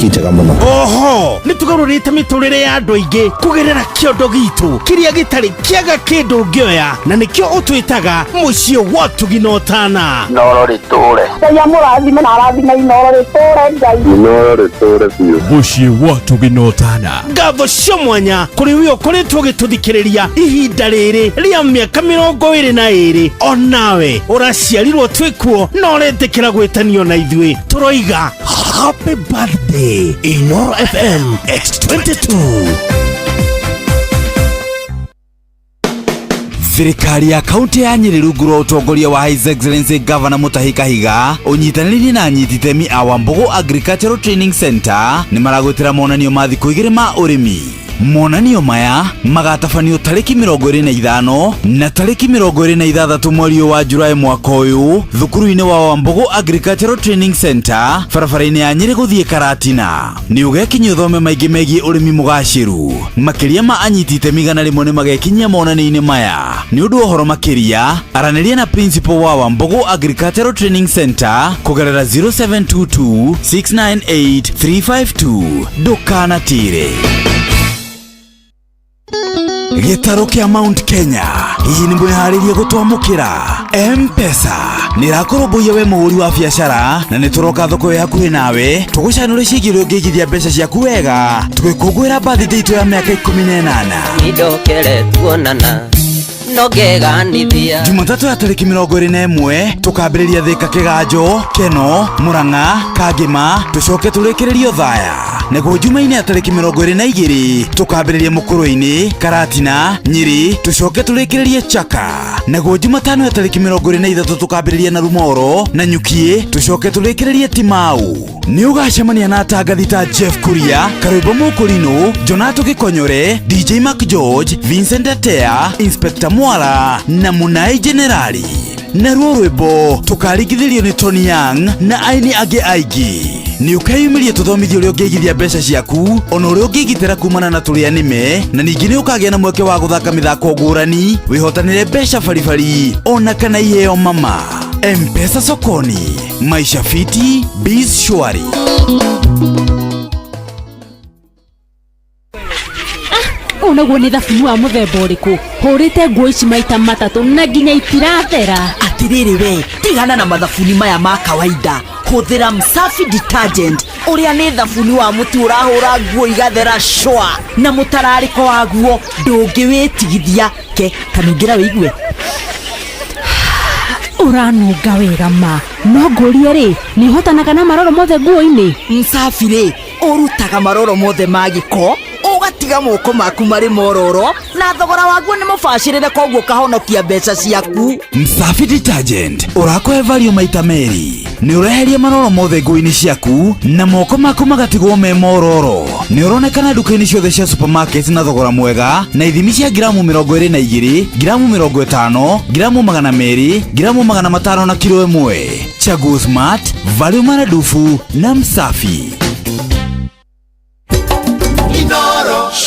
Njega mũno. Oho nĩ tũgarũrĩte mĩtũrĩre ya andũ aingĩ kũgerera kĩondo gitũ kĩrĩa gĩtarĩ kĩaga kĩndũ ũngĩoya, na nĩkĩo ũtwĩtaga mũciĩ wa ũtugi na ũtana. Inoro rĩtũre. Ngai amũrathime na arathime Inoro rĩtũre Ngai. Inoro rĩtũre biũ. Mũciĩ wa ũtugi na ũtana. Ngatho cia mwanya kũrĩ we ũkoretwo ũgĩtũthikĩrĩria ihinda rĩrĩ rĩa mĩaka 22. Onawe ũraciarirwo twĩkuo na ũretĩkĩra gwĩtanio na ithuĩ, tũroiga happy birthday Inoro FM X22. Thirikari ya kaunti ya Nyĩrĩ rungu rwa ũtongoria wa His Excellency Governor Mutahi Kahiga ũnyitanĩrĩire na anyiti itemi a Wambugu Agricultural Training Center nĩ maragwĩtĩra monanio ma thikũ 2 ma ũrĩmi. Monanio maya magatabanio tarĩki 25 na tarĩki 26 mweri ũyũ wa Julaĩ mwaka ũyũ thukuru-inĩ wa Wambugu Agricultural Training Center barabara-inĩ ya Nyĩrĩ gũthiĩ Karatina. Nĩ ũgekinyia ũthome maingĩ megiĩ ũrĩmi mũgacĩru. Makĩria ma anyiti itemi 100 nĩ magekinyia monanio-inĩ maya. Nĩ ũndũ wa ũhoro makĩria, aranĩria na principal wa Wambugu Agricultural Training Center kũgerera 0722 698 352. Ndũkanatĩre. Gĩtarũ kĩa Mount Kenya, hihi nĩ mwĩharĩrie gũtwamũkĩra? M-Pesa nĩ ĩrakũrũmbũiya we mũhũri wa biacara, na nĩ tũroka thoko ĩ hakuhĩ nawe tũgũcanũre ciĩgiĩ ũrĩa ũngĩigithia mbeca ciaku wega tũgĩkũngũĩra birthday itũ ya mĩaka 18. Nindokere tuonana no ngeganithia. Jumatatũ ya tarĩki 21 tũkambĩrĩria Thĩka, Kĩganjo, Keno, Mũrang'a, Kangĩma, tũcoke tũrĩkĩrĩrie Othaya. Naguo Jumaine ya tarĩki 22 tũkambĩrĩria Mũkũrũ-inĩ, Karatina, Nyĩrĩ, tũcoke tũrĩkĩrĩrie Chaka. Naguo Jumatano ya tarĩki 23 tũkambĩrĩria na Rumoro na Nyukiĩ, tũcoke tũrĩkĩrĩrie Timau. Nĩ ũgacemania na atangathi ta Jeff Kuria, Karwĩmbo Mũkũrinũ, Jonato Gĩkonyore, DJ Mark George, Vincent Atea, Inspector Mwara na Mũnai Generali. Naruo rwĩmbo tũkaringithĩrio nĩ Tony Young na aini angĩ aingĩ. Nĩ ũkeyumĩria tũthomithio ũrĩa ũngĩigithia mbeca ciaku ona ũrĩa ũngĩgitĩra kumana na tũrĩa nĩme, na ningĩ nĩ ũkagĩa na mweke wa gũthaka mĩthako ngũrani, wĩhotanĩre mbeca baribari ona kana iheo mama. M-Pesa sokoni, maisha fiti, biz shwari. Ũũ naguo nĩ thabuni wa mũthemba ũrĩkũ? Hũrĩte nguo ici maita matatũ na nginya itirathera. Atirĩrĩ we, tigana na mathabuni maya ma kawaida, hũthĩra Msafi Detergent, ũrĩa nĩ thabuni wa mũtu ũrahũra nguo igathera shwa, na mũtararĩko waguo ndũngĩwĩtigithia. Ke kanungĩra wĩigue. Ũranunga wega ma, no ngũrie rĩ, nĩ ũhotanaga na maroro mothe nguo-inĩ? Msafi rĩ, ũrutaga maroro mothe ma gĩko, ũgatiga moko maku marĩ mororo, na thogora waguo nĩ mũbacĩrĩre, koguo ũkahonokia mbeca ciaku. Msafi Detergent ũrakũhe value maita merĩ. Nĩ ũreheria maroro mothe nguo-inĩ ciaku na moko maku magatigwo me mororo. Nĩ ũronekana nduka-inĩ ciothe cia supermarket na thogora mwega na ithimi cia ngiramu 22, ngiramu 50, ngiramu 200, ngiramu 500 na kilo 1. Chaguo smart, value maradufu na Msafi.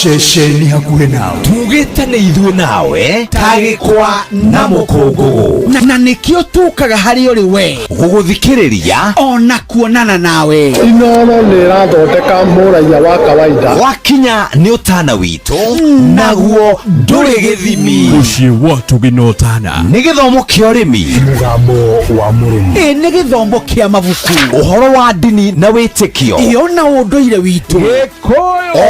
Ceceni hakuhĩ nawe. Tugĩte nĩ ithuĩ nawe ta gĩkwa na mũkũngũgũ. Na nĩkĩo tũkaga harĩ ũrĩ we gũgũthikĩrĩria ona kuonana nawe. Inoro nĩ ĩrathondeka mũraiya wa kawaida. Wakinya nĩ ũtana witũ, naguo ndũrĩ gĩthimi. Mũciĩ wa ũtugi na ũtana. Nĩ gĩthomo kĩa ũrĩmi. Mũgambo wa mũrĩmi. Ĩ nĩ gĩthomo kĩa mabuku. Ũhoro wa ndini na wĩtĩkio. Iyo na ũndũire witũ.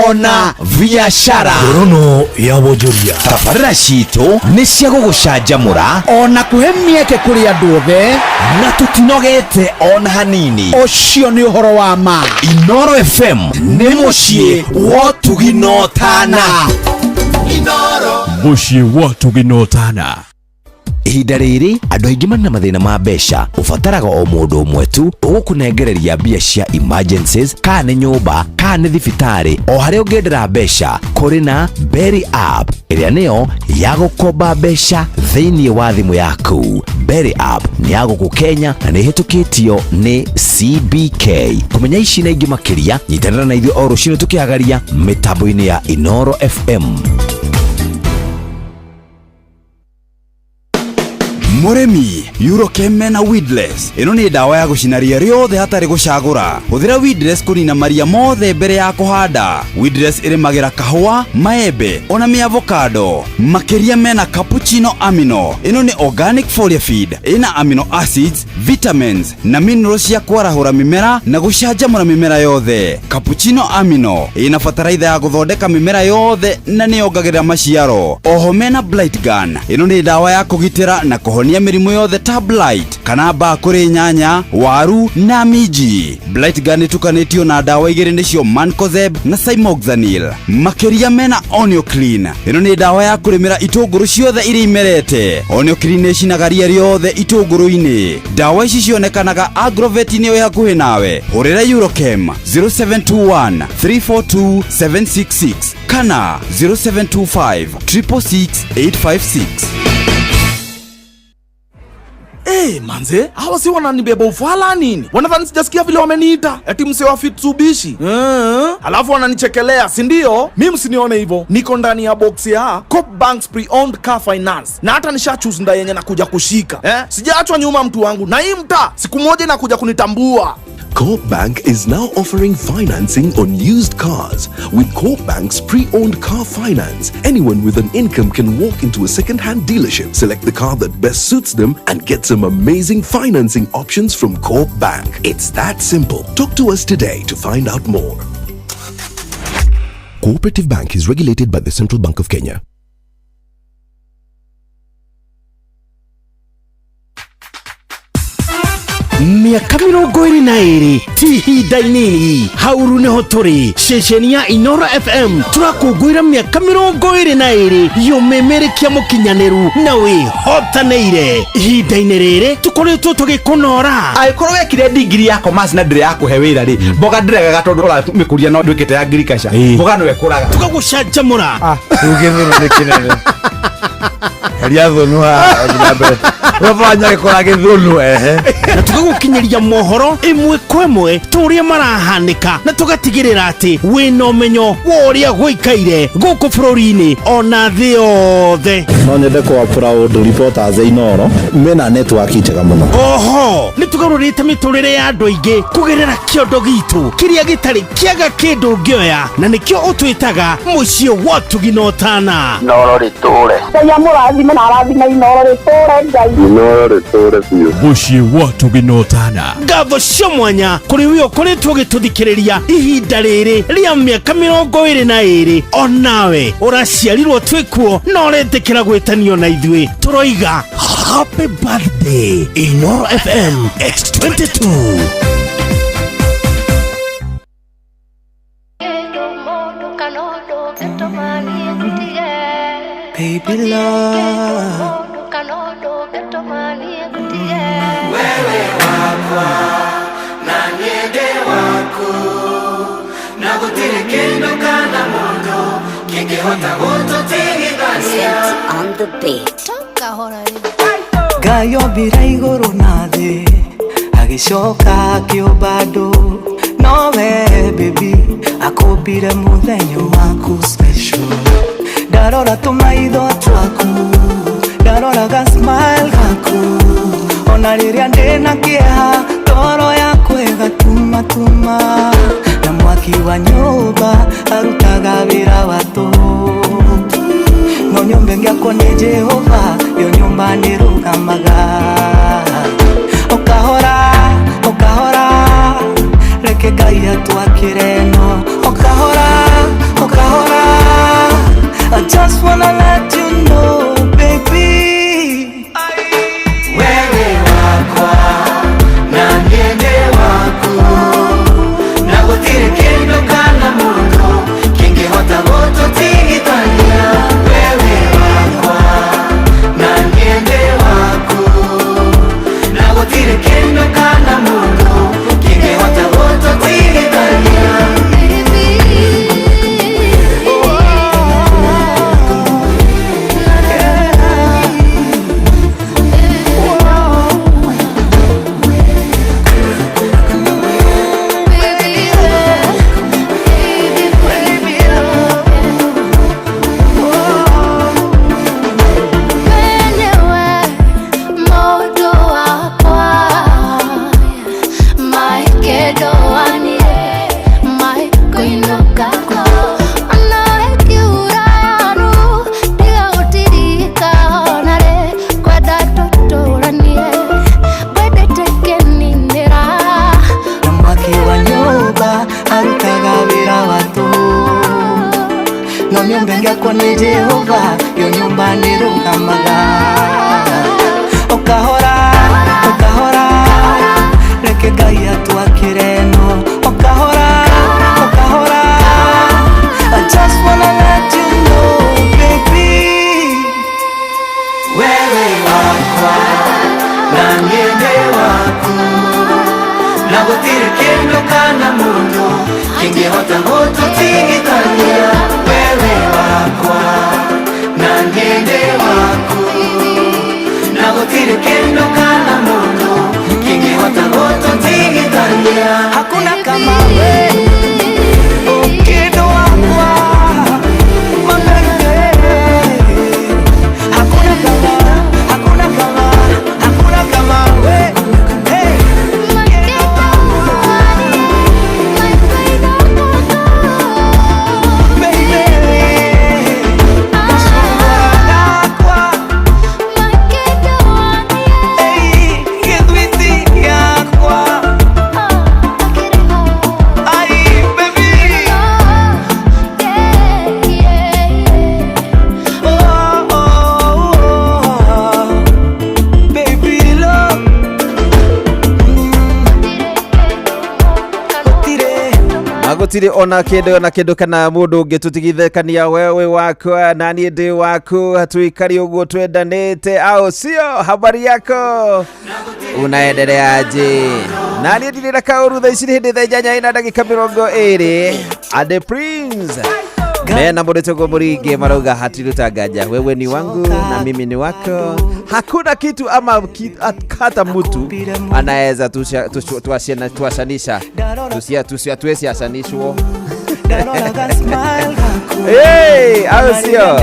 Ona biacara. Ngorono ya wonjoria. Tabarĩra citũ nĩ cia gũgũcanjamũra ona kũhe mĩeke kũrĩ andũ othe, na tũtinogete ona hanini. Ũcio nĩ ũhoro wa ma. Inoro FM nĩ mũciĩ wa ũtugi na ũtana. Mũciĩ wa ũtugi na ũtana. Ihinda rĩrĩ andũ aingĩ marĩ na mathĩna ma mbeca. Ũbataraga o mũndũ ũmwe tu ũgũkũnengereria mbia cia emergencies, kana nĩ nyũmba kana nĩ thibitarĩ, o harĩa ũngĩendera mbeca. Kũrĩ na Berry App ĩrĩa nĩyo ya gũkomba mbeca thĩinĩ wa thimũ yaku. Berry App nĩ ya gũkũ Kenya na nĩ ĩhĩtũkĩtio nĩ CBK. Kũmenya ici na ingĩ makĩria, nyitanĩra na ithuĩ o rũcinĩ tũkĩagaria mĩtambo-inĩ ya Inoro FM. Mũrĩmi, Eurochem mena weedless. Ĩno nĩ ndawa ya gũcina ria rĩothe hatarĩ gũcagũra. Hũthĩra weedless kũnina maria mothe mbere ya kũhanda. Weedless ĩrĩmagĩra kahũa, maembe ona mĩavocado. Makĩria mena cappuccino amino. Ĩno nĩ organic foliar feed, ĩna amino acids, vitamins na minerals cia kwarahũra mĩmera na gũcanjamũra mĩmera yothe. Cappuccino amino ĩna bataraitha ya gũthondeka mĩmera yothe na nĩyongagĩrĩra maciaro. Oho mena blight gun. Ĩno nĩ ndawa ya kũgitĩra na kũhonia mĩrimũ yothe ta blight kana mbaa kũrĩ nyanya, waru na minji. Blight gun ĩtukanĩtio na ndawa igĩrĩ, nĩcio mancozeb na cymoxanil. Makĩria mena Onioclean. Ĩno nĩ ndawa ya kũrĩmĩra itũngũrũ ciothe iria imerete. Onioclean nĩ ĩcinaga ria rĩothe itũngũrũ-inĩ. Ndawa ici cionekanaga agrovet-inĩ ĩ hakuhĩ nawe. Hũrĩra Eurochem 0721 342 766 kana 0725 666 856. Hey, manze, hawa si wananibeba ufala nini? Wanadhani sijasikia vile wameniita eti msee wa Mitsubishi. Alafu wananichekelea, si ndio? Mi msinione hivyo, niko ndani ya box ya Coop Bank's pre-owned car finance na hata nisha choose nda yenye nakuja kushika, eh? Sijaachwa nyuma, mtu wangu, na hii mtaa siku moja inakuja kunitambua. Co-op Bank is now offering financing on used cars. With Co-op Bank's pre-owned car finance, anyone with an income can walk into a second-hand dealership, select the car that best suits them, and get some amazing financing options from Co-op Bank. It's that simple. Talk to us today to find out more. Cooperative Bank is regulated by the Central Bank of Kenya. Mĩaka 22 ti ihinda inini. Hauru nĩho tũrĩ ceceni ya Inoro FM, tũrakũngũĩra mĩaka 22 yũmĩmĩrĩkia mũkinyanĩru na wĩhotanĩire. Ihinda-inĩ rĩrĩ tũkoretwo tũgĩkũnora. Angĩkorwo wekire ndigiri ya commerce na ndĩrĩ ya kũhe wĩra rĩ, mboga ndĩregaga tondũ ũramĩkũria no ndwĩkĩte ya agriculture, mboga no ĩkũraga. Tũgagũcanjamũra. Rĩu gĩthũnũ nĩ kĩnene, heria thũnũ haha na mbere wabanya gĩkũra gĩthũnũ ehe. Na tũgagũkinyĩria mohoro ĩmwe kwa ĩmwe tũrĩa marahanĩka, na tũgatigĩrĩra atĩ wĩna ũmenyo wa ũrĩa gũikaire gũkũ bũrũri-inĩ ona thĩ yothe. No nyende kwa proud reporters Inoro mena network njega mũno. Oho nĩ tũgarũrĩte mĩtũrĩre ya andũ aingĩ kũgerera kĩondo gitũ kĩrĩa gĩtarĩ kĩaga kĩndũ ũngĩoya, na nĩkĩo ũtwĩtaga mũciĩ wa Ũtugi na Ũtana. Inoro rĩtũre. Ngai amũrathime na arathime Inoro rĩtũre Ngai. Inoro rĩtũre biũ. Mũciĩ wa Ũtugi na Ũtana. Ngatho cia mwanya kũrĩ we ũkoretwo ũgĩtũthikĩrĩria ihinda rĩrĩ rĩa mĩaka 22. Onawe ũraciarirwo twĩkuo na ũretĩkĩra gwĩtanio na ithuĩ, tũroiga happy birthday Inoro FM X22. Baby love, wewe wakwa na niende waku na gũtirĩ kĩndũ kana mũndũ kĩngĩhota gũtũtigithania. On the beat. Ngai ombire igũrũ na thĩ agĩcoka akĩũmba andũ, nowe baby akũmbire mũthenya waku special. Ndarora tũmaitho twaku, ndarora ga smile gaku, ona rĩrĩa ndĩna kĩeha toro yakwa ĩgatumatuma, na mwaki wa nyũmba arutaga wĩra wa tũhũ, no nyũmba ĩngĩakwo nĩ Jehova yo nyũmba nĩrũgamaga. Ũkahora ũkahora reke Ngai atwakĩre no ũkahora ũkahora. I just wanna let you know, baby, wewe wakwa na niende waku na gũtirĩ kĩndũ kana mũndũ kĩngĩhota gũtũtigithania. Wewe wakwa na niende waku na gũtirĩ kĩndũ kana mũndũ kĩngĩhota gũtũtigithania. nĩ Jehova yo nyũmba nĩ rũgamaga o kahora o kahora reke Ngai atwakĩre no o kahora o kahora I just wanna let you know baby Wewe wakwa na niĩ ndĩ waku na gũtirĩ kĩndũ kana mũndũ kĩngĩhota gũtũtigithania wewe wakwa na niĩ ndĩ waku na gũtirĩ kĩndũ kana mũndũ kĩngĩhota gũtũtigithania hakuna kama we ukindo wakwa my baby hakuna kama hakuna kama hakuna kama we hey Agutire ona kindu ona kindu kana mundu ungi tutigithekania wewe wakwa na niĩ ndĩ waku tuikari uguo twendanĩte au sio? Habari yako unaendeleaje? Na niĩ ndirĩ na kaũru thaa ici nĩ hĩndĩ thaa inyanya ina ndagĩka mĩrongo ĩrĩ and the prince mena mũndũ tũguo mũringi marauga hatirutanganja wewe ni wangu na mimi ni wako hakuna kitu ama hata mtu anaweza tuashanisha tusiatuesi ashanishwo Hey, au sio?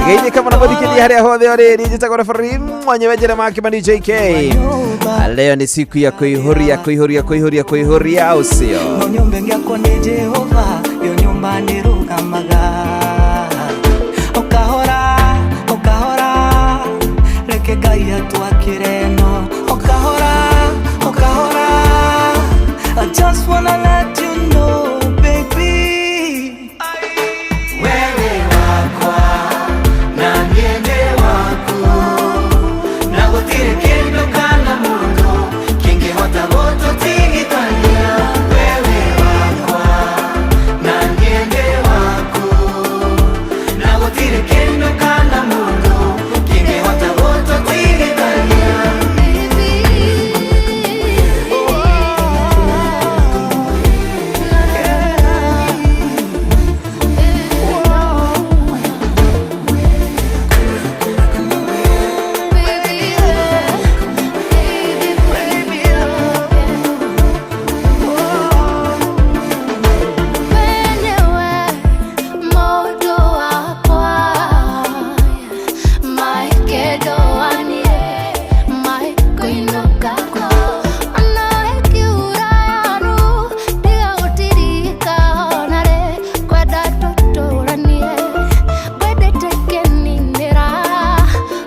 Gĩithi kama unavyofikiria haria hothe uri ni njĩtagwo referee mwenyewe Jeremiah Kimani JK. Leo ni siku ya kuihuria kuihuria kuihuria kuihuria au sio? No nyũmba ĩngĩakwo nĩ Jehova yo nyũmba nĩ rũgamaga o kahora o kahora reke Ngai atwakĩre no o kahora o kahora I just wanna let you know baby Wewe wakwa na niĩ ndĩ waku na gũtirĩ kĩndũ kana mũndũ kĩngĩhota gũtũtigithania wewe wakwa na niĩ ndĩ waku na gũtirĩ kĩndũ kana mũndũ kĩngĩhota gũtũtigithania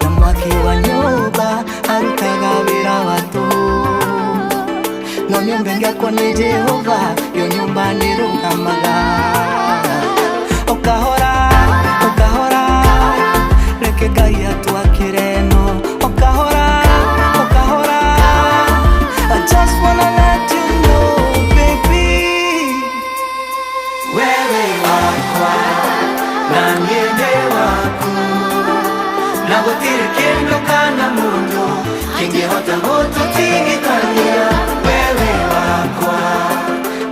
na mwaki wa nyũmba arutaga wĩra wa tũhũ no nyũmba ĩngĩakwo nĩ Jehova yo nyũmba nĩ rũgamaga o kahora o kahora reke Ngai atwakĩre no o kahora o kahora I just wanna let you know baby Wewe wakwa na niĩ ndĩ waku na gũtirĩ kĩndũ kana mũndũ kĩngĩhota gũtũtigithania wewe wakwa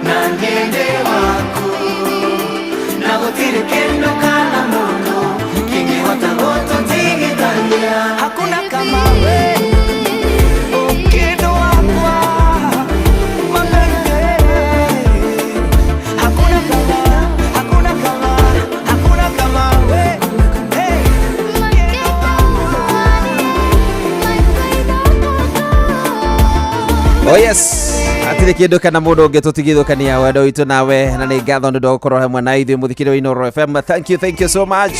na niĩ ndĩ waku na gũtirĩ kĩndũ kana mũndũ kĩngĩhota gũtũtigithania hakuna kama we ukindo wakwa my baby hakuna kama hakuna kama hakuna kama we hey Oh yes, hatirĩ kĩndũ kana mũndũ ũngĩtũtigithũkania wendo witũ nawe na nĩ ngatho nĩ ũndũ wa gũkorwo hamwe na ithuĩ mũthikĩrĩria wa Inooro FM. Thank you so much.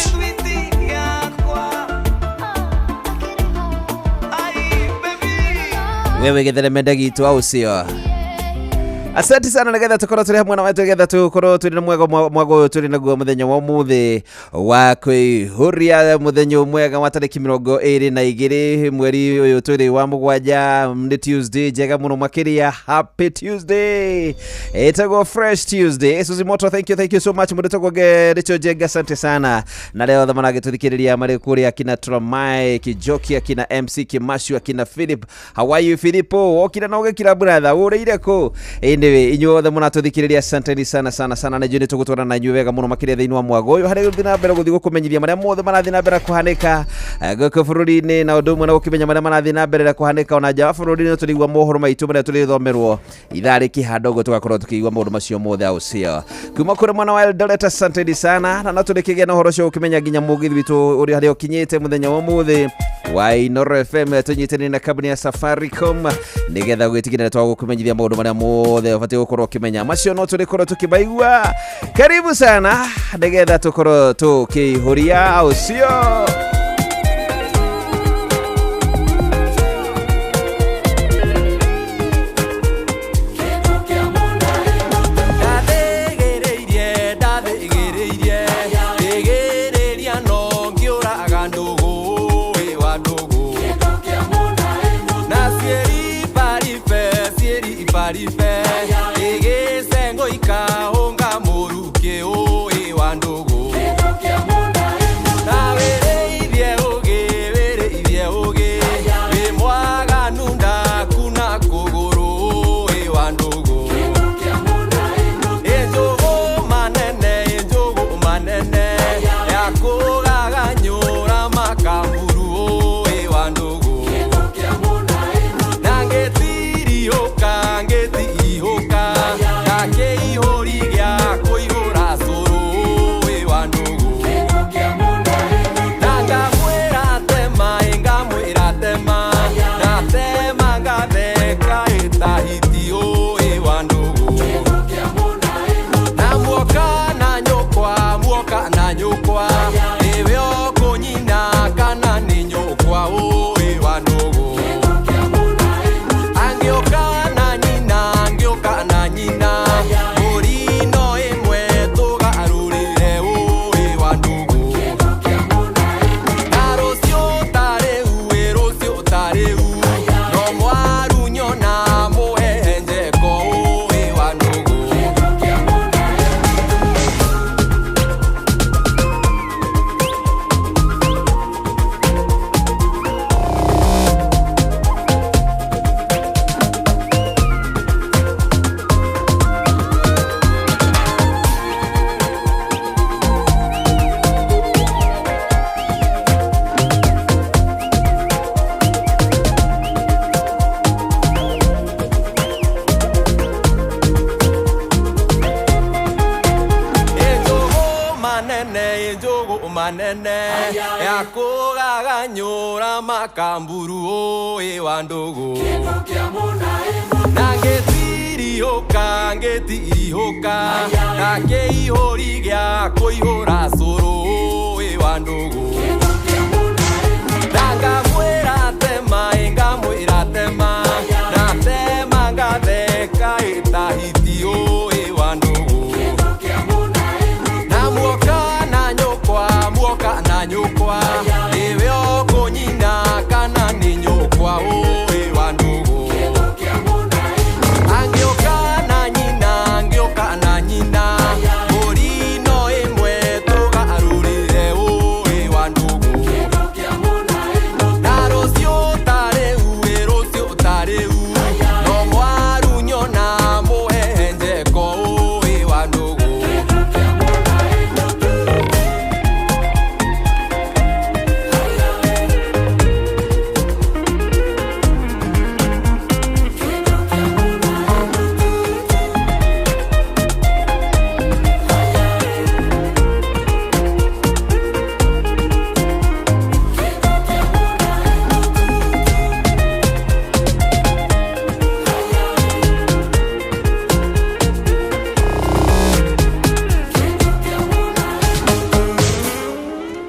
Wewe gĩtheremende gitũ au sio? Asante sana nĩgetha tũkorwo tũrĩ hamwe na wetu, nĩgetha tũkorwo tũrĩ na mwega mwago ũyũ tũrĩ naguo mũthenya wa ũmũthĩ wa kwĩihũria mũthenya mwega wa tarĩki 22 mweri ũyũ tũrĩ wa 7. Nĩ Tuesday njega mũno makĩria. Happy Tuesday, ĩtagwo Fresh Tuesday. Suzy Moto, thank you, thank you so much. Mũndũ tagwo Rachel Jenga, asante sana. Na leo othe maragĩtũthikĩrĩria marĩ kũrĩa akina Tramai Kijoki, akina MC Kimashu, akina Philip. How are you, Philipo? Wokira na ũgĩkira brother, ũrĩire kũ? Anyway, inyuĩ othe mũratũthikĩrĩria, asanteni sana sana sana, na inyuĩ nĩ tũgũtwarana na inyuĩ wega mũno makĩria thĩinĩ wa mwago ũyũ harĩa gũthiĩ na mbere gũthiĩ gũkũmenyithia marĩa mothe marathiĩ na mbere kũhanĩka gũkũ bũrũri-inĩ, na ũndũ ũmwe na gũkĩmenya marĩa marathiĩ na mbere kũhanĩka ona nja wa bũrũri-inĩ. Tũrĩigua mohoro maitũ marĩa tũrĩthomerwo ithaa rĩkĩhanda ũguo, tũgakorwo tũkĩigua maũndũ macio mothe au sio kuma kũrĩ mwena wa Eldoret. Asanteni sana, na no tũrĩkĩgĩa na ũhoro ũcio ũkĩmenya nginya mũgithi witũ ũrĩa harĩa ũkinyĩte mũthenya wa ũmũthĩ wa Inoro FM, tũnyitĩrĩire na kambuni ya Safaricom nĩgetha gwĩtigĩrĩra twagũkũmenyithia maũndũ marĩa mothe ũbatiĩ gũkorwo ũkĩmenya. Macio no tũrĩkorwo tũkĩmaigua. Karibu sana nĩgetha tũkorwo tũkĩihũria au sio. Ndathĩgĩrĩirie thĩgĩrĩria no ngĩũraga ndũgũ ĩ wa ndũgũ na ciĩribaribe ciĩribaribe ĩgĩcengo ikahũnga mũrukĩ ĩ wa ndũgũ na wĩrĩithie ũgĩ wĩrĩithie ũgĩ wĩ mwaganu ndakuna kũgũrũ ĩ wa ndũgũ. Ĩnjũgũ manene, ĩnjũgũ manene yakũgaganyũra makamburu ĩ wa ndũgũ na ngĩtiriũka ngĩtihũka ndakĩihũri gĩa kũihũra cũrũ ĩ wa ndũgũ na ngamwĩra tema ĩ ngamwĩra tema na tema ngatheka ĩtahiti ĩ wa ndũgũ na muoka na nyũkwa muoka na nyũkwa nĩwe ũkũnyina kana nĩ nyũkwa ĩ wa ndũgũ angĩũka na nyina angĩũka na nyina mbũri no ĩmwe tũgarũrĩre ĩ wa ndũgũ na rũciũ ta rĩu ĩ rũciũ ta rĩu no mwaru nyona mũhehenjeko ĩ wa ndũgũ. Ĩnjũgũ manene ĩnjũgũ manene yakũgaganyũra makamburu ĩ wa ndũgũ na ngĩtiriũka ngĩtirihũka ndakĩihũri gĩa kũihũra cũrũ ĩ wa ndũgũ na ngamwĩra tema ĩ ngamwĩra tema na tema ngatheka ĩtahiti ĩ wa ndũgũ na muoka na nyũkwa muoka na nyũkwa nĩwe ũkũnyina kana nĩ nyũkwa ĩ wa ndũgũ angĩũka na nyina angĩũka na nyina mbũri no ĩmwe tũgarũrĩre ĩ wa ndũgũ na rũciũ ta rĩu ĩ rũciũ ta rĩu no mwaru nyona mũhehenjeko ĩ wa ndũgũ.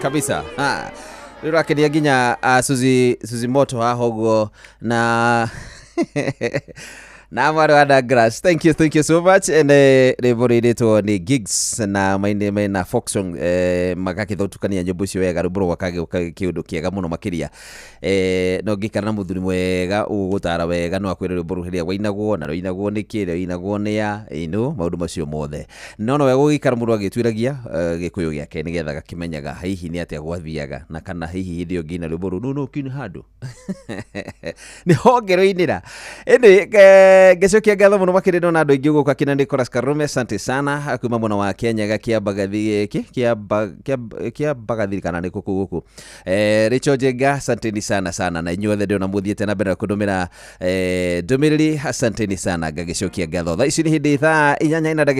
Kabisa. Rä rakeria nginya Suzy, Suzy Moto haha ũguo na Na mwarĩ wa Douglas, thank you, thank you so much. And rĩmbo rĩrĩtwo nĩ Gigs na maine mena folk song, magakĩthũtukania nyĩmbo icio wega, rwĩmbo rũu kĩũndũ kĩega mũno makĩria. No ngĩikara na mũthuri mwega ũgũgũtara wega, no akwĩre rwĩmbo rũu rĩrĩa wainagwo na rũinagwo nĩkĩ, rũinagwo nĩ ya ĩno maũndũ macio mothe. No wega gũgĩikara mũndũ agĩtuĩragia gĩkũyũ gĩake nĩgetha gakĩmenyaga hihi nĩ atĩa gwathiaga, na kana hihi hĩndĩ ĩyo ngĩina rwĩmbo rũu no kĩine handũ nĩ honge rũinĩra. Ĩndĩ ngĩcokia ngatho mũno makĩria, ndona andũ aingĩ gũkũ, akina Nicholas Karume, asante sana, kuma mwena wa Kenya kĩa Mbagathi kana nĩ kũkũ gũkũ. Rachel Njenga, asanteni sana sana, na inyuothe ndĩrona mũthiĩte na mbere na kũndũmĩra ndũmĩrĩri, asanteni sana, ngagĩcokia ngatho. Thaa ici nĩ hĩndĩ thaa 8:29, thaa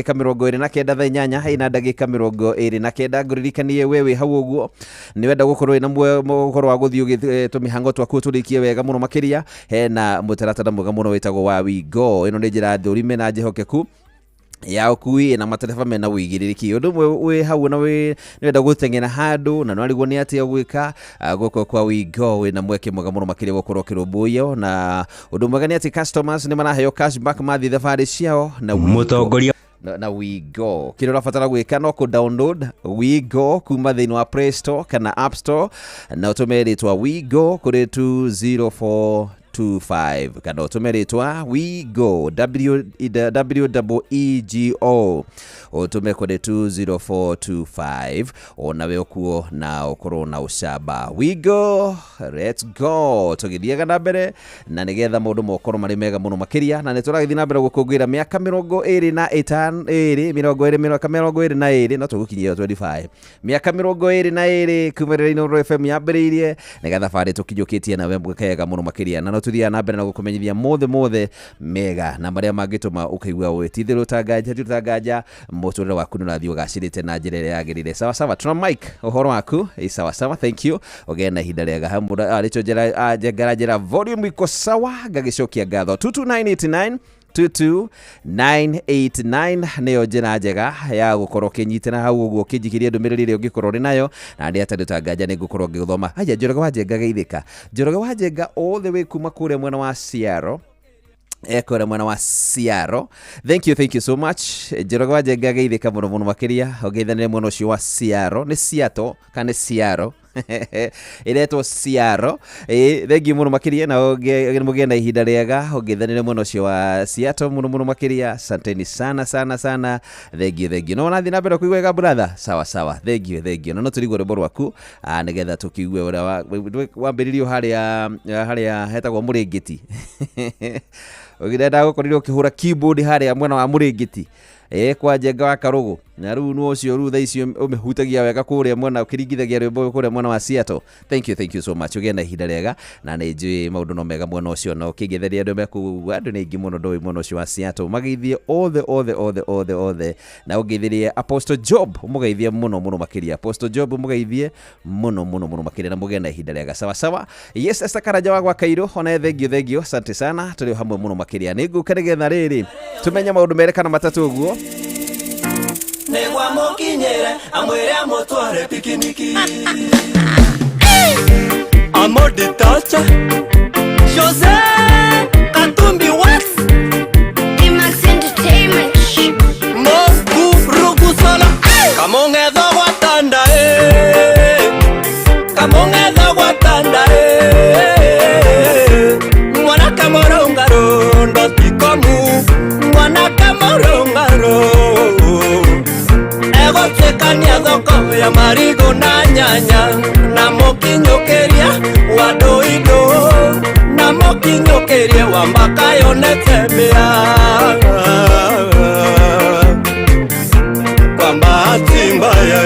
8:29. Ngũririkanie we wĩ hau ũguo nĩ wenda gũkorwo wĩna ũhoro wa gũthiĩ tũmĩhango twaku tũrĩkie wega mũno makĩria, hena mũtaratara mwega mũno wĩtagwo wa Wigo. Ĩno nĩ njĩra thũrime na njĩhokeku ya ũkui na matereba mena ũigĩrĩrĩki. Ũndũ ũmwe wĩ hau na wĩ nĩwenda gũteng'era handũ na nĩwarigwo nĩ atĩa ũgwĩka, gũkũ kwa Wigo wĩna mweke mwega mũno makĩria gũkorwo ũkĩrũmbũiyo. Na ũndũ mwega nĩ atĩ customers nĩ maraheo cashback mathiĩ thabarĩ ciao na Wigo. Mũtongoria na Wigo kĩrĩa ũrabatara gwĩka no kũ download Wigo kuma thĩinĩ wa Play Store kana App Store, na ũtũme rĩtwa Wigo kũrĩ 20425, kana ũtũme rĩtwa Wigo WEEGO ũtũme kũrĩ 20425, onawe ũkuo na ũkorwo na ũcamba. Wigo, let's go, tũgĩthiaga na mbere na nĩgetha maũndũ mokorwo marĩ mega mũno makĩria, na nĩ tũragĩthiĩ na mbere gũkũngũĩra mĩaka 25, 20, 22, no tũgũkinyia 25, mĩaka 22 kuma rĩrĩa Inooro FM yambĩrĩirie, nĩgetha thabarĩ tũkinyũkĩtie nawe mwekega mũno makĩria, na no tũthiaga na mbere na gũkũmenyithia mothe mothe mega na marĩa mangĩtũma ũkaigua wĩtithĩrwo ta nganja ta nganja, mũtũrĩre waku nĩ ũrathiĩ ũgacĩrĩte na njĩra ĩrĩa yagĩrĩire. Sawa sawa, tuna Mike, ũhoro waku ĩ sawa sawa, thank you, ũgĩe na ihinda rĩega. Rĩcho njera njera volume iko sawa, ngagĩcokia ngatho. 22989 22989 nĩyo njĩra njega ya gũkorwo ũkĩnyitĩra hau ũguo ũkĩnjikĩria ndũmĩrĩri ĩrĩa ũngĩkorwo ũrĩ nayo, na ndĩ atarĩ ta nganja nĩ ngũkorwo ngĩgũthoma. Haya, Njoroge wa Njenga geithĩka. Njoroge wa Njenga all the way kuma kũrĩa mwena wa Ciaro, kũrĩa mwena wa Ciaro, thank you, thank you so much. Njoroge wa Njenga geithĩka mũno mũno makĩria, ũgeithanĩre mwena ũcio wa Ciaro, nĩ Ciato kana nĩ Ciaro iretwo Ciaro. Thengiũ mũno makĩria, na mũgĩe na ihinda rĩega, ũngĩthanĩre mwena ũcio wa Seattle mũno mũno makĩria. Asanteni sana sana sana, thengiũ thengiũ. No ũrathiĩ na mbere kũigua wega brother? Sawa sawa, thengiũ thengiũ. Na no tũrigue rwĩmbo rwaku nĩgetha tũkĩigue ũrĩa wambĩrĩirio harĩa hetagwo Mũrĩngĩti. Ũgĩrenda gũkorirwo ũkĩhũra keyboard harĩa mwena wa Mũrĩngĩti, kwa Njenga wa Karũgũ, na rĩu nĩ ũcio rĩu thaa icio ũmĩhutagia wega kũrĩa mwena, ũkĩringithagia rwĩmbo kũrĩa mwena wa Seattle. Thank you, thank you so much, ũgĩe na ihinda rĩega, na nĩ njũĩ maũndũ no mega mwena ũcio, na ũkĩngetheria andũ mekũu, andũ nĩ aingĩ mũno ndoĩ mwena ũcio wa Seattle, mageithie othe othe othe othe othe, na ũngeithĩrie Apostle Job, ũmũgeithie mũno mũno makĩria, Apostle Job ũmũgeithie mũno mũno mũno makĩria, na mũgĩe na ihinda rĩega. Sawa sawa. Yes, Esther Karanja wa gwa Kairũ, ona thengiũ thengiũ, asante sana, tũrĩ hamwe mũno makĩria. Nĩ ngũka nĩgetha rĩrĩ tũmenye maũndũ merĩ kana matatũ ũguo. Nĩguo amũkinyĩre amwĩre amũtware pikiniki. Amodi Tacha, Jose Katumbi Wax, Max Entertainment. Mokurugu Solo, Kamong'etho gwa Tanda Kamong'etho gwa Tanda Mwana kamorongaro ndotikomu, mwana kamorongaro egũtuĩkania thoko ya marigũ na nyanya, na mũkinyũkĩria wa ndũindũ, na mũkinyũkĩrie wa mbaka yonete mbĩa. Kwa bahati mbaya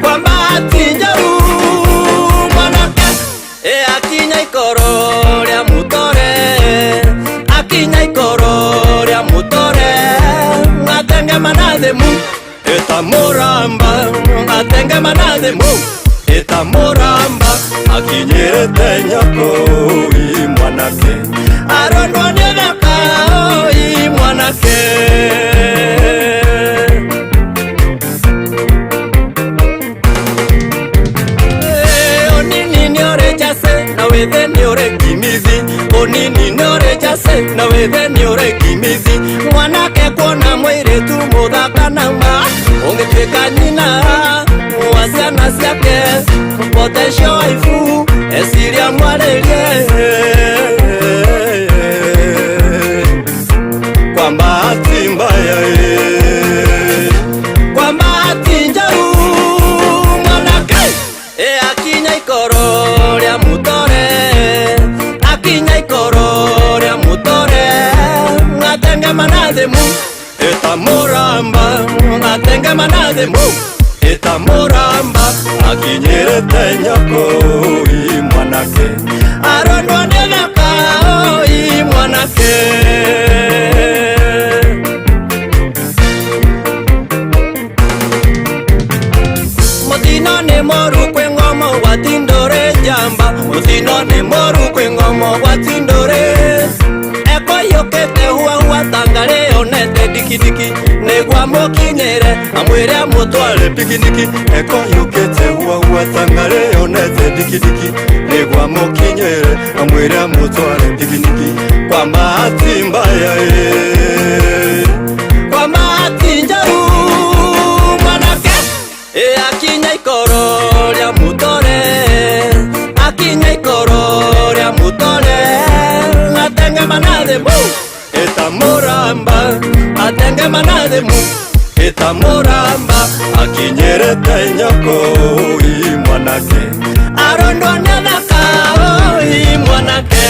kwa bahati njoru, mwanake akinya ikoro rĩa mũtore, akinya ikoro rĩa mũtore, ngatenge manathemu etamuramba, ngatenge manathemu etamuramba, akinyĩrĩte nyoko i mwanake, arondwo nĩ thaka i mwanake. Onini nĩ ũrĩ njase na wĩthĩ nĩ ũrĩ kimithi, onini nĩ ũrĩ njase Na wĩthe nĩ ũrĩ kimithi. Mwanake kuona mũirĩtu mũthaka nama. Ũngĩtuĩka nyina wa ciana ciake. Potential waifu eciria mwarĩrie. Kwa bahati mbaya kwa bahati njaru mwanake e akinya ikoro rĩa mũtore akinya ikoro rĩa mũtore ngatengemana thĩmu ĩtamũramba ngatengemana thĩmu ĩtamũramba akinyĩrĩte nyoko ĩ mwanake arondwo nĩ thaka ĩ mwanake. Mutino nĩ moru kwĩ ng'omo gwatindũre njamba mutino nĩ moru kwĩ ng'omo gwatindũre ekoyũkĩte huahua tangare onete dikidiki nĩguo amũkinyĩre amwĩre amũtware pikiniki ekoyũkĩte huahua tangare onete dikidiki nĩguo amũkinyĩre amwĩre amũtware pikiniki kwa bahati mbaya kwa bahati njaru mwanake e akinya ikoro rĩa mũtore akinya ikoro rĩa mũtore atengemana thĩmu ĩtamũramba atengemana thĩmu ĩtamũramba akinyĩrĩte nyoko ĩ mwanake arondwo nĩ thaka ĩ mwanake.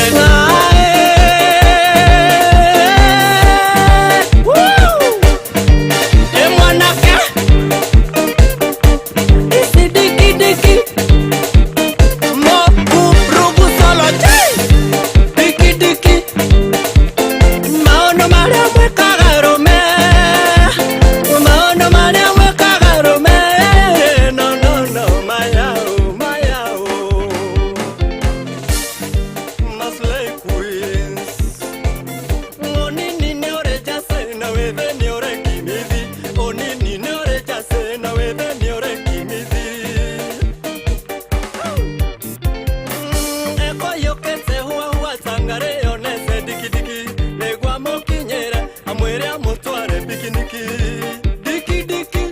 E mwanake isi diki diki mokurugu solo diki diki maũndũ marĩa mwĩkaga rũme maũndũ marĩa mwĩkaga rũme no no no mayao mayao Maslay Queens onini nĩ ũrĩ jase na wĩthe nĩ ũrĩ kimithi onini nĩ ũrĩ jase na wĩthe nĩ ũrĩ kimithi ekoyũkĩte huahua tangare onete dikidiki nĩguo amũkinyĩre amwĩre amũtware pikiniki dikidiki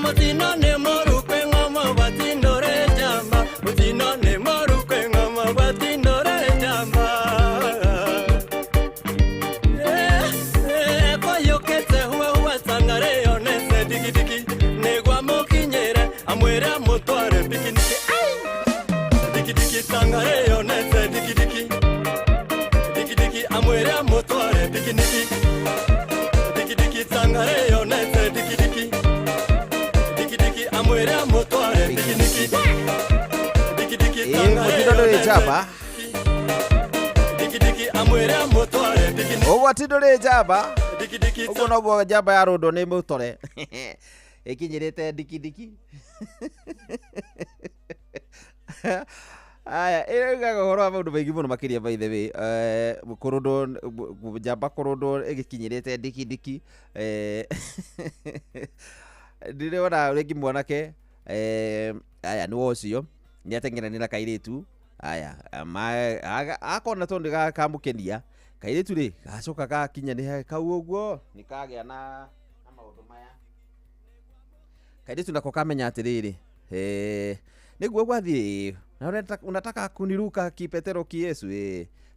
mũtino nĩ mũru kwĩ ng'omo gwatindũre njamba mũtino nĩ mũru kwĩ ng'omo gwatindũre njamba ekoyũkĩte huahua tangare onete dikidiki nĩguo amũkinyĩre amwĩre amũtware pikiniki dikidiki tangare onete dikidiki dikidiki amwĩre amũtware pikiniki dikidiki tangare onete dikidiki dikidiki amwĩre amũtware pikiniki dikidiki tangare Mũtino ndũrĩ onete njamba dikidiki amwĩre amũtware pikiniki ũgwati ndũrĩ njamba dikidiki ũguo noguo njamba yarũndwo nĩ mũtore ĩkinyĩrĩte dikidiki aya ĩraugaga ũhoro wa maũndũ maingĩ mũno makĩria by the way kũrũndwo njamba kũrũndwo ĩgĩkinyĩrĩte dikidiki ndĩrona rĩngĩ mwanake aya nĩ ũcio nĩ ateng'erania na kairĩtu aya akona tondũ nĩ kamũkenia kairĩtu rĩ gacoka gakinya nĩ kau ũguo nĩ kagĩa na maũndũ maya kairĩtu nako kamenya atĩrĩrĩ nĩguo gwathiĩ na unataka kuniruka kipetero kiyesu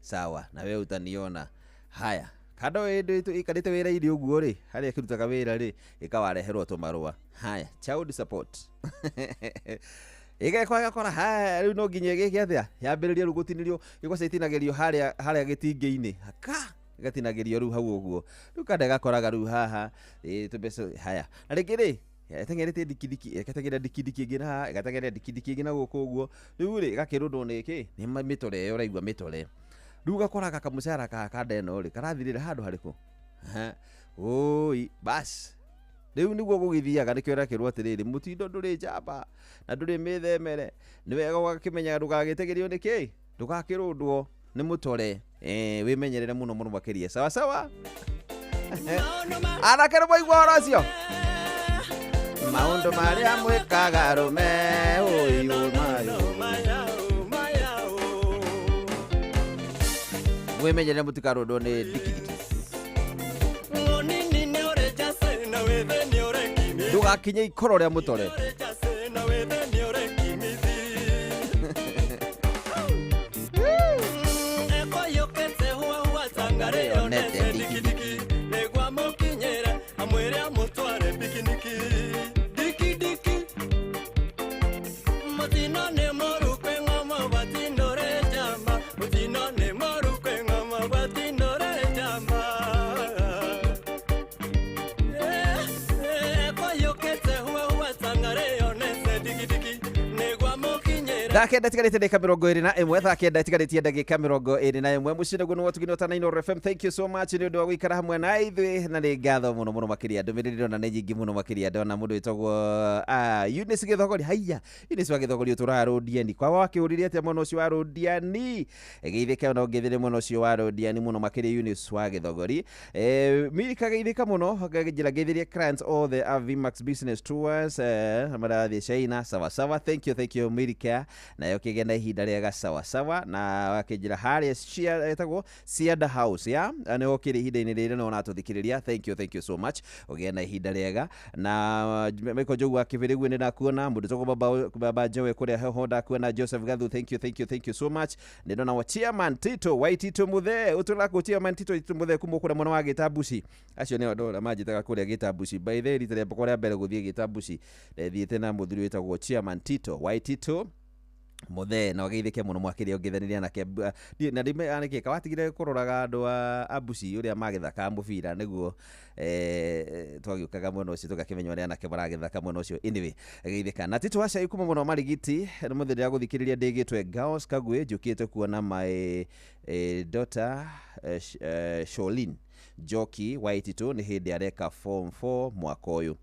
sawa na we utaniona haya kando ĩndĩ ĩikarĩte wĩra-inĩ ũguo rĩ harĩa ĩkĩrutaga wĩra rĩ ĩkawareherwo tũmarũa haya child support ĩgekora ĩgakora haya rĩu no nginya ĩgĩke atĩa yambĩrĩrie rĩu gũtinĩrio ĩgwaca ĩtinagĩrio harĩa harĩa gĩtingĩ-inĩ haka ĩgatinagĩrio rĩu hau ũguo rĩu kanda ĩgakoraga rĩu haha tũmbeca haya na rĩngĩ rĩ ĩteng'erete dikidiki ĩgateng'era dikidiki ĩngĩ na haha ĩgateng'era dikidiki ĩngĩ na gũkũ ũguo rĩu rĩ ĩgakĩrũndwo nĩ kĩ nĩ mĩtore ĩyo ũraigua mĩtore rĩu ũgakoraga kamũcara ka kanda ĩno rĩ karathirĩra handũ harĩkũ oi bas rĩu nĩguo gũgĩthiaga nĩkĩo ũrakĩrwo atĩrĩrĩ mũtindo ndũrĩ njamba na ndũrĩ mĩthemere nĩ wega ũgakĩmenya ndũgagĩtegerio nĩ kĩ ndũgakĩrũndwo nĩ mũtore wĩmenyerere mũno mũno makĩria sawa sawa anake nĩ mwaigua ũhoro ũcio maũndũ marĩa mwĩkaga rũme ũyũ mayo Mwimenyerere mutikarondwo ni dikidiki. Ndugakinye ikoro ria mutore. Onete dikidiki. Thaa kenda itigarĩte ndagĩka 21, thaa kenda itigarĩtie ndagĩka 21. Mũciĩ nĩguo nĩ wotugino ta Inooro FM. Thank you so much nĩ ũndũ wa gũikara hamwe na ithuĩ, na nĩ ngatho mũno mũno makĩria. Ndũmĩrĩri ndĩrona nĩ nyingĩ mũno makĩria. Ndona mũndũ wĩtagwo Eunice Gĩthogori. Haiya, Eunice wa Gĩthogori ũtũraga Rũndiani. Kwa wakĩũririe atĩa mwena ũcio wa Rũndiani? Geithĩka na ũngĩthĩre mwena ũcio wa Rũndiani mũno makĩria, Eunice wa Gĩthogori. Milika geithĩka mũno, njĩra ngeithĩrie clients othe a Vmax Business Tours, marathiĩ China. Sawa sawa, thank you, thank you Milika. Nayo kĩgĩa na ihinda rĩega sawa sawa. Na wakĩnjĩra harĩa ĩtagwo Cianda House ya nĩho kĩrĩ ihinda-inĩ rĩrĩ na ũratũthikĩrĩria. Thank you, thank you so much. Ũgĩe na ihinda rĩega. Na Michael Njogu wa Kĩbĩrĩgu nĩ ndakuona, mũndũ tũgwo baba Njowe kũrĩa heho ndakuona. Joseph Gathu, thank you, thank you, thank you so much. Nĩ ndona wa chairman Tito Waitito Muthe ũtũraga kũ chairman Tito Muthe kuma kũrĩa mwena wa Gĩtambuci. Acio nĩo andũ arĩa manjĩtaga kũrĩa Gĩtambuci. By the way, rita rĩakwa rĩa mbere gũthiĩ Gĩtambuci ndathiĩte na mũthuri wĩtagwo chairman Tito Waitito Muthe, na wageithĩke mũno makĩria ũngĩthaniria nake. Na ndime anĩkĩ watigire kũroraga andũ a Abuci ũrĩa magĩthakaga mũbira, nĩguo twagĩũkaga mwena ũcio tũgakĩmenya ũrĩa anake maragĩthaka mwena ũcio. Anyway, geithĩka na Tito Wacai kuma mwena wa Marigiti. Nĩ mũthĩ ndĩragũthikĩrĩria ndĩgĩtwe Gaos Kagwe, njũkĩte kuona my daughter Sholin Njoki Waitito nĩ hĩndĩ areka form 4 mwaka ũyũ.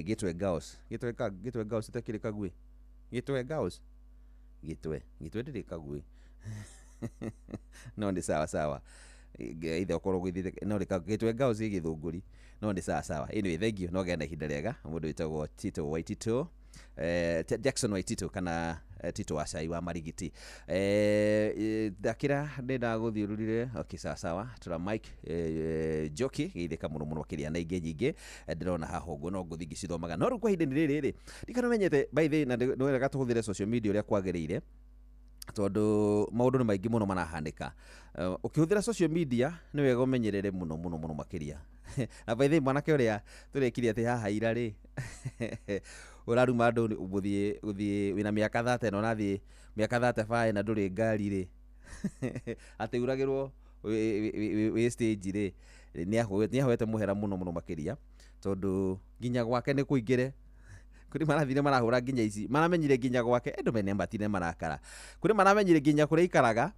Gĩtwe Gaos, gĩtwe Gaos itakĩrĩ Kagwe, gĩtwe Gaos, gĩtwe ndĩrĩ Kagwe no nĩ sawa sawa, ithe okorwo gwĩthiĩte no gĩtwe Gaos ĩ Gĩthũngũri, no nĩ sawa sawa. Anyway, thank you, no gĩa na ihinda rĩega. Mũndũ wĩtagwo Tito Waitito, Jackson Waitito kana Tito Wacai wa Marigiti. Ndakĩra nĩ ndagũthiũrũrire. Okay, sawa sawa. Tũra Mike Njoki geithĩka mũno mũno makĩria, na ingĩ nyingĩ ndĩrona haha ũguo no ngũthiĩ ngĩcithomaga. No rĩu kwa ihinda-inĩ rĩrĩ rĩ, ndikana menyete by the way, na nĩ wega tũhũthĩre social media ũrĩa kwagĩrĩire, tondũ maũndũ nĩ maingĩ mũno marahanĩka. Ũkĩhũthĩra social media nĩ wega ũmenyerere mũno mũno mũno makĩria. Na by the way, mwanake ũrĩa tũrekire atĩ haha ira rĩ, ũraruma andũ gũthiĩ wĩna mĩaka 30 na ũrathiĩ mĩaka 35 na ndũrĩ ngari rĩ, atĩ uragĩrwo wĩ stage rĩ, nĩ ahoete mũhera mũno mũno makĩria, tondũ nginya gwake nĩ kũingĩre kũrĩ marathire marahũra nginya ici maramenyire nginya gwake andũ mene matire marakara kũrĩ maramenyire nginya kũrĩa ikaraga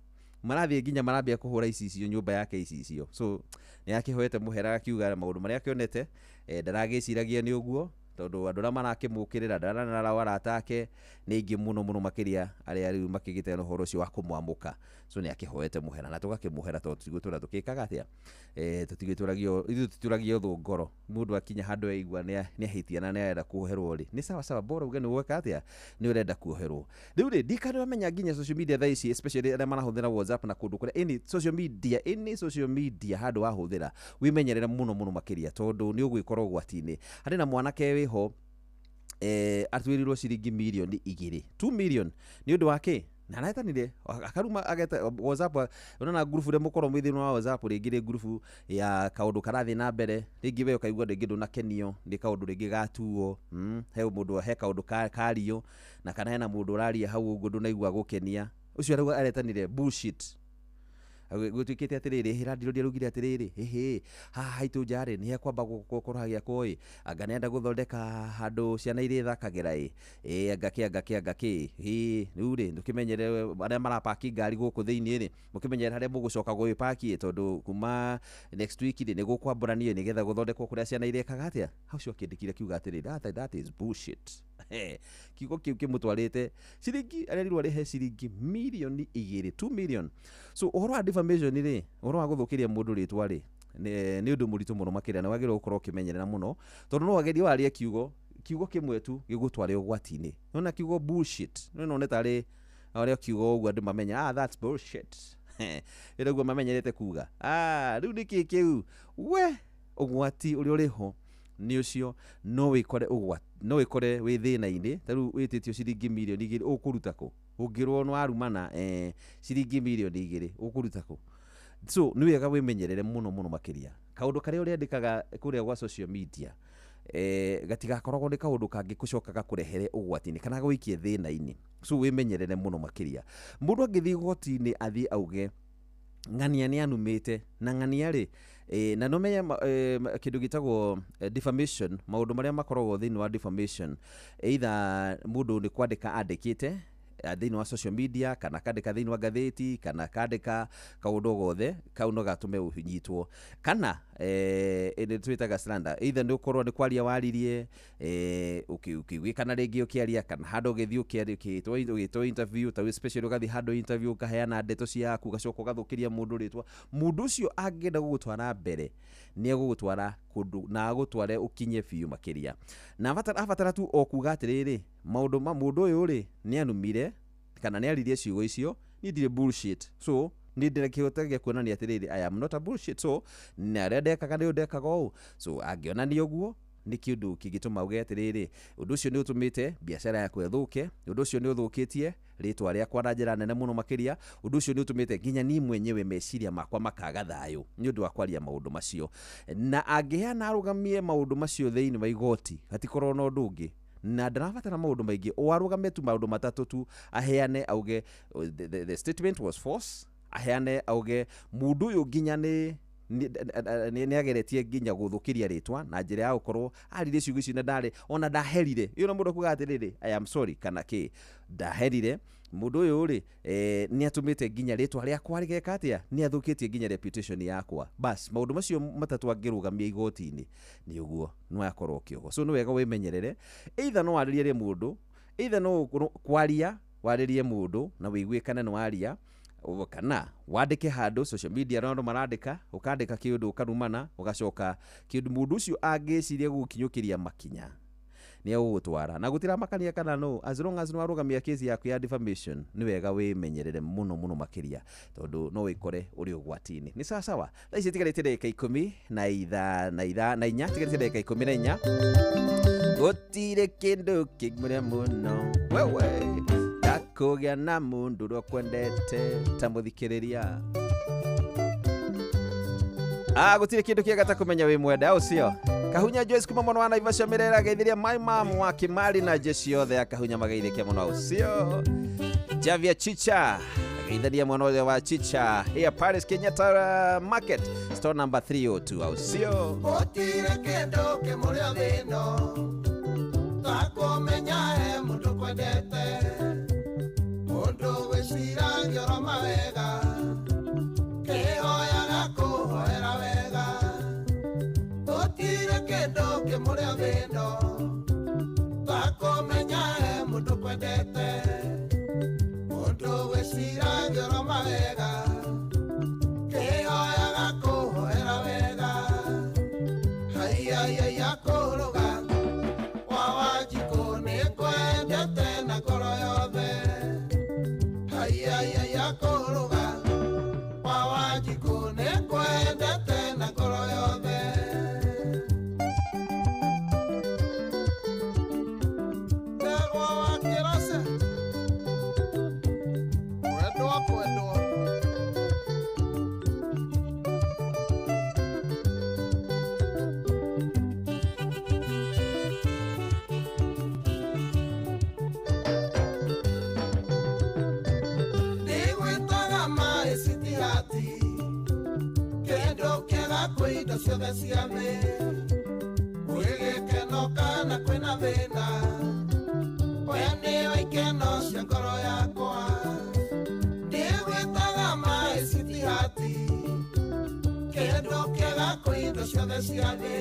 marathiĩ nginya marambia kũhũra icicio nyũmba yake icicio. So nĩ akĩhoete mũhera, akiuga maũndũ marĩa akĩonete ndaragĩciragia nĩ ũguo, tondũ andũ arĩa marakĩmũkĩrĩra ndararara arata ake nĩ aingĩ mũno mũno makĩria arĩa rĩu makĩgĩte na ũhoro ũcio wa kũmwamũka. So nĩ akĩhoete mũhera na tũgakĩmũhera, tondũ tũtigũtũra tũkĩkaga atĩa, tũtigĩtũragio ithuĩ, tũtitũragio thũ ngoro. Mũndũ akinya handũ aigua nĩ ahĩtia na nĩ arenda kuoherwo rĩ, nĩ sawa sawa, bora uge nĩ gweka atĩa, nĩ ũrenda kuoherwo. Rĩu rĩ, ndikana wamenya nginya social media thaa ici, especially arĩa marahũthĩra WhatsApp na kũndũ kũrĩa any social media handũ wahũthĩra, wĩmenyerere mũno mũno makĩria, tondũ nĩ ũgwĩkora ũgwati-inĩ. Harĩ na mwanake wĩho atwĩrirwo ciringi mirioni 2, 2 million, nĩ ũndũ wa kĩ? Na aretanire akaruma ageta WhatsApp. Unaona ngurubu ĩrĩa mũkorwo mwĩ thĩinĩ wa WhatsApp, rĩngĩ nĩ ngurubu ya kaũndũ karathiĩ na mbere, rĩngĩ we ũkaigua rĩngĩ ndũnakenio nĩ kaũndũ rĩngĩ gatuo, he mũndũ he kaũndũ kario na kana hena mũndũ ũraria hau ũguo ndũnaigua gũkenia ũcio arauga aretanire bullshit. Gũtuĩkĩte atĩrĩrĩ, hĩra ndiraugire atĩrĩrĩ, hĩhĩ haha haitũ nja rĩ, nĩ hekwamba gũkorwo hagĩakwo ĩ, anga nĩenda gũthondeka handũ ciana irĩthakagĩra ĩ, ĩ anga kĩ, anga kĩ, anga kĩ, ĩ rĩu rĩ, ndũkĩmenyere arĩa marapaki ngari gũkũ thĩinĩ rĩ, mũkĩmenyere harĩa mũgũcoka gwĩpaki, tondũ kuma next week rĩ, nĩ gũkwambũranio nĩgetha gũthondekwo kũrĩa ciana irĩkaga atĩa. Hau ũcio akĩndĩkire kiuga atĩrĩrĩ, that is bullshit. Kiugo kĩu kĩmũtwarĩte ciringi arerirwo arĩhe ciringi mirioni 2, 2 million. So ũhoro wa defamation rĩ, ũhoro wa gũthũkĩria mũndũ rĩtwa rĩ, nĩ ũndũ mũritũ mũno makĩria, na wagĩrĩirwo gũkorwo ũkĩmenyerera mũno, tondũ no wagerie warie kiugo kĩmwe tu gĩgũtware ũgwati-inĩ. Nona kiugo bullshit no none tarĩ ũrĩa kiugo ũguo andũ mamenya, ah, that's bullshit. Ĩrĩa mamenyerete kuga rĩu nĩkĩ kĩu we ũgwati ũrĩa ũrĩho nĩ ũcio no wĩkore ũgwati no wĩkore wĩ thĩna-inĩ ta rĩu wĩtĩtio ciringi mirioni 2 ũkũruta kũ ũngĩrwo nĩ warumana ciringi mirioni 2 ũkũruta kũ. So nĩ wega wĩmenyerere mũno mũno makĩria kaũndũ karĩa ũrĩandĩkaga kũrĩa gwa social media gatigakoragwo nĩ kaũndũ kangĩ gũcoka gakũrehere ũgwati-inĩ kana gũikie thĩna-inĩ. So wĩmenyerere mũno makĩria mũndũ angĩthiĩ igoti-inĩ athiĩ auge ng'ania nĩ anumĩte na ng'ania rĩ na no menye kĩndũ gĩtagwo defamation maũndũ marĩa makoragwo thĩinĩ wa defamation either mũndũ nĩ kwandĩka andĩkĩte thĩinĩ wa social media kana kandĩka thĩinĩ wa ngathĩti kana kandĩka kaũndũ gothe kau no gatũme ũnyitwo kana nĩ twĩtaga slander either nĩ ũkorwo nĩ kwaria waririe ũkĩũgĩkana rĩngĩ ũkĩaria kana handũ ũgĩthiĩ ũgĩtwo interview ta especially ũgathiĩ handũ interview ũkaheana ndeto ciaku ũgacoka ũgathũkĩria mũndũ rĩtwa mũndũ ũcio angĩenda gũgũtwara mbere nĩ egũgũtwara kũndũ na agũtware ũkinye biũ makĩria na abatara tu o kuga atĩrĩrĩ maũndũ ma mũndũ ũyũ rĩ nĩ anumire kana nĩ aririe ciugo icio niĩ ndirĩ bullshit so nĩ ndĩrĩ kĩhota gĩa kuonania atĩrĩrĩ I am not a bullshit so na arĩa ndekaga nĩ ndekaga ũũ so angĩonania ũguo nĩ kĩndũ kĩngĩtũma uge atĩrĩrĩ ũndũ ũcio nĩ ũtũmĩte biacara yakwa ĩthũke ũndũ ũcio nĩ ũthũkĩtie rĩtwa rĩakwa na njĩra nene mũno makĩria ũndũ ũcio nĩ ũtũmĩte nginya niĩ mwenyewe meciria makwa makaga thayũ nĩ ũndũ wa kwaria maũndũ macio na angĩheana arũgamie maũndũ macio thĩinĩ wa igoti hatikorwo na ũndũ ũngĩ na ndarabatara maũndũ maingĩ o arũgame tu maũndũ matatũ tu aheane auge the statement was false aheane auge mũndũ ũyũ nginya nĩ ageretie nginya gũthũkĩria rĩtwa na njĩra ya gũkorwo aririe ciugo icio na ndarĩ ona ndaherire ĩyo na mũndũ akuga atĩrĩrĩ I am sorry kana kĩ ndaherire mũndũ ũyũ rĩ nĩ atũmĩte nginya rĩtwa rĩakwa rĩgeka atĩa nĩ athũkĩtie nginya reputation yakwa bas maũndũ macio matatũ angĩrũgamia igoti-inĩ nĩ ũguo no akorwo kĩoho. So nĩ wega wĩmenyerere either no warĩrie mũndũ either no kwaria warĩrie mũndũ na wĩiguĩkane nĩ waria kana wandĩke handũ social media na andũ marandĩka ũkandĩka kĩũndũ ũkarumana ũgacoka kĩũndũ mũndũ ũcio angĩciria gũgũkinyũkĩria makinya nĩ egũgũtwara na gũtiramakania kana no as long as nĩ warũgamia kesi yaku ya defamation nĩ wega wĩmenyerere mũno mũno makĩria tondũ no wĩkore ũrĩ ũgwati-inĩ. Nĩ sawa sawa thaa ici itigarĩte ndagĩka 14 tigarĩte ndagĩka 14 gũtirĩ kĩndũ kĩmwe mũno wewe kũgĩa na mũndũ ũrĩa ũkwendete ta mũthikĩrĩria gũtirĩ kĩndũ kĩega ta kũmenya wĩ mwenda ũcio Kahunya Joyce kuma mwena wa Naivasha Mirera geithiria my mom wa Kimari na jeshi yothe ya Kahunya mageithĩke mũno ũcio Javia Chicha geitharia mwana ũrĩa wa Chicha here Paris Kenyatta Market store number 302 ũcio gũtirĩ kĩndũ kĩmũrĩa thĩno ta kũmenya he mũndũ kwendete mũndũ wĩciragia oro mawega kĩhoyaga kũhoera wega gũtirĩ kĩndũ kĩmũrĩa thĩno ta kũmenya he mũndũ kwendete mũndũ wĩciragia oro mawega kĩhoyaga kũhoera wega haiyaiyaiya kũrũga wa Wanjikũ nĩngwendete na ngoro yothe haiyaiyaiya kũrũga wa Wanjikũ nĩngwendete na ngoro yothe ndegwa wa Kĩrace kwendwa kwendwa indo ciothe cia thĩ gwĩ gĩkeno kana kwĩna thĩna we nĩwe ikeno cia ngoro yakwa ndigwĩtaga maĩ citihati kĩndũ kĩega kwĩ indo ciothe cia thĩ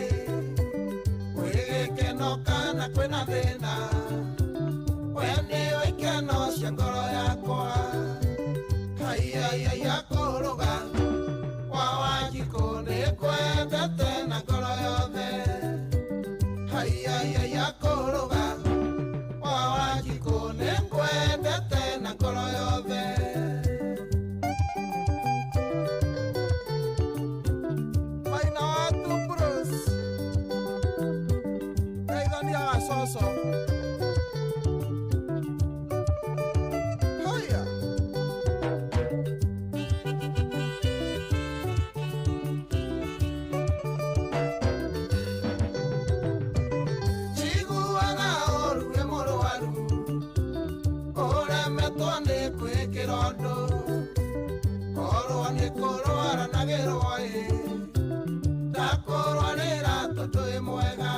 gwĩ gĩkeno kana kwĩna thĩna we nĩwe ikeno cia ngoro yakwa haiyaiyaiya kũrũga wa Wanjikũ nĩngwendete na ngoro yothe haiyaiyaiya kũrũga wa Wanjikũ nĩngwendete na ngoro yothe. gacoco. Haya. Njiguaga ũru wĩ mũrwaru, ũremetwo nĩ kwĩkĩra ũndũ, korwo nĩ kũrwara na gĩrwo ĩ, ndakũrwarĩra tondũ wĩ mwega.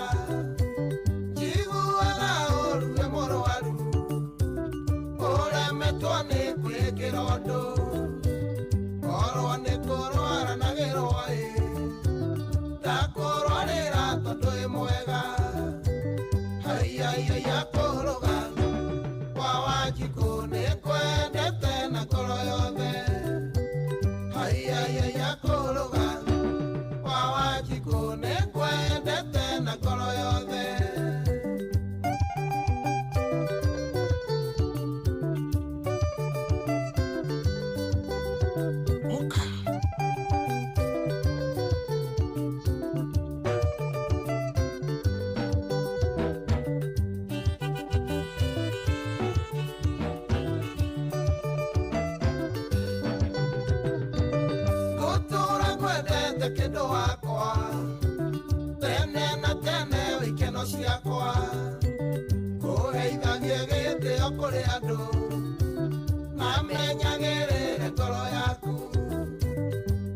Njiguaga ũru wĩ mũrwaru, ũremetwo nĩ kwĩkĩra ũndũ, korwo nĩ kũrwara na gĩrwo ĩ, ndakũrwarĩra tondũ wĩ mwega. Haiya kũrũga kwa Wanjikũ nĩ kwendete na ngoro yothe. Haiya kũrũga kwa Wanjikũ nĩ kwendete na ngoro yothe. Ngũtũra ngwendete kĩndũ wakwa tene na tene wĩ ikeno ciakwa, kũheithagie gĩtĩo kũrĩ andũ na menyagĩrĩre ngoro yaku.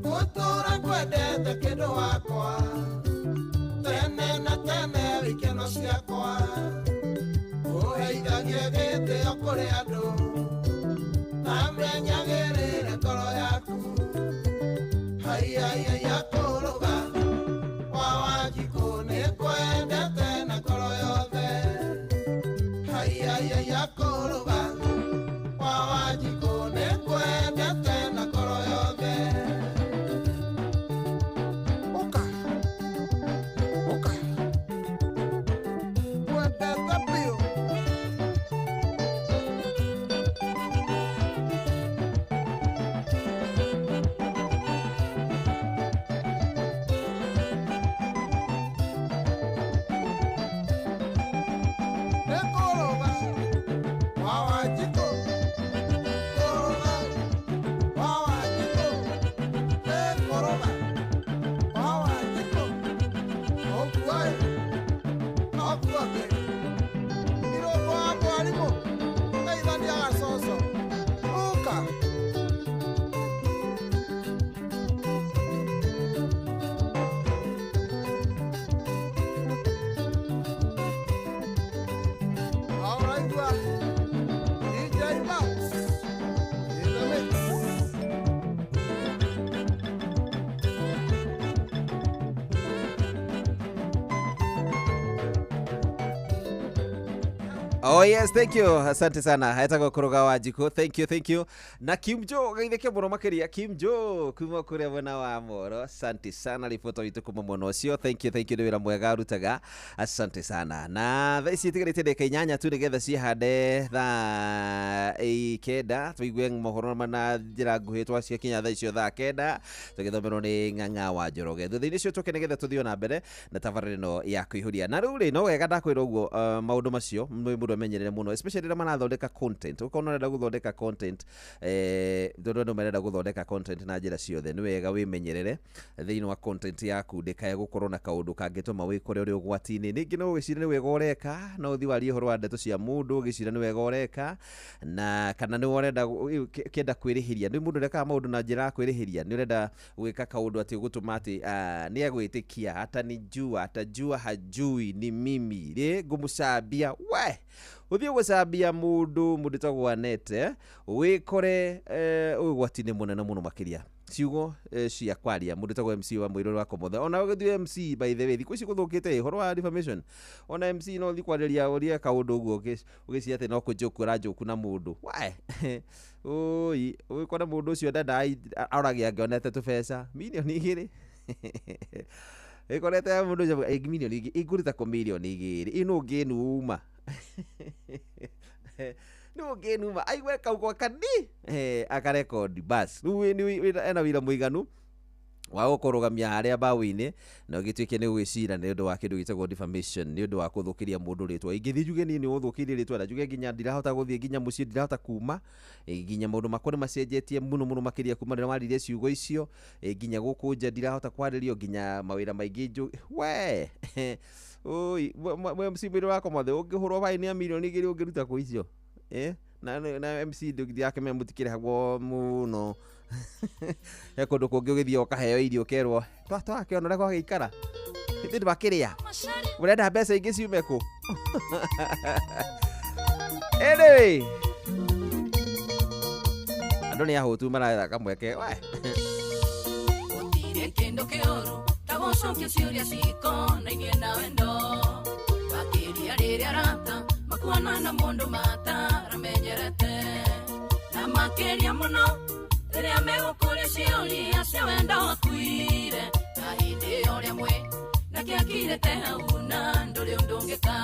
Ngũtũra ngwendete kĩndũ wakwa tene na tene wĩ ikeno ciakwa, kũheithagie gĩtĩo kũrĩ andũ na menyagĩrĩre ngoro yaku. Haiya kũrũga kwa Wanjikũ nĩ kwendete na ngoro yothe. Haiya kũrũga kwa Wanjikũ nĩ kwendete na ngoro yothe. Ũka, ũka, kwendete biũ. Nĩ kũrũga kwa Wanjikũ, kũrũga kwa Wanjikũ, nĩ kũrũga kwa Wanjikũ. Ũkua ĩ, ũkua kĩ, irũngũ wa mwarimũ, geithania gacoco, ũka. Ũraigua DJ Max in the mix. Oh yes, thank you. Asante sana. Etagwo Kũrũga Wanjikũ. Thank you, thank you. Na Kim Jo geithĩke mũno makĩria. Kim Jo kuma kũrĩa mwena wa Moro. Asante sana ribota witũ kuma mwena ũcio. Thank you, thank you nĩ wĩra mwega arutaga. Asante sana. Na thaa ici itigarĩte ndagĩka 8 tu nĩgetha cihande thaa 9 tũigue mohoro na njĩra nguhĩ twaciakinya thaa icio thaa 9 tũgĩthomerwo nĩ Ng'ang'a wa Njoroge. Thutha-inĩ ũcio tũke nĩgetha tũthiĩ o na mbere na tabarĩra ĩno ya kũihũria. Na rĩu rĩ no wega ndakwĩra ũguo maũndũ macio nĩ mũndũ amenyerere mũno especially rĩrĩa marathondeka content. Ũkona ũrenda gũthondeka content tondũ andũ marenda gũthondeka content na njĩra ciothe, nĩ wega wĩmenyerere thĩinĩ wa content yaku ndĩkae gũkorwo na kaũndũ kangĩtũma wĩkore ũrĩ ũgwati-inĩ. Ningĩ no ũgĩcirie nĩ wega ũreka, no ũthiĩ warie ũhoro wa ndeto cia mũndũ ũgĩciria nĩ wega ũreka, na kana nĩ ũrenda kĩenda kwĩrĩhĩria. Nĩ mũndũ ũrekaga maũndũ na njĩra ya kwĩrĩhĩria, nĩ ũrenda gwĩka kaũndũ atĩ ũgũtũma atĩ nĩ agwĩtĩkia, atanijua, atajua hajui ni mimi rĩ ngũmũcambia we ũthiĩ gũcambia mũndũ wĩtagwo Anete wĩkore ũgwati-inĩ mũnene mũno makĩria. Ciugo cia kwaria mũndũ wĩtagwo MC wa mũirũrũ wa Komothe, ona ũgĩthiĩ MC by the way thikũ ici gũthũkĩte ũhoro wa defamation, ona MC no ũthiĩ kwarĩria ũrie kaũndũ ũguo ũgĩciria atĩ no kũnjũku ũranjũku na mũndũ we ũi ũgĩkora mũndũ ũcio ndendaga aroragia angĩonete tũbeca mirioni 2 ĩkorete mũndũ ũcio mirioni 2 ingũruta kũ mirioni 2 ĩno ũngĩnuma nĩ ũngĩnuma aigue kaugo kani akarekodi bas rĩu ena wĩra mũiganu Wa gũkũrũgamia harĩa mbaũ-inĩ na ũgĩtuĩke nĩ ũgwĩcira nĩ ũndũ wa kĩndũ gĩtagwo defamation, nĩ ũndũ wa kũthũkĩria mũndũ rĩtwa. Ingĩthiĩ njuge niĩ nĩ ũthũkĩirie rĩtwa, na njuge nginya ndirahota gũthiĩ nginya mũciĩ, ndirahota kuma, nginya maũndũ makwa nĩ macenjetie mũno mũno makĩria kuma rĩrĩa waririe ciugo icio, nginya gũkũ nja ndirahota kwarĩrio, nginya mawĩra maingĩ njũ we oi MC mwĩrĩ wakwa mothe ũngĩhũrwo baini ya 2 mirioni ũngĩruta kũ icio, eh? Na MC ndakĩmenya mũtikĩrĩhagwo mũno. He kũndũ kũngĩ ũgĩthiĩ ũkaheo irio ũkerwo twakĩona ũrĩa gwagĩikara, ithuĩ ndwakĩrĩa, ũrenda mbeca ingĩ ciume kũ? Anyway, andũ nĩ ahũtu maretha kamweke we. Gũtirĩ kĩndũ kĩũru ta gũcokia ciũria cikonainie na wendo, makĩria rĩrĩa arata makuona na mũndũ mataramenyerete, na makĩria mũno rĩrĩa megũkũria ciũria cia wendo wakuire na hĩndĩ ĩyo ũrĩa mwĩ na kĩakirĩte hau na ndũrĩ ũndũ ũngĩka.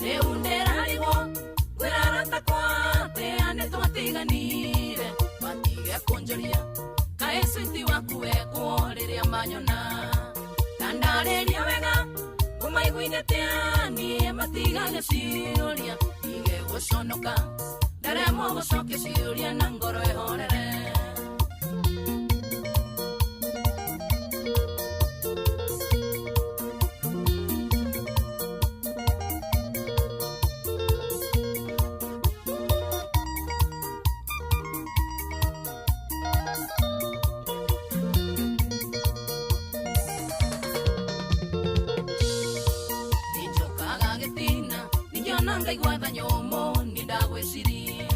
Rĩu ndĩrarigwo kwĩra arata kwa atĩa nĩ twatiganire, matige kũnjũria kaĩ switi waku wekwo rĩrĩa manyona, ta ndarĩria wega ngũmaiguithie atĩa niĩ matigage ciũria, ndige gũconoka ndaremwo gũcokia ciũria na ngoro ĩhorere. Ninjokaga gĩtina ningĩona ngaigua tha nyũmũ, nĩ ndagwĩciria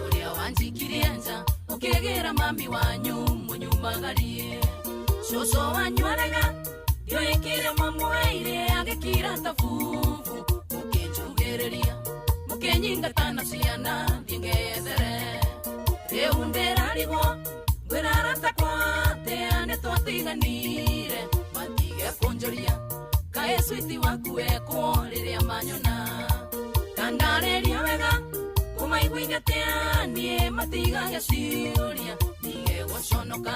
ũrĩa wanjikirie nja ũkĩgĩra mami wanyu mũnyumagarie, cũcũ wanyu arega ndioĩkĩre mamweire agĩkira ta bubu, mũkĩnjugĩrĩria mũkĩnyingata na ciana thiĩ ngeyethere. Rĩu ndĩrarigwo ngwĩra arata kwa atĩa nĩ twatiganire, matige kũnjũria kaĩ switi waku wekwo rĩrĩa manyona, ta ndarĩria wega ngũmaiguithie atĩa niĩ matigage ciũria, ndige gũconoka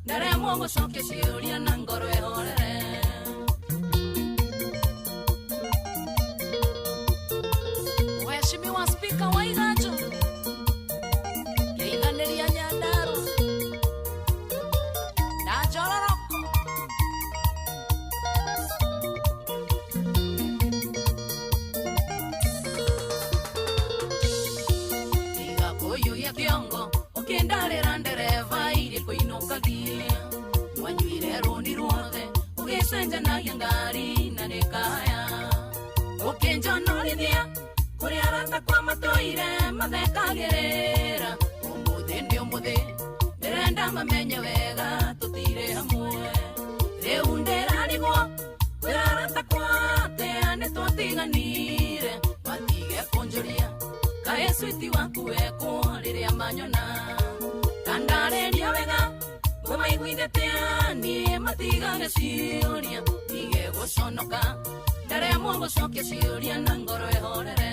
ndaremwo gũcokia ciũria na ngoro ĩhorere. Mheshimiwa Spika wa Igacho kĩiganĩria Nyandarua na Njororoko. Tiga kũiyũria kĩongo ũkĩndarĩra ndereba iria kũinũkagia, mwanyuire rũni ruothe ũgĩcenjanagia ngari na nĩ kaya, ũkĩnjonorithia kũrĩa arata kwa matũire mathekagĩrĩra, ũmũthĩ nĩ ũmũthĩ ndĩrenda mamenye wega tũtirĩ hamwe. Rĩu ndĩrarigwo kwĩra arata kwa atĩa nĩ twatiganire, matige kũnjũria kaĩ switi waku wekwo rĩrĩa manyona, ta ndarĩria wega ngũmaiguithie atĩa niĩ matigage ciũria, ndige gũconoka ndaremwo gũcokia ciũria na ngoro ĩhorere.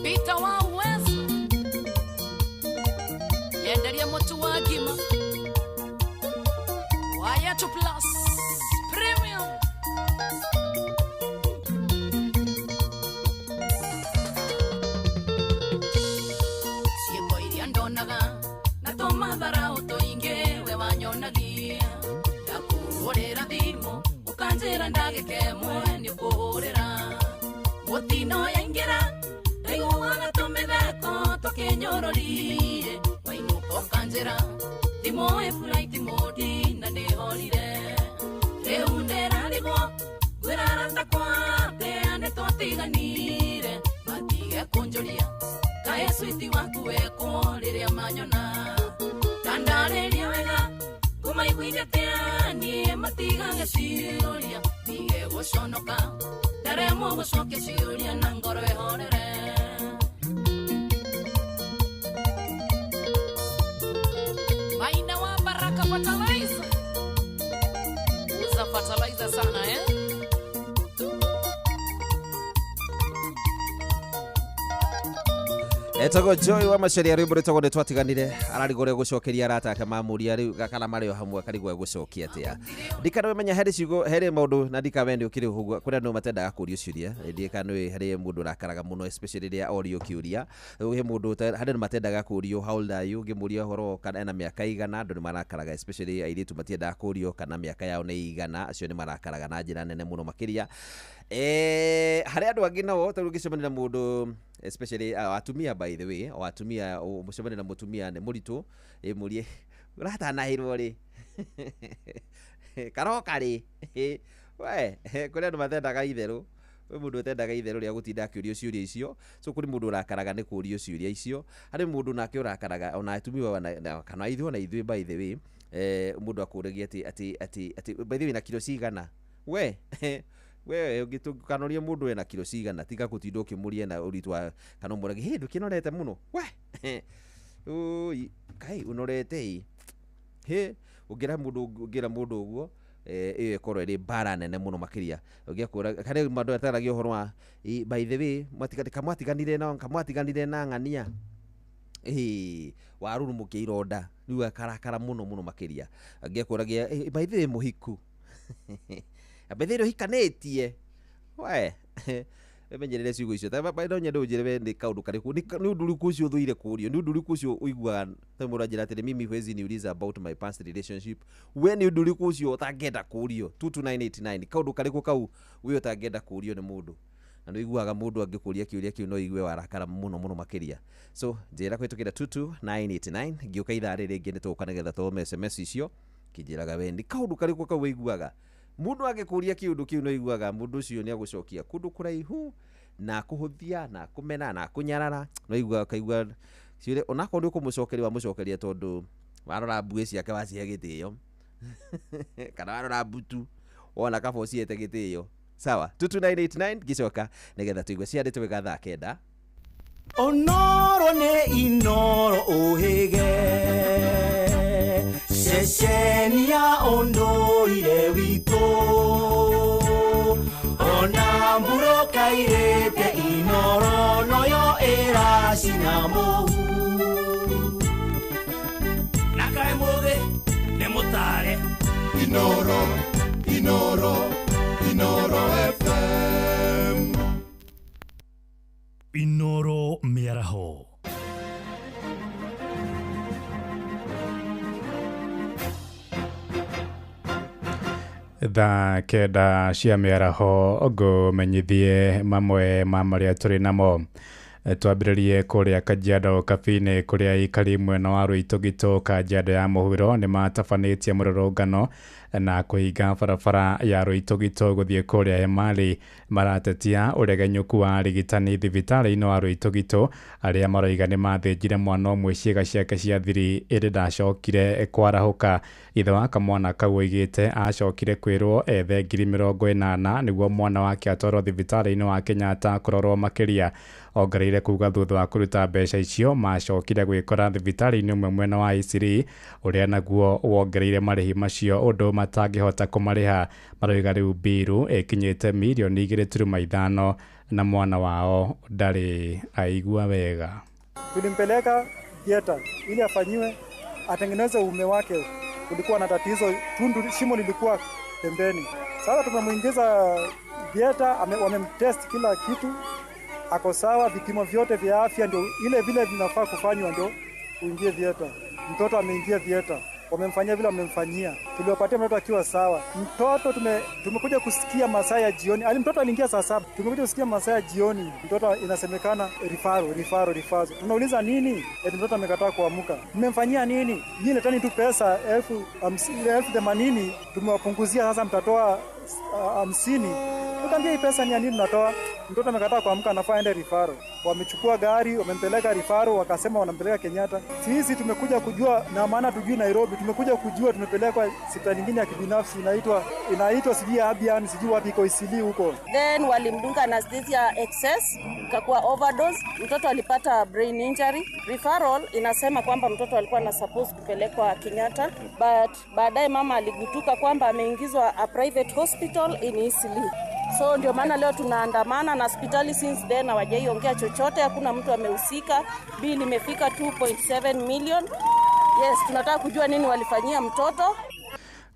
Peter wa Uwezo yenderia mũtu wa ngima wa Yetu Plus Premium. Ciĩko iria ndonaga na tũmatharau tũingĩ we wanyonagia, ndakũhũrĩra thimũ ũkanjĩra ndagĩka ĩmwe nĩ ũkũhũrĩra, mũtino yaingĩra ndaiguaga tũmĩtheko tũkĩnyũrũrie, wainũka ũkanjĩra thimũ ĩ flight mode na nĩhorire. Rĩu ndĩrarigwo ngwĩra arata kwa atĩa nĩ twatiganire, matige kũnjũria kaĩ switi waku wekwo rĩrĩa manyona, ta ndarĩria wega ngũmaiguithie atĩa niĩ matigage ciũria, ndige gũconoka ndaremwo gũcokia ciũria na ngoro ĩhorere. Maina wa Baraka Fertilizer, uza fertilizer sana, eh? Etagwo Joy wa Macharia rwimbo rwĩtagwo nĩ twatiganire ararigwo ũrĩa gũcokeria arata ake mamũria rĩu kana marĩ o hamwe akarigwo egũcokia atĩa. Ndikana wemenya harĩ ciugo harĩ maũndũ na ndikawe nĩ ũkĩrĩ ũguo kũrĩa andũ matendaga kũrio ciũria ndika nĩ harĩ mũndũ ũrakaraga mũno especially rĩrĩa orio kĩũria he mũndũ harĩ andũ matendaga kũrio how old are you ũngĩmũria ũhoro kana ena mĩaka igana andũ nĩ marakaraga especially airĩtu matiendaga kũrio kana mĩaka yao nĩ igana acio nĩ marakaraga na njĩra nene mũno makĩria. Harĩ andũ angĩ nao ta rĩu ũngĩcemania na mũndũ especially atumia by the way o atumia mũcemania na mũtumia nĩ mũritũ ĩmũrie ũratanahĩrwo rĩ karoka rĩ we kũrĩ andũ matendaga itherũ kwĩ mũndũ ũtendaga itherũ rĩa gũtinda akĩũrio ciũria icio so kũrĩ mũndũ ũrakaraga nĩ kũrio ciũria icio harĩ mũndũ nake ũrakaraga ona atumia kana ithuĩ ona ithuĩ by the way mũndũ akũragia atĩ by the way na kiro cigana we we ũngĩkanoria mũndũ ena kiro cigana tiga gũtinda ũkĩmũria na ũritũ wa kana ũmũragie hĩ ndũkĩnorete mũno we ũi kai ũnorete ĩ hĩ ũngĩra mũndũ ũguo ĩyo ĩkorwo ĩrĩ mbara nene mũno makĩria ũngĩakũra harĩ mũndũ ataragia ũhoro wa by the way kamwatiganire na ng'ania warurumũkia ironda rĩu akarakara mũno mũno makĩria angĩakũragia by the way mũhiku by the way ũhikanĩtie we menyerere ciugo icio no nyende ũnjĩre we nĩ kaũndũ karĩkũ nĩ ũndũ ũrĩkũ ũcio ũthũire kũũrio nĩ ũndũ ũrĩkũ ũcio ũiguaga ta mũndũ anjĩra atĩrĩ mimi huwezi niuliza about my past relationship we nĩ ũndũ ũrĩkũ ũcio ũtangĩenda kũũrio 22989 kaũndũ karĩkũ kau we ũtangĩenda kũũrio nĩ mũndũ na nĩ ũiguaga mũndũ angĩkũria kĩũria kĩu no igue warakara mũno mũno makĩria so njĩra kũhĩtũkĩra 22989 ngĩũka ithaa rĩrĩ rĩngĩ nĩ tũgũka nĩgetha tũthome SMS icio kĩnjĩraga we nĩ kaũndũ karĩkũ kau ũiguaga mũndũ angĩkũria kĩũndũ kĩu no iguaga mũndũ ũcio nĩ agũcokia kũndũ kũraihu na kũhũthia na kũmena na kũnyarara no iguaga kaigua ciũria onakorwo nĩ ũkũmũcokeria wamũcokeria tondũ warora mbuĩ ciake wacihe gĩtĩo kana warora mbutu wona kaba ũcihete gĩtĩo sawa 22989 ngĩcoka nĩgetha tũigue ciandĩtwo wega thaa 9 Onoro nĩ Inoro ũhĩge ceceni ya ũndũire witũ ona mbura kairĩte Inoro noyo ĩracina mũhu na kaĩ mũthĩ nĩ mũtare Inoro Inoro Inoro FM Inoro mĩaraho Thaa 9 cia mĩaraho ngũmenyithie mamwe ma marĩa tũrĩ namo. Twambĩrĩrie kũrĩa Kajiado Cafe-inĩ kũrĩa aikari mwena wa Rũitũgitũ Kajiado ya mũhuro nĩ matabanĩtie mũrũrũngano na kũhinga barabara ya Rũitũgitũ gũthiĩ kũrĩa Emali maratetia ũregenyũku wa arigitani thibitarĩ-inĩ wa Rũitũgitũ arĩa maroiga nĩ mathĩnjire mwana ũmwe ciĩga ciake cia thiri ĩndĩ ndacokire kwarahũka. Ithe wa kamwana kau oigĩte acokire kwĩrwo ethe 80,000 nĩguo mwana wake atwarwo thibitarĩ-inĩ wa Kenyatta kũrorwo makĩria. Ongereire kuga thutha wa kũruta mbeca icio macokire gwĩkora thibitarĩ-inĩ ũmwe mwena wa Isiri ũrĩa naguo wongereire marĩhi macio ũndũ matangĩhota kũmarĩha. Maroiga rĩu mbiru ĩkinyĩte mirioni 2.5 na mwana wao ndarĩ aigua wega. Tulimpeleka theater ili afanyiwe atengeneze uume wake, kulikuwa na tatizo, tundu shimo lilikuwa pembeni. Sasa tumemuingiza theater, wamemtest kila kitu, ako sawa, vipimo vyote vya afya ndio ile vile vinafaa kufanywa ndio uingie theater. Mtoto ameingia theater, wamemfanyia vile wamemfanyia. Tuliwapatia mtoto akiwa sawa. Mtoto tumekuja kusikia masaa ya jioni. Ali mtoto aliingia saa 7. Tumekuja kusikia masaa ya jioni. Mtoto inasemekana rifaro. Tunauliza nini? Eti mtoto amekataa kuamka. Mmemfanyia nini? Nyinyi letani tu pesa 80,000 tumewapunguzia, sasa mtatoa 50. Tukaambia hii pesa ni ya nini tunatoa? Mtoto amekataa kuamka, anafaa aende rifaro. Wamechukua gari, wamempeleka rifaro, wakasema wanampeleka Kenyatta. Sisi tumekuja kujua, na maana tujui Nairobi, tumekuja kujua tumepelekwa hospitali nyingine ya kibinafsi inaitwa sijui Abian, sijui wapi iko Isili huko. Then walimdunga anesthesia excess, ikakuwa overdose, mtoto alipata brain injury. Referral inasema kwamba mtoto alikuwa na supposed kupelekwa Kenyatta, but baadaye mama aligutuka kwamba ameingizwa a private hospital in Isili. So ndio maana leo tunaandamana na hospitali, since then hawajaiongea chochote, hakuna mtu amehusika. Bill imefika 2.7 million. Yes, tunataka kujua nini walifanyia mtoto.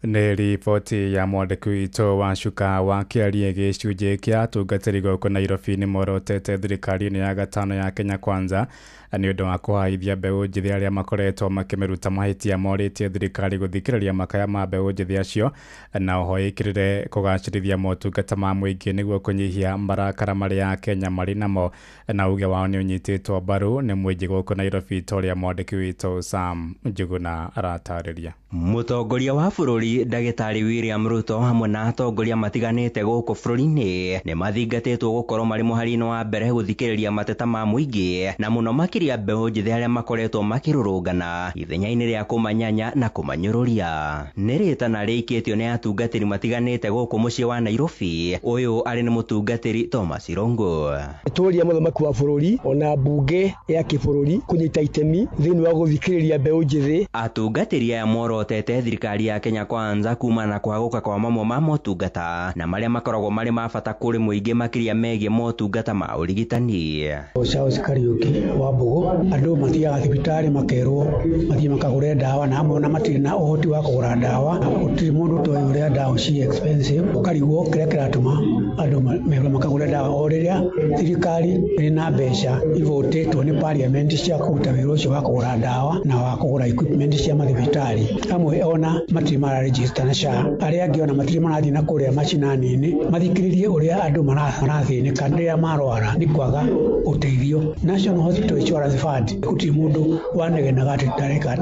Nĩ riboti ya mwandĩki witũ wa cuka wa kĩarie gĩcunjĩ kĩa atungatĩri gũkũ Nairobi nĩ morotete thirikari-inĩ ya gatano ya Kenya Kwanza nĩ ũndũ wa kũhaithia mbeũ njĩthĩ arĩa makoretwo makĩmĩruta mahĩtia. Morĩtie thirikari gũthikĩrĩria makaya ma mbeũ njĩthĩ acio na oho ĩkĩrĩre kũgacĩrithia motungata ma mũingĩ nĩguo kũnyihia marakara marĩa Akenya marĩ namo, na uge wao nĩ ũnyitĩtwo mbaru nĩ mũingĩ gũkũ Nairobi ta ũrĩa mwandĩki witũ Sam Njuguna aratarĩria. Mũtongoria wa bũrũri Ndagĩtarĩ William Ruto hamwe na atongoria matiganĩte gũkũ bũrũri-inĩ nĩ mathingatĩtwo gũkorwo marĩ mũhari-inĩ wa mbere gũthikĩrĩria mateta ma mũingĩ na mũno makĩria mbeũ njĩthĩ arĩa makoretwo makĩrũrũngana ithenya-inĩ rĩa kũmanyanya na kũmanyũrũria. Nĩ rĩtana rĩikĩtio nĩ atungatĩri matiganĩte gũkũ mũciĩ wa Nairobi. Ũyũ arĩ nĩ mũtungatĩri Thomas Irũngũ. Tũria mũthamaki wa bũrũri ona mbunge ya kĩbũrũri kũnyita itemi thĩinĩ wa gũthikĩrĩria mbeũ njĩthĩ. Atungatĩri aya morotete thirikari ya Kenya Kwanza kuma na kũhagũka kwa mamwe ma motungata na marĩa makoragwo marĩ ma bata kũrĩ mũingĩ makĩria megiĩ motungata ma ũrigitani. Charles Kariuki wa Mbugu, andũ mathiaga thibitarĩ makerwo mathiĩ makagũre ndawa na amwe ona matirĩ na ũhoti wa kũgũra ndawa. Gũtirĩ mũndũ ũtoĩ ũrĩa ndawa ci expensive, ũkarigwo kĩrĩa kĩratũma andũ merwo makagũre ndawa o rĩrĩa thirikari ĩrĩ na mbeca ivotĩtwo nĩ parliament cia kũruta wĩra ũcio wa kũgũra ndawa na wa kũgũra equipment cia mathibitarĩ. Amwe ona matirĩ mararegister na SHA, arĩa angĩ ona matirĩ marathiĩ na kũrĩa macinani-inĩ mathikĩrĩrie ũrĩa andũ marathĩnĩka rĩrĩa marwara nĩ kwaga ũteithio. National Hospital Insurance Fund gũtirĩ mũndũ wanegenaga atĩ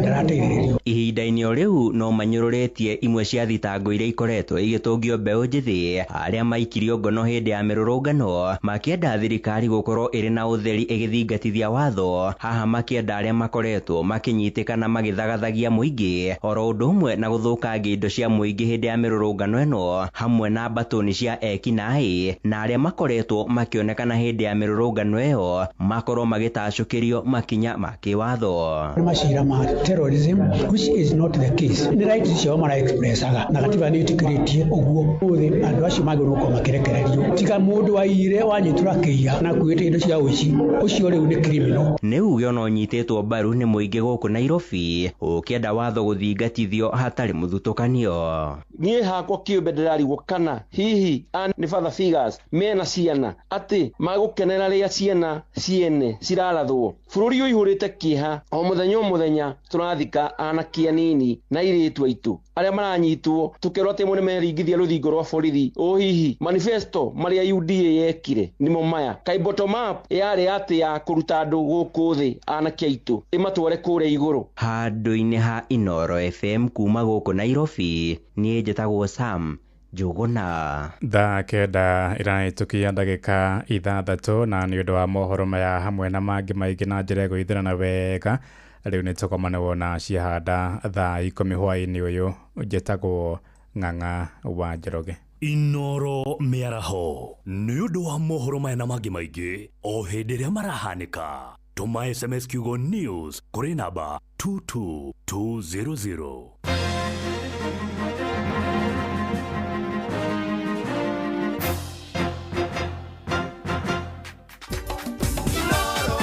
ndarateithĩrĩrio. Ihinda-inĩ o rĩu no manyũrũrĩtie imwe cia thitango iria ikoretwo igĩtũngio mbeũ njĩthĩ arĩa maikirio ngono hĩndĩ ya mĩrũrũngano makĩenda thirikari gũkorwo ĩrĩ na ũtheri ĩgĩthingatithia watho, haha makĩenda arĩa makoretwo makĩnyitĩkana magĩthagathagia mũingĩ oro ũndũ ũmwe na gũthũkangia indo cia mũingĩ hĩndĩ ya mĩrũrũngano ĩno hamwe na mbatũni cia ekinaĩ na arĩa makoretwo makĩonekana hĩndĩ ya mĩrũrũngano ĩyo makorwo magĩtacũkĩrio makinya ma kĩwatho. Nĩ macira ma terrorism which is not the case. Nĩ right ciao mara expressaga na gatiba nĩ ĩtĩkĩrĩtie ũguo. Ũmũthĩ andũ acio magĩrĩirwo gũkorwo makĩrekererio tiga mũndũ waiyire wanyitwo akĩiya na akuĩte indo cia ũici, ũcio rĩu nĩ criminal. Nĩ uge ona ũnyitĩtwo mbaru nĩ mũingĩ gũkũ Nairobi ũkĩenda watho gũthingatithio hatarĩ mũthutũkanio. Niĩ hakwa kĩũmbe ndĩrarigwo kana hihi nĩ father figures mena ciana atĩ magũkenera rĩrĩa ciana ciene cirarathwo. Bũrũri ũihũrĩte kĩeha o mũthenya o mũthenya tũrathika anake anini na airĩtu aitũ arĩa maranyitwo tũkerwo atĩ amwe nĩmeringithia rũthingo rwa borithi. O hihi manifesto marĩa UDA yekire nĩmo maya? Kaĩ bottom up yarĩ atĩ ya kũruta andũ gũkũ thĩ anake aitũ ĩmatware kũrĩa igũrũ. Handũ-inĩ ha Inooro FM kuma gũkũ Nairobi, niĩ njĩtagwo Sam Njuguna. Thaa 9 ĩrahĩtũkia ndagĩka 6 na nĩ ũndũ wa mohoro maya hamwe na mangĩ maingĩ na njĩra ĩgũithĩrana wega rĩu nĩ tũkomanwo na ciahanda thaa 10 hwaĩ-inĩ ũyũ. Njĩtagwo Ng'ang'a wa Njoroge. Inooro mĩaraho nĩ ũndũ wa mohoro maya na mangĩ maingĩ o hĩndĩ ĩrĩa marahanĩka. Tũma SMS kiugo news kũrĩ namba 22200.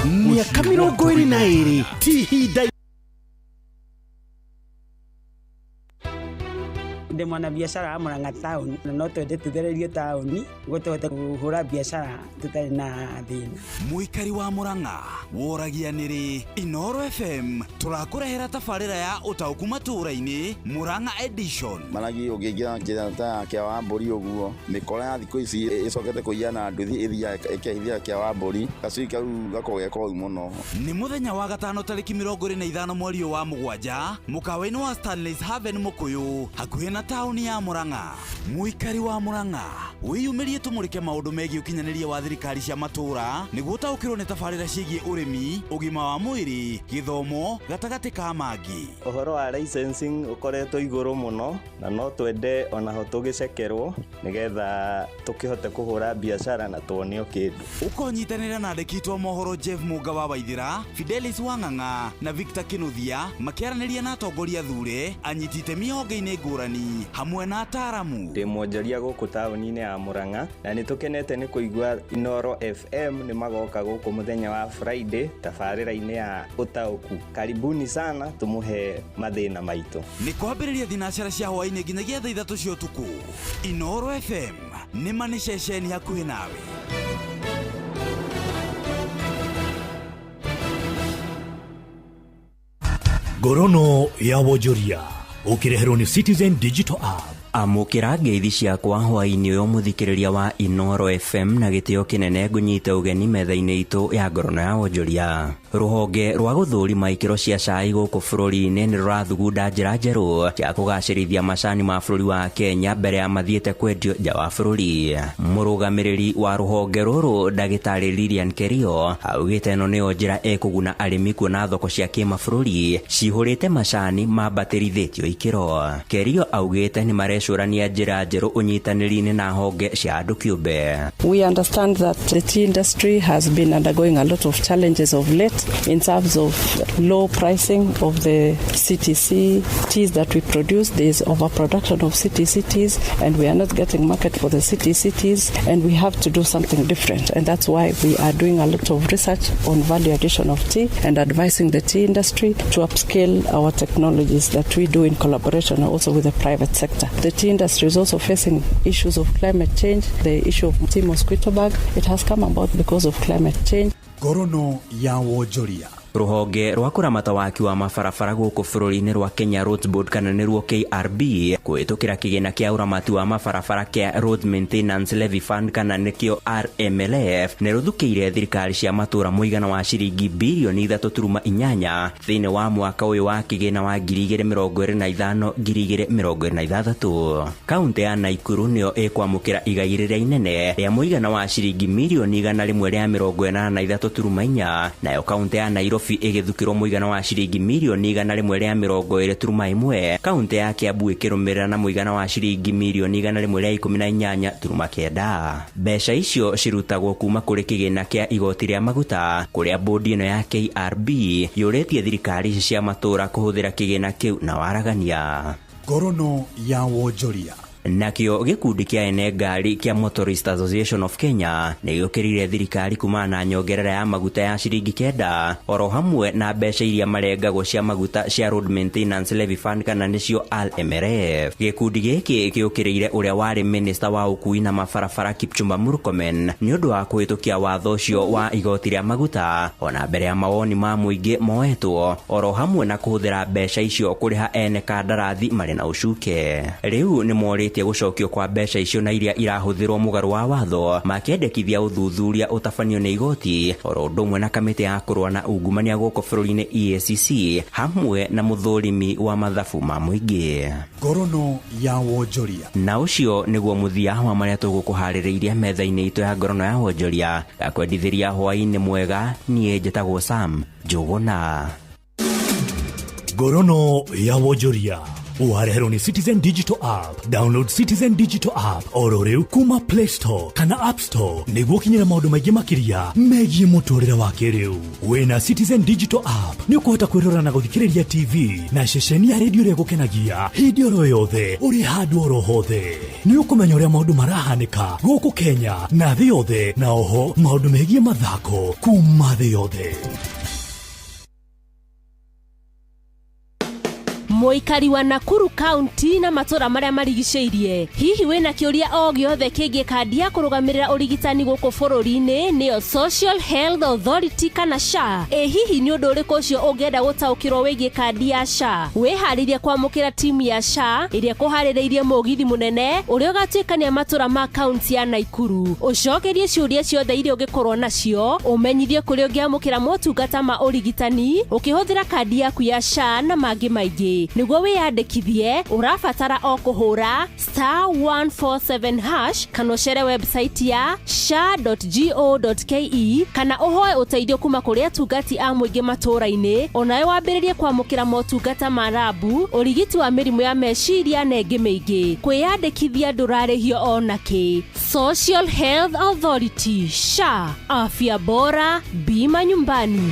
Mĩaka 22 ti ihinda. Ndĩ mwanabiacara wa Murang'a taũni na no twende tũthererio taũni nĩguo tũhote kũhũra biacara tũtarĩ na thĩna. Mũikari wa Murang'a woragia nĩrĩ Inooro FM tũrakũrehera tabarĩra ya ũtaũku matũũra-inĩ Murang'a edition. Maragi ũngĩingĩra njĩra ta ya kĩa wa mbũri ũguo mĩkora ya thikũ ici ĩcokete kũiya na nduthi ĩthiaga ĩkehithia kĩa wa mbũri gacui kau gakoragwo ge koru mũno. Nĩ mũthenya wa gatano tarĩki 25 mweri ũyũ wa 7 mũkawa-inĩ wa Stanley's Haven Mũkũyũ hakuhĩ na taũni ya Murang'a. Mũikari wa Murang'a wĩyumĩrie tũmũrĩke maũndũ megiĩ ũkinyanĩria wa thirikari cia matũũra nĩguo ũtaũkĩrwo nĩ tabarĩra ciĩgiĩ ũrĩmi, ũgima wa mwĩrĩ, gĩthomo gatagatĩ ka mangĩ. Ũhoro wa licensing ũkoretwo igũrũ mũno na no twende onaho tũgĩcekerwo nĩgetha tũkĩhote kũhũra biacara na tuonio kĩndũ. Ũkonyitanĩra na andĩki aitũ a mohoro Jeff Mũnga wa Waithĩra, Fidelis Wang'ang'a na Victor Kinuthia makĩaranĩria na atongoria thure, anyiti itemi honge-inĩ ngũrani Hamwe na ataaramu. Ndĩ mwonjoria gũkũ taũni-inĩ ya Murang'a na nĩ tũkenete nĩ kũigua Inoro FM nĩ magoka gũkũ mũthenya wa Friday tabarĩra-inĩ ya ũtaũku. Karibuni sana tũmũhe mathĩna maitũ. Nĩ kwambĩrĩria thinacara cia hwaĩ-inĩ nginyagia thaa 3 cia ũtukũ. Inoro FM nĩ ma nĩ ceceni hakuhĩ nawe. Ngorono ya wonjoria ũkĩreherwo nĩ Citizen Digital App. Amũkĩra ngeithi ciakwa hwaĩ-inĩ ũyũ mũthikĩrĩria wa Inoro FM na gĩtĩo kĩnene ngũnyite ũgeni metha-inĩ itũ ya ngorono ya wonjoria. Rũhonge rwa gũthũrima ikĩro cia cai gũkũ bũrũri-inĩ nĩ rũrathugunda njĩra njerũ cia kũgacĩrithia macani ma bũrũri wa Kenya mbere ya mathiĩte kwendio nja wa bũrũri. Mũrũgamĩrĩri wa rũhonge rũrũ ndagĩtarĩ Lilian Kerio augĩte ĩno nĩyo njĩra ĩkũguna arĩmi kuona thoko cia kĩmabũrũri cihũrĩte macani mambatĩrithĩtio ikĩro. Kerio augĩte nĩ marecũrania njĩra njerũ ũnyitanĩri-inĩ na honge cia andũ kĩũmbe. We understand that the tea industry has been undergoing a lot of challenges of late in terms of low pricing of the CTC teas that we produce. There is overproduction of CTC teas and we are not getting market for the CTC teas, and we have to do something different. And that's why we are doing a lot of research on value addition of tea and advising the tea industry to upscale our technologies that we do in collaboration also with the private sector. The tea industry is also facing issues of climate change, the issue of tea mosquito bug. It has come about because of climate change. Ngorono ya wonjoria. Rũhonge rwa kũramata waki wa mabarabara gũkũ bũrũri-inĩ rwa Kenya Roads Board kana nĩruo KRB kũhĩtũkĩra kĩgĩna kĩa ũramati wa mabarabara kĩa Road Maintenance Levy Fund kana nĩkĩo RMLF nĩ rũthukĩire thirikari cia matũra mũigana wa ciringi birioni 3.8 thĩinĩ wa mwaka ũyũ wa kĩgĩna wa 2025 2026. Kaunti ya Naikuru nĩyo ĩkwamũkĩra igai rĩrĩa inene rĩa mũigana wa ciringi mirioni 183.4 nayo kaunti ya Nairobi ĩgĩthukĩrwo mũigana wa ciringi mirioni 120.1, kaunti ya Kiambu ĩkĩrũmĩrĩra na mũigana wa ciringi mirioni 118.9. Mbeca icio cirutagwo kuma kũrĩ kĩgĩna kĩa igoti rĩa maguta kũrĩa bodi ĩno ya KRB yũrĩtie thirikari ici cia matũra kũhũthĩra kĩgĩna kĩu na waragania. Ngorono ya wonjoria. Nakĩo gĩkundi kĩa ene ngari kĩa Motorist Association of Kenya nĩ gĩũkĩrĩire thirikari kumana na nyongerera ya maguta ya ciringi 9 oro hamwe na mbeca iria marengagwo cia maguta cia Road Maintenance Levy Fund kana nĩcio RMLF. Gĩkundi gĩkĩ gĩũkĩrĩire ũrĩa warĩ minista wa ũkui na mabarabara Kipchumba Murkomen nĩ ũndũ wa kũhĩtũkia watho ũcio wa igoti rĩa maguta ona mbere ya mawoni ma mũingĩ moetwo oro hamwe na kũhũthĩra mbeca icio kũrĩha ene kandarathi marĩ na ũcuke. Rĩu nĩ morĩtie gũcokio kwa mbeca icio na iria irahũthĩrwo mũgarũ wa watho makĩendekithia ũthuthuria ũtabanio nĩ igoti oro ũndũ ũmwe na kamĩtĩ ya kũrũa na ungumania gũkũ bũrũri-inĩ EACC hamwe na mũthũrimi wa mathabu ma mũingĩ. Ngorono ya wonjoria. Na ũcio nĩguo mũthia wa marĩa tũgũkũharĩrĩirie metha-inĩ itũ ya ngorono ya wonjoria. Ngakwendithĩria hwaĩ-inĩ mwega, niĩ njĩtagwo Sam Njũgũna. Ngorono ya wonjoria wareherwo nĩ Citizen Digital App. Download Citizen Digital App oro rĩu kuma Play Store kana App Store nĩguo ũkinyĩre maũndũ maingĩ makĩria megiĩ mũtũrĩre wa kĩrĩu. Wĩna Citizen Digital App nĩ ũkũhota kwĩrora na gũthikĩrĩria TV na ceceni ya redio ĩrĩa ĩgũkenagia hĩndĩ oro yothe ũrĩ handũ oro hothe. Nĩ ũkũmenya ũrĩa maũndũ marahanĩka gũkũ Kenya na thĩ yothe, na oho maũndũ megiĩ mathako kuma thĩ yothe. Mũikari wa Nakuru County na matũra marĩa marigicĩirie, hihi wĩna kĩũria o gĩothe kĩgiĩ kandi ya kũrũgamĩrĩra ũrigitani gũkũ bũrũri-inĩ nĩyo Social Health Authority kana SHA? Ĩ hihi nĩ ũndũ ũrĩkũ ũcio ũngĩenda gũtaũkĩrwo wĩgiĩ kandi ya SHA? Wĩharĩrie kwamũkĩra timu ya SHA ĩrĩa ĩkũharĩrĩirie mũgithi mũnene ũrĩa ũgatuĩkania matũra ma kaunti ya Nakuru. Ũcokerie ciũria ciothe iria ũngĩkorwo nacio, ũmenyithie kũrĩa ũngĩamũkĩra motungata ma ũrigitani ũkĩhũthĩra kandi yaku ya SHA na mangĩ maingĩ. Nĩguo wĩyandĩkithie ũrabatara o kũhũra *147# kana ũcere website ya sha.go.ke kana ũhoe ũteithio kuma kũrĩ atungati a mũingĩ matũũra-inĩ, onawe wambĩrĩrie kwamũkĩra motungata ma rabu, ũrigiti wa mĩrimũ ya meciria na ĩngĩ mĩingĩ. Kwĩyandĩkithia ndũrarĩhio ona kĩ. Social Health Authority SHA, afya bora, bima nyumbani.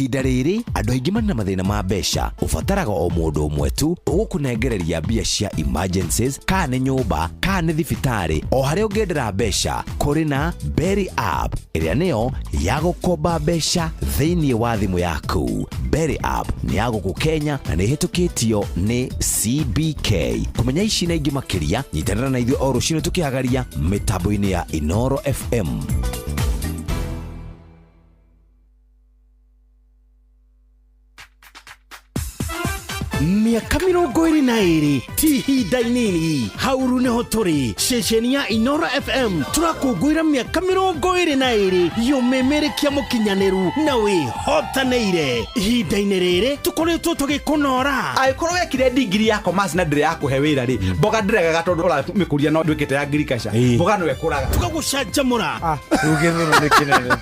Ihinda rĩrĩ andũ aingĩ marĩ na mathĩna ma mbeca, ũbataraga o mũndũ ũmwe tu ũgũkũnengereria mbia cia emergencies, kana nĩ nyũmba, kana nĩ thibitarĩ, o harĩa ũngĩendera mbeca. Kũrĩ na Berry App ĩrĩa nĩyo ya gũkomba mbeca thĩinĩ wa thimũ yaku. Berry App nĩ ya gũkũ Kenya na nĩ ĩhĩtũkĩtio nĩ CBK. Kũmenya ici na ingĩ makĩria, nyitanĩra na ithuĩ o rũcinĩ tũkĩhagaria mĩtambo-inĩ ya Inoro FM. Mĩaka 22 ti ihinda inini. Hauru nĩho tũrĩ ceceni ya Inoro FM, tũrakũngũĩra mĩaka 22 yũmĩmĩrĩkia mũkinyanĩru na wĩhotanĩire. Ihinda-inĩ rĩrĩ tũkoretwo tũgĩkũnora. Angĩkorwo wekire ndigiri ya commerce na ndĩrĩ ya kũhe wĩra rĩ, mboga ndĩregaga tondũ ũramĩkũria no ndwĩkĩte ya agriculture, mboga no ĩkũraga. Tũgagũcanjamũra. Rĩu gĩthũnũ nĩ kĩnene,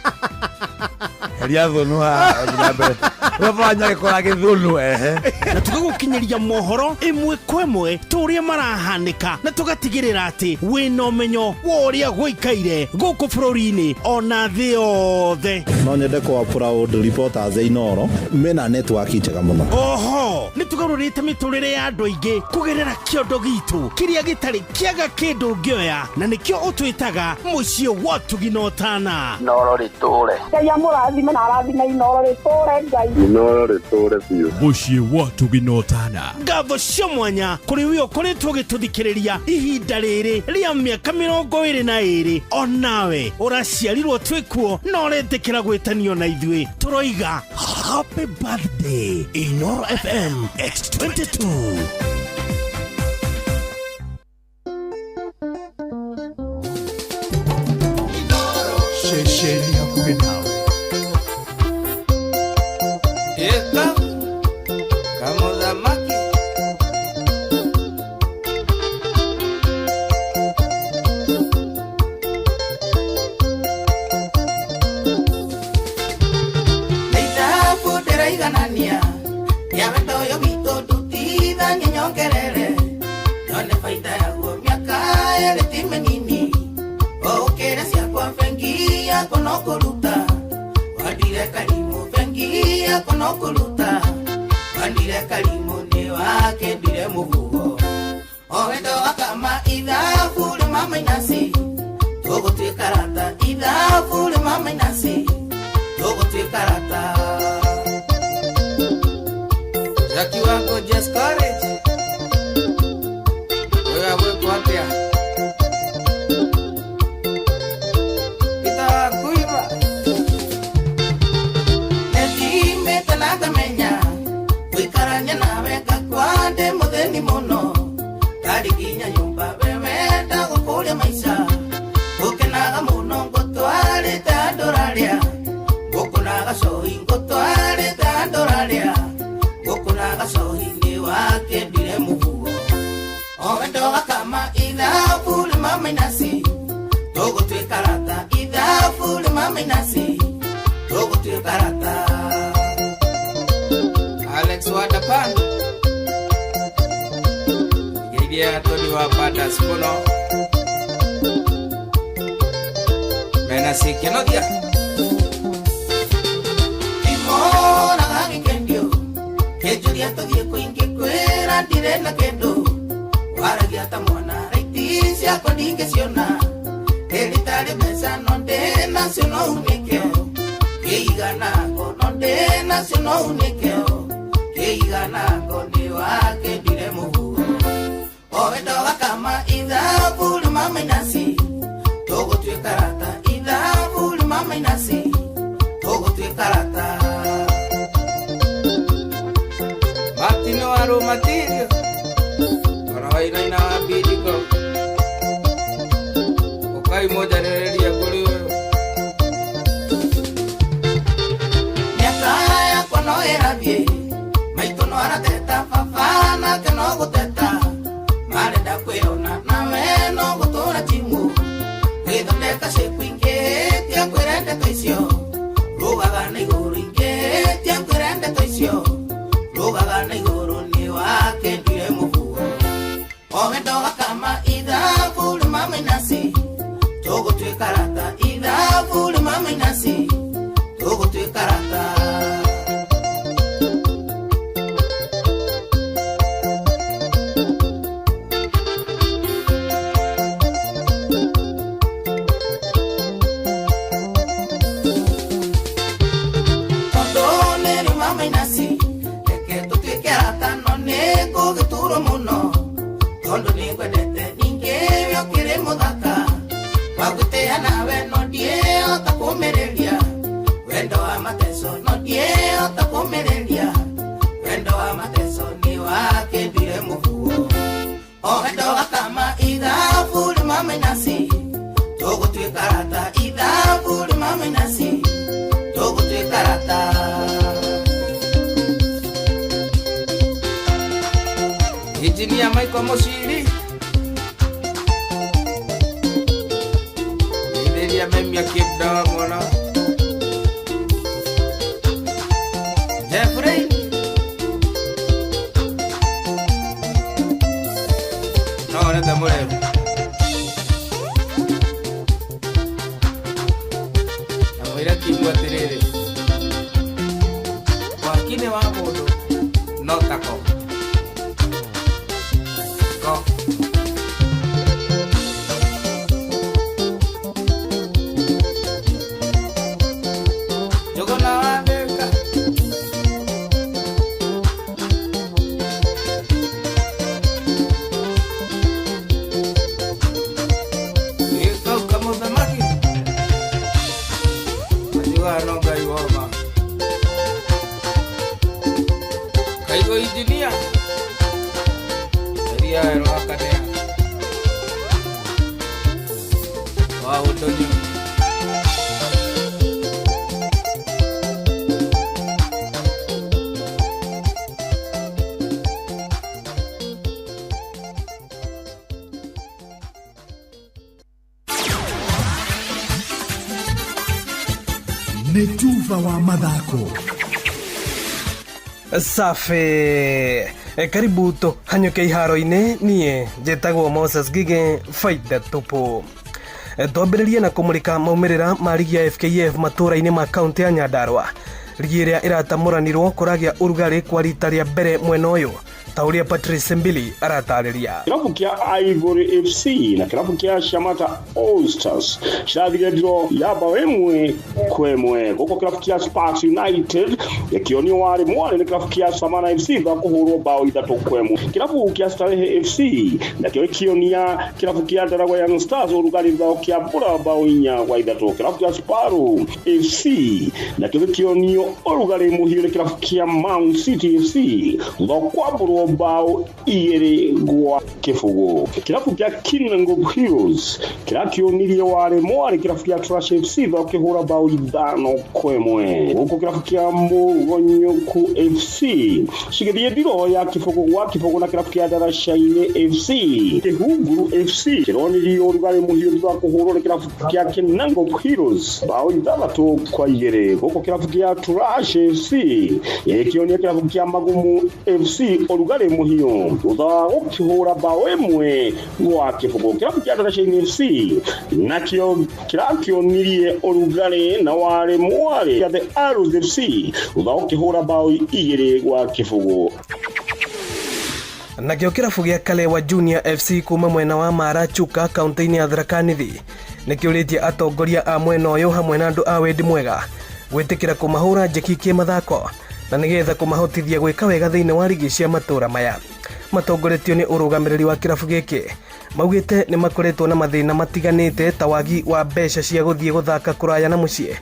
heria thũnũ haha na mbere ũrĩa gĩkora gĩthũnũ ehe. Na tũgagũkinyĩria mohoro ĩmwe kwa ĩmwe tũrĩa marahanĩka, na tũgatigĩrĩra atĩ wĩna ũmenyo wa ũrĩa gũikaire gũkũ bũrũri-inĩ ona thĩ yothe. No nyende kwa proud reporters a Inoro mena network njega mũno. Oho nĩ tũgarũrĩte mĩtũrĩre ya andũ aingĩ kũgerera kĩondo gitũ kĩrĩa gĩtarĩ kĩaga kĩndũ ũngĩoya, na nĩkĩo ũtwĩtaga mũciĩ wa ũtugi na ũtana. Inoro rĩtũre. Ngai amũrathime na arathime Inoro rĩtũre Ngai. Inoro rĩtũre biũ. Mũciĩ wa ũtugi na ũtana. Ngatho cia mwanya kũrĩ we ũkoretwo ũgĩtũthikĩrĩria ihinda rĩrĩ rĩa mĩaka 22, onawe ũraciarirwo twĩkuo na ũretĩkĩra gwĩtanio na ithuĩ, tũroiga happy birthday Inoro FM at 22. Ceceni hakuhĩ nawe. Ĩka kamũthamaki. Nĩ ithabu ndĩraiganania rĩa wendo ũyũ witũ ndutithanie nyongerere nyone baita yaguo mĩaka ĩrĩ ti mĩnini ũkĩre ciakwa bengi yakwa no kũruta wandire karimũ bengi yakwa no kũruta wandire karimũ nĩ wakĩndire mũhuho o wendo wakama ithabu rĩma mainasi tũgũtuĩka rata ithabu rĩma mainasi tũgũtuĩka rata. Jackie wako Jess Courage. Wewe gwĩkwo atĩa? Peter Wakuiba. Nĩthimĩte na ngamenya gũikarania nawe ngakua ndĩ mũthĩni mũno ndarĩ nginya nyũmba we wenda gũkũria maica ngũkenaga mũno ngũtwarĩte andũ rarĩa ngũkũnaga cohi ngũtwarĩte andũ rarĩa ngũkũnaga cohi nĩ wakĩndire mũhuo o wendo gakama ithabu rĩma mainasi tũgũtuĩka rata ithabu rĩma mainasi tũgũtuĩka rata. Alex Wadapan. Geithia Tony wa Badas mũno. Mena sikenogia. Ndimoraga gĩkendio kĩnjũria tũthiĩ kũingĩ kwĩra ndirĩ na kĩndũ waragia ta mwana raiti ciakwa ndingĩciona ndĩritarĩ mbeca no ndĩnacio no unĩkeo kĩiganako no ndĩnacio no unĩkeo kĩiganako nĩ wakĩndire mũhuho o wendo gakama ithabu rĩma mainasi tũgũtuĩka rata ithabu rĩma mainasi tũgũtuĩka rata. Martino Aromatirio. Ona wainaina wa Bidiko. Ũkai mũnjarĩrĩrie kũrĩ ũyũ. Mĩaka yakwa no ĩrathiĩ maitũ no arateta baba nake no gũteta marenda kwĩona nawe no gũtũra timu gwĩthondeka ciĩku ingĩ tia kwĩra ndeto icio rũgaga na igũrũ ingĩ tia kwĩra ndeto icio rũgaga na igũrũ nĩ wakĩndire mũhuho o wendo gakama ithabu rĩma mainasi tũgũtuĩka cukuru mũno tondũ nĩngwendete ningĩ we ũkĩrĩ mũthaka wagũtĩa nawe no ndiĩhota kũmĩrĩria wendo wa mateso no ndiĩhota kũmĩrĩria wendo wa mateso nĩ wakĩndire mũbuo o wendo gakama ithabu rĩmamenasi tũgũtuĩka rata ithabu rĩmamenasi tũgũtuĩka rata. Engineer Michael Moshiri Itheria memia kibda mwana Jeffrey No nete murefu Na mwira kimu atiriri Wakine wa mundu no tako. Nĩ tuba wa mathako. Safi. Karibu tũhanyũke iharo-inĩ. Niĩ njĩtagwo Moses Ngige, faida tupu. Twambĩrĩrie na kũmũrĩka maumĩrĩra ma rigi ya FKF matũũra-inĩ ma kaunti ya Nyandarua. Rigi ĩrĩa ĩratamũranirwo kũragĩa ũrugarĩ kwa rita rĩa mbere mwena ũyũ, ta ũrĩa Patrice Mbili aratarĩria. Kĩrabu kĩa Ivory FC na kĩrabu kĩa Shamata All Stars cirathire ndiro ya bao 1-1. Gũkũ kĩrabu kĩa Sparks United gĩkĩonio warĩ mwarĩ nĩ kĩrabu kĩa Samana FC thutha kũhũrwo bao 3-1. Kĩrabu kĩa Starehe FC nakĩo gĩkĩonia kĩrabu kĩa Ndaragwa Young Stars ũrugarĩ thutha kĩambũra bao 4-3. Kĩrabu kĩa Sparrow FC nakĩo gĩkĩonio ũrugarĩ mũhiũ nĩ kĩrabu kĩa Mount City FC thutha kwambũrwo bao 2-0. Kĩrabu kĩa Kinango Heroes kĩrakĩonirie warĩ mwarĩ kĩrabu kĩa Trash FC thutha kĩhũra bao 5-1. Gũkũ kĩrabu kĩa Mũgonyoku FC cigĩthiĩ ndiro ya 0-0 na kĩrabu kĩa Ndaraca-inĩ FC. Kĩhunguru FC kĩronirio ũrugarĩ mũhiũ thutha kũhũrwo nĩ kĩrabu kĩa Kinango Heroes bao 6-2. Gũkũ kĩrabu kĩa Trash FC gĩkĩonia kĩrabu kĩa Magumu FC ũrugarĩ mũhiũ thutha wa gũkĩhũra bao 1-0. Kĩrabu kĩa Ndaraca-inĩ FC nakĩo kĩrakĩonirie ũrugarĩ na warĩ mwarĩ kĩa The Arrows FC thutha wa gũkĩhũra bao 2-0. Nakĩo kĩrabu gĩa Kalewa Junior FC kuma mwena wa Mara Chuka kaunti-inĩ ya Tharaka Nithi nĩkĩũrĩtie atongoria a mwena ũyũ hamwe na andũ a wendi mwega gwĩtĩkĩra kũmahũra njeki kĩmathako na nĩgetha kũmahotithia gwĩka wega thĩinĩ wa rigi cia matũũra maya. Matongoretio nĩ ũrũgamĩrĩri wa kĩrabu gĩkĩ maugĩte nĩ makoretwo na mathĩna matiganĩte ta wagi wa mbeca cia gũthiĩ gũthaka kũraya na mũciĩ,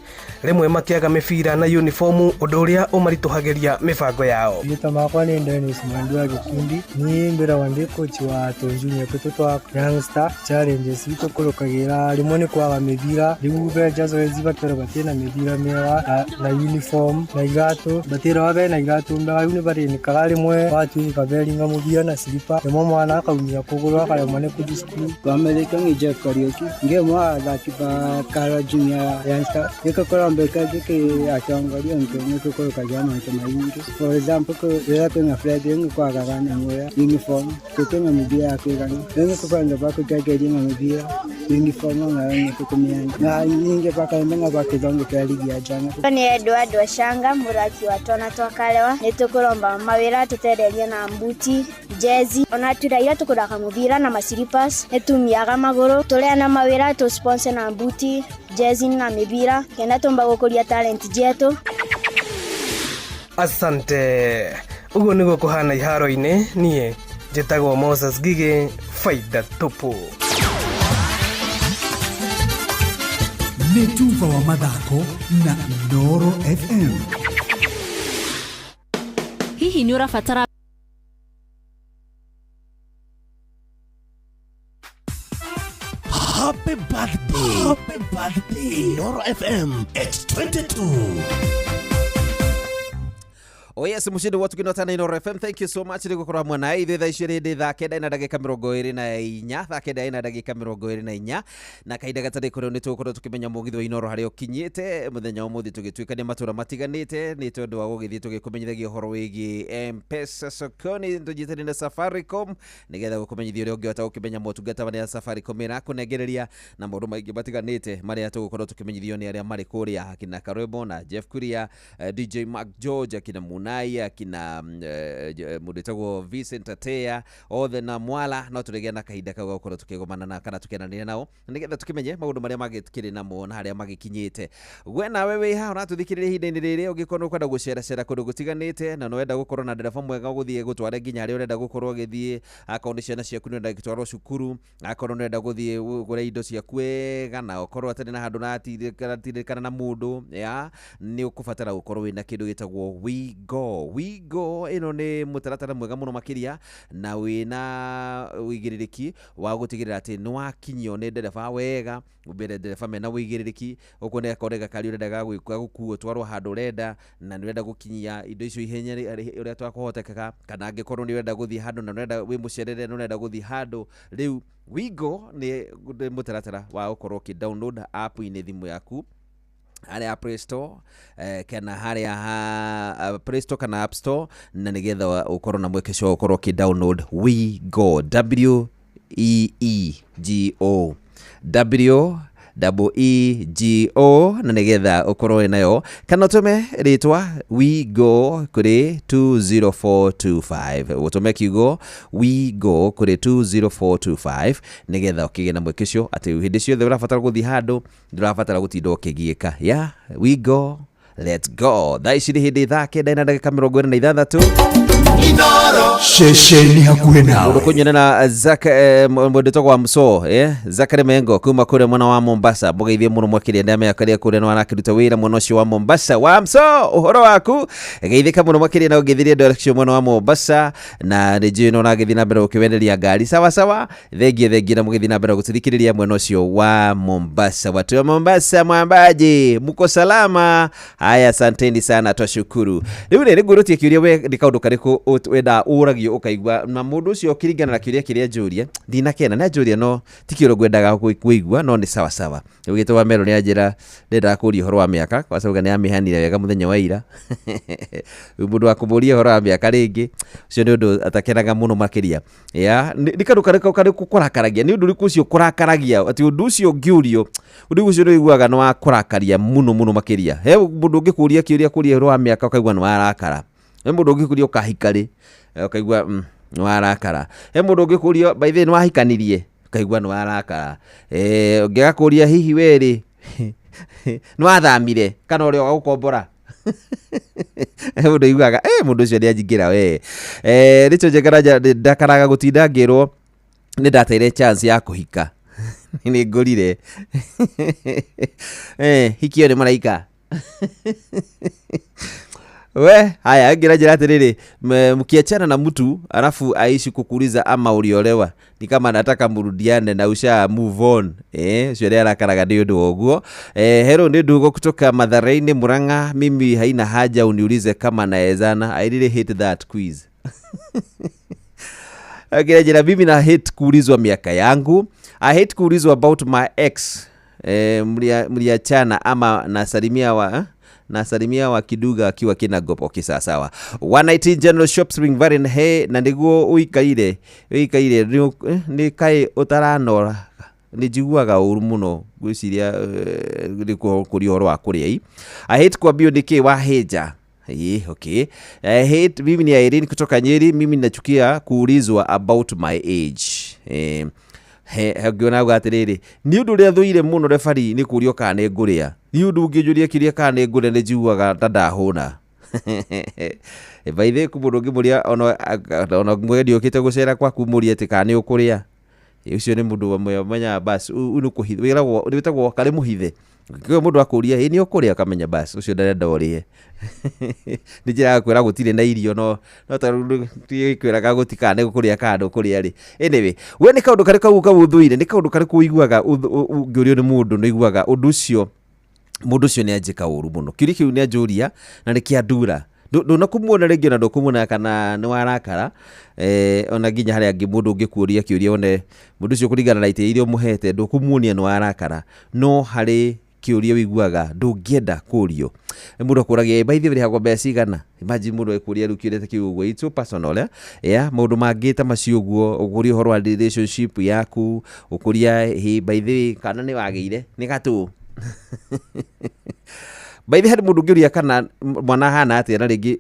rĩmwe makĩaga mĩbira na uniformu, ũndũ ũrĩa ũmaritũhagĩria mĩbango yao. Rĩtwa makwa nĩ Dennis Mwandu wa gĩkundi, niĩ ngwĩragwo ndĩ coach wa Tũnjunior tũtũ twa Youngster. Challenges itũkũrũkagĩra rĩmwe nĩ kwaga mĩbira, rĩu benja zoezi bakerwo batirĩ na mĩbira mĩega na uniform na iratũ, batirwo bena iratũ mbega, rĩu nĩ barĩnĩkaga rĩmwe watuĩka beringa mũbira na silipa, rĩmwe mwana akaumia kũgũrũ akaremwo nĩ kũthiĩ cukuru. Twamerĩtwo nĩ Jeff Kariuki, ngĩmwe wa athaki ba Kara Junior Youngster. Gĩkũkũrombeka gĩkĩ atongoria nĩtũkũrũkagia maũndũ maingĩ. For example, rĩrĩa kwĩna friendly nĩkwagaga nyamũ ya uniform, tũtũna mĩbira ya kũigana. Rĩu nĩtũkwenda bakũtegeria na mĩbira uniform nayo nĩtũkũmĩenda. Na ningĩ bakaenda bakĩthondekera ligi ya jana. Nĩ Edward Washanga, mũthaki wa Twana twa Kalewa. Nĩtũkũromba mawĩra tũtenderie na mbuti, jezi, ona turaira tũkũthaka mũbira na masilipas, nĩtumiaga magũrũ, tũrĩa na mawĩra tũ sponsor na mbuti, jezi na mĩbira kenda tũmba gũkũria talent jetu. Asante. Ũguo nĩguo kũhana iharo-inĩ. Niĩ Njĩtagwo Moses Ngigĩ, faida tupu. Nĩ tuba wa mathako na Inooro FM. Hihi nĩ ũrabatara Happy birthday. Happy birthday. Inooro FM at 22. Oh yes, mushindi wa tukinotana Inooro FM. Thank you so much nĩ gũkorwo hamwe na ithuĩ thaa ici rĩndĩ thaa kenda na ndagĩka 24, thaa kenda na ndagĩka 24, na kahinda gatarĩ kũrĩ nĩ tũgũkorwo tũkĩmenya mũgithi wa Inooro harĩa ũkinyĩte mũthenya wa ũmũthĩ, tũgĩtuĩkania matũra matiganĩte nĩ tondũ wa gũgĩthiĩ tũgĩkũmenyithagia ũhoro wĩgiĩ M-Pesa sokoni, tũnyitanĩire na Safaricom nĩgetha gũkũmenyithia ũrĩa ũngĩhota gũkĩmenya motungata marĩa Safaricom ĩrakũnengereria na maũndũ maingĩ matiganĩte marĩa tũgũkorwo tũkĩmenyithio nĩ arĩa marĩ kũrĩa, akina Karwebo na Jeff Kuria, DJ Mark George, akina Munai, akina mũndũ wĩtagwo Vincent Atea, othe na Mwala. No tũrĩgĩa na kahinda kau gũkorwo tũkĩgomana na kana tũkĩaranĩria nao nĩgetha tũkĩmenye maũndũ marĩa magĩkĩrĩ namo na harĩa magĩkinyĩte. We nawe wĩ haha ũratũthikĩrĩria ihinda-inĩ rĩrĩ, ũngĩkorwo nĩ ũkwenda gũceracera kũndũ gũtiganĩte na nĩ ũrenda gũkorwo na ndereba mwega ũgũthiĩ gũtware nginya harĩa ũrenda gũkorwo ũgĩthiĩ, akorwo nĩ ciana ciaku nĩ ũrenda gũtwarwo cukuru, akorwo nĩ ũrenda gũthiĩ ũgũre indo ciaku wega na ũkorwo atarĩ na handũ ũratindĩkana na mũndũ, ya nĩ ũkũbatara gũkorwo wĩna kĩndũ gĩtagwo WeGo. WeGo ĩno nĩ mũtaratara mwega mũno makĩria na wĩna ũigĩrĩrĩki wa gũtigĩrĩra atĩ nĩ wakinyio nĩ ndereba wega, mbere ndereba mena ũigĩrĩrĩki, ũguo nĩ akorwo gakari ũrenda ga gũkuo twarwo handũ ũrenda na nĩ ũrenda gũkinyia indo icio ihenya ũrĩa twakũhotekeka, kana angĩkorwo nĩ ũrenda gũthiĩ handũ na nĩ ũrenda wĩ mũcerere na ũrenda gũthiĩ handũ. Rĩu WeGo nĩ mũtaratara wa gũkorwo ũkĩ download app-inĩ thimũ yaku harĩa Play Store, kana harĩa ha Play Store kana App Store, na nĩgetha ũkorwo na mweke ũcio wa gũkorwo ũkĩ download WeGo, W E E G O, W E G O, na nĩgetha ũkorwo wĩ nayo, kana ũtũme rĩtwa WeGo kũrĩ 20425, ũtũme kiugo WeGo kũrĩ 20425 nĩgetha ũkĩgĩe na mweke ũcio atĩ hĩndĩ ciothe ũrabatara gũthiĩ handũ ndũrabatara gũtinda ũkĩgiĩka. Ya WeGo, let's go. Thaa ici nĩ hĩndĩ thaa kenda na ndagĩka 46. Ceceni hakuhĩ nawe. Mũndũ kũnyona na Zak, mũndũ wĩtagwo wa Mso, Zakary Mengo kuma kũrĩa mwena wa Mombasa, mũgeithie mũno makĩria ndamenya kũrĩa nĩ arakĩruta wĩra mwena ũcio wa Mombasa. Wa Mso, ũhoro waku, geithĩka mũno makĩria na ũngĩthirie andũ acio mwena wa Mombasa, na nĩ njũĩ no ũragĩthiĩ na mbere gũkĩwenderia ngari sawa sawa. Thengie thengie na mũgĩthiĩ na mbere gũtũthikĩrĩria mwena ũcio wa Mombasa. Watu wa Mombasa, mwambaje, mko salama? Haya, asanteni sana, twashukuru. Rĩu rĩ ngũrũtie kĩũria, we nĩ kaũndũ karĩkũ wenda ũragio ũkaigua na mũndũ ũcio ũkĩringana na kĩũria kĩrĩa njũria ndinakena na njũria, no ti kĩũria ngwendaga kũigua, no nĩ sawa sawa. Rĩu gĩtwa wa Mero nĩ anjĩra ndendaga kũũria ũhoro wa mĩaka, kwa sababu nĩ amĩhanire wega mũthenya wa ira. Rĩu mũndũ wa kũmũria ũhoro wa mĩaka rĩngĩ, ũcio nĩ ũndũ atakenaga mũno makĩria. Ya nĩ kaũndũ karĩkũ karĩkũ kũrakaragia, nĩ ũndũ ũrĩkũ ũcio kũrakaragia atĩ ũndũ ũcio ũngĩũrio, ũndũ ũcio nĩ ũiguaga nĩ wa kũrakaria mũno mũno makĩria. He mũndũ ũngĩkũria kĩũria kũria ũhoro wa mĩaka ũkaigua nĩ warakara. He mũndũ ũngĩkũria ũkahika rĩ, ũkaigua nĩ warakara. He mũndũ ũngĩkũria by the way nĩ wahikanirie, ũkaigua nĩ warakara. Ũngĩgakũria hihi we rĩ nĩ wathamire kana ũrĩa wagũkombora. He mũndũ ũiguaga mũndũ ũcio nĩ anjingĩra we. Rĩcho Njengaraja ndakaraga gũtinda ngĩrwo nĩ ndateire chance ya kũhika. Nĩ ngũrire. Hikio nĩ maraika. We haya, ngira njira atiriri, mkiachana na mtu alafu aishi kukuuliza ama uliolewa, ni kama nataka murudiane na usha move on. Ucio nĩ arakaraga nĩ ũndũ wa ũguo. Hero nĩ ndugo kutoka Mathare-inĩ Murang'a, mimi haina haja uniulize kama naezana. I really hate that quiz. Ngira njira, mimi na hate kuulizwa miaka yangu. I hate kuulizwa about my ex. Mliachana ama nasalimia wa nasalimia wa kiduga akiwa kina gopo kisa sawa. 119 General Shop Spring Valley he na niguo uikaire uikaire ni kai utaranora ni njiguaga uru muno ngwiciria ni kuria uhoro wa kuria. I hate kuambio niki wahinja. Okay. I hate, mimi ni Irene kutoka Nyeri, mimi nachukia kuulizwa about my age. Ngiona uga atiriri, ni undu uria thuire muno refari ni kurio kana ni nguria. Ni undu unginjuria kiria kana ni nguria ni njiguaga ta ndahuna. By the way kũ mũndũ ũngĩmũria ona mũgendi ũkĩte gũcera kwaku mũrie atĩ kana nĩ ũkũrĩa, ũcio nĩ mũndũ ũmwe ũmenyaga bas ũyũ nĩ kũhithe wĩragwo wĩtagwo karĩ mũhithe. Kĩo mũndũ akũria ĩ nĩ ũkũrĩa, ũkamenya bas ũcio ndarenda ũrĩe. Nĩ njĩra ya kwĩra gũtirĩ na irio, no no ta kwĩraga gũtikana nĩ gũkũrĩa kana ndũkũrĩa rĩ. Anyway, we nĩ kaũndũ karĩkũ kau kau ũthũire? Nĩ kaũndũ karĩkũ ũiguaga ũngĩũrio nĩ mũndũ nĩ ũiguaga ũndũ ũcio mũndũ ũcio nĩ anjĩka ũru mũno? Kĩũria kĩu nĩ anjũria na nĩ kĩandura. Ndũnakũmuona rĩngĩ ona ndũkũmuona kana nĩ warakara, ona nginya harĩa angĩ mũndũ ũngĩkũria kĩũria one mũndũ ũcio kũringana na itĩ iria ũmũhete ndũkũmuonia nĩ warakara, no harĩ kĩũria ũiguaga ndũngĩenda kũrio. Mũndũ akũragia by the way rĩhagwo mbeca cigana? Imagine mũndũ ekũria rĩu kĩũria ta kĩu ũguo, it's so personal, eh? Yeah, maũndũ mangĩ ta macio ũguo, ũkũria ũhoro wa relationship yaku, ũkũria hey, by the way kana nĩ wagĩire nĩ gatũ. By the way harĩ mũndũ ũngĩũria kana mwana ahana atĩa, na rĩngĩ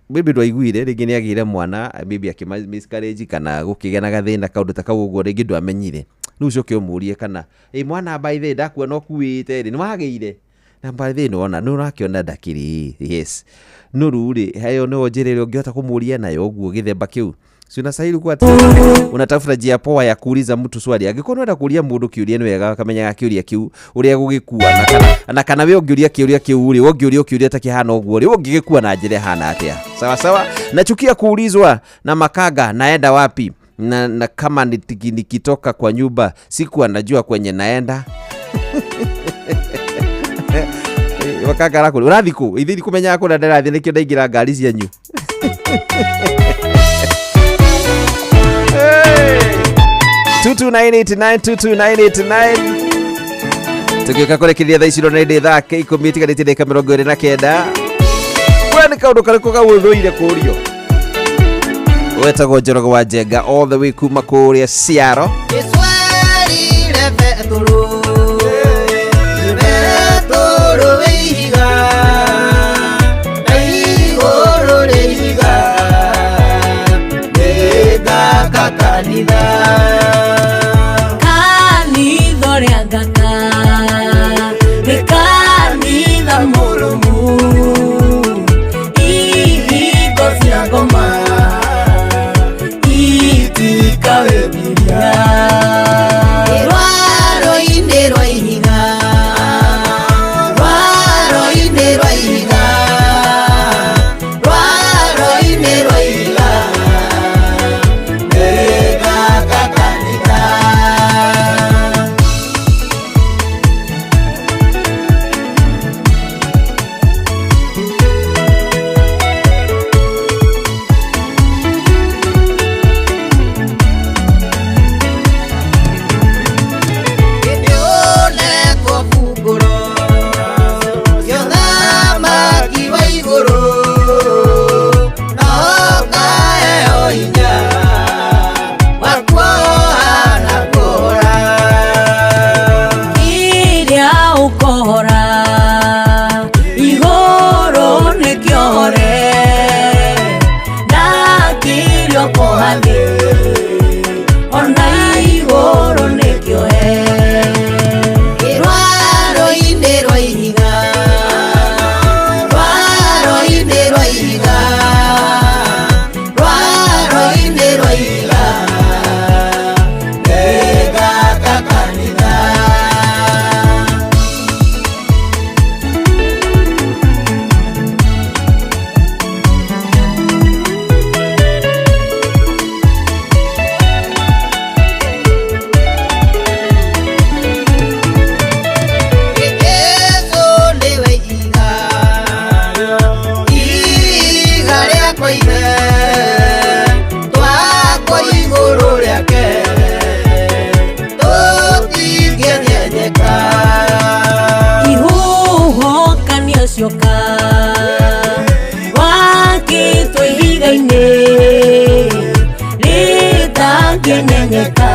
maybe ndwaiguire, rĩngĩ nĩ agĩire mwana maybe akĩ miscarriage kana gũkĩgĩa na gathĩna kaũndũ ta kau ũguo, rĩngĩ ndwamenyire. Rĩu ũcoke ũmũrie kana ĩ mwana by the way ndakuona ũkuĩte rĩ nĩ wagĩire, na by the way nĩwona nĩ ũrakĩona ndakĩrĩ yes no rĩu rĩ hayo nĩyo njĩra ĩrĩa ũngĩhota kũmũria nayo ũguo gĩthemba kĩu. Si unastahili kuwa unatafuta njia poa ya kuuliza mtu swali. Angĩkorwo nĩwenda kũria mũndũ kĩũria nĩ wega ũkamenyaga kĩũria kĩu ũrĩa gũgĩkua, na kana we ũngĩũria kĩũria kĩu rĩ, ũngĩũria kĩũria ta kĩhana ũguo rĩ, ũngĩgĩkua na njĩra ĩhana atĩa? Sawa sawa. Nachukia kuulizwa na makanga naenda wapi, na kama nikitoka kwa nyumba sikuwa najua kwenye naenda. Makanga arakũria ũrathiĩ kũ? Ithuĩ ndikũmenyaga kũrĩa ndĩrathiĩ nĩkĩo ndaingĩra ngari cianyu. Hey! 22989 22989 tugiuka kũrekereria thaa ici na ndĩ thaa 10 itigarĩtie ndagĩka 29. We nĩ kaũndũ karĩkũ kau ũthũire kũrio? Wetagwo Njoroge wa Njenga all the way kuma kũrĩa Ciaro. Kanitha ũrĩa ngaka nĩ kanitha mũrũmu, ihingo cia ngoma itikawĩgiria. Rwaro-inĩ rwa ihiga, rwaro-inĩ rwa ihiga, rwaro-inĩ rwa ihiga, nĩngaka kanitha. Kĩrĩa ũkohora igũrũ nĩ kĩohore, na kĩrĩa ũkoha thĩ ona igũrũ nĩ kĩohe. Rwaro-inĩ rwa ihiga, rwaro-inĩ rwa ihiga, rwaro-inĩ rwa ihiga, nĩngaka kanitha. Jesũ nĩwe ihiga, ihiga rĩakwa ithe, twakwo igũrũ rĩake, tũtingĩenyenyeka. Ihuhũkanio cioka wakĩtwo ihiga-inĩ rĩtangĩenyenyeka.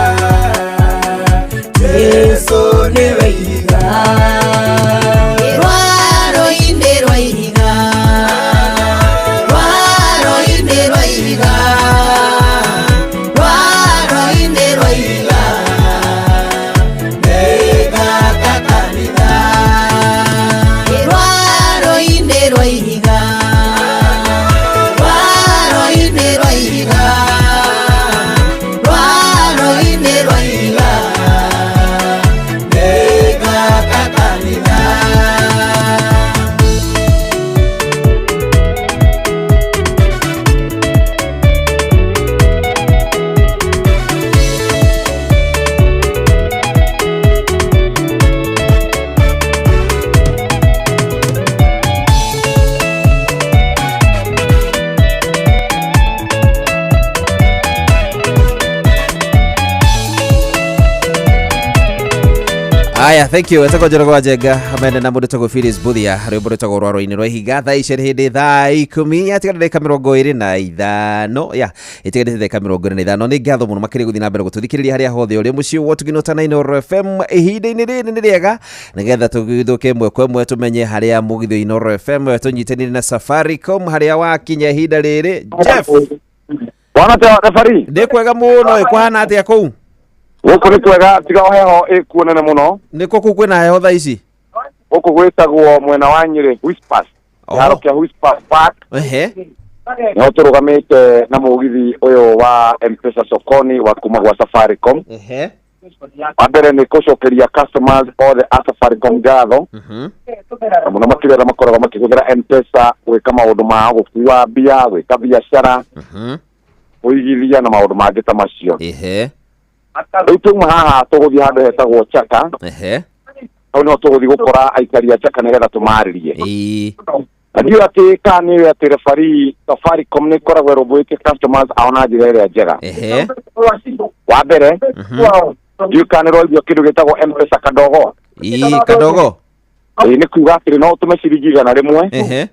Jesũ nĩwe ihiga. Rwaro-inĩ rwa ihiga, rwaro-inĩ rwa ihiga, rwaro-inĩ rwa ihiga, nĩngaka kanitha. Rwaro-inĩ rwa ihiga, Aya, thank you. Etagwo Njoroge wa Njenga mene na mũndũ tagwo Phyllis Mbuthia, rwĩmbo rwĩtagwo rwaro-inĩ rwa ihiga. Thaa ici nĩ hĩndĩ thaa 10 yatigarĩte ndagĩka 25, ya ĩtigarĩte ndagĩka 25. Nĩ ngatho mũno makĩria gũthiĩ na mbere gũtũthikĩrĩria harĩa hothe ũrĩ mũciĩ wa Ũtugino ta Inooro FM. Ihinda-inĩ rĩrĩ nĩ rĩega nĩgetha tũgĩthũke ĩmwe kwa ĩmwe, tũmenye harĩa mũgithi wa Inooro FM tũnyitanĩire na Safaricom harĩa wakinya ihinda rĩrĩ. Jeff. Bwana ta refari. Ndĩ kwega mũno. Ĩ kũhana atĩa kũu? Gũkũ nĩ kwega, tiga o heho ĩkuo nene mũno. Nĩ kũ kũu kwĩna heho thaa ici? Gũkũ gwĩtagwo mwena wa Nyĩrĩ, Whispers, kĩharo kĩa Whispers Park. Nĩho tũrũgamĩte na mũgithi ũyũ wa M-Pesa Sokoni wa kuma gwa Safaricom. Wa mbere nĩ gũcokeria customers othe a Safaricom ngatho, na mũno makĩria arĩa makoragwo makĩhũthĩra M-Pesa gwĩka maũndũ mao, gũkua mbia, gwĩka biacara, kũigithia na maũndũ mangĩ ta macio. Rĩu twauma haha tũgũthiĩ handũ hetagwo Chaka. Hau nĩho tũgũthiĩ gũkora aikari a Chaka nĩgetha tũmarĩrie. Na ndiũĩ atĩ kana nĩũĩ atĩ referee, Safaricom nĩ ĩkoragwo ĩrũmbũĩtie customers ao na njĩra ĩrĩa njega. Wa mbere, ndiũĩ kana nĩ ũraigua kĩndũ gĩtagwo M-Pesa kadogo. Ĩĩ, kadogo. Ĩĩ, nĩ kuga atĩrĩ, no ũtũme ciringi 100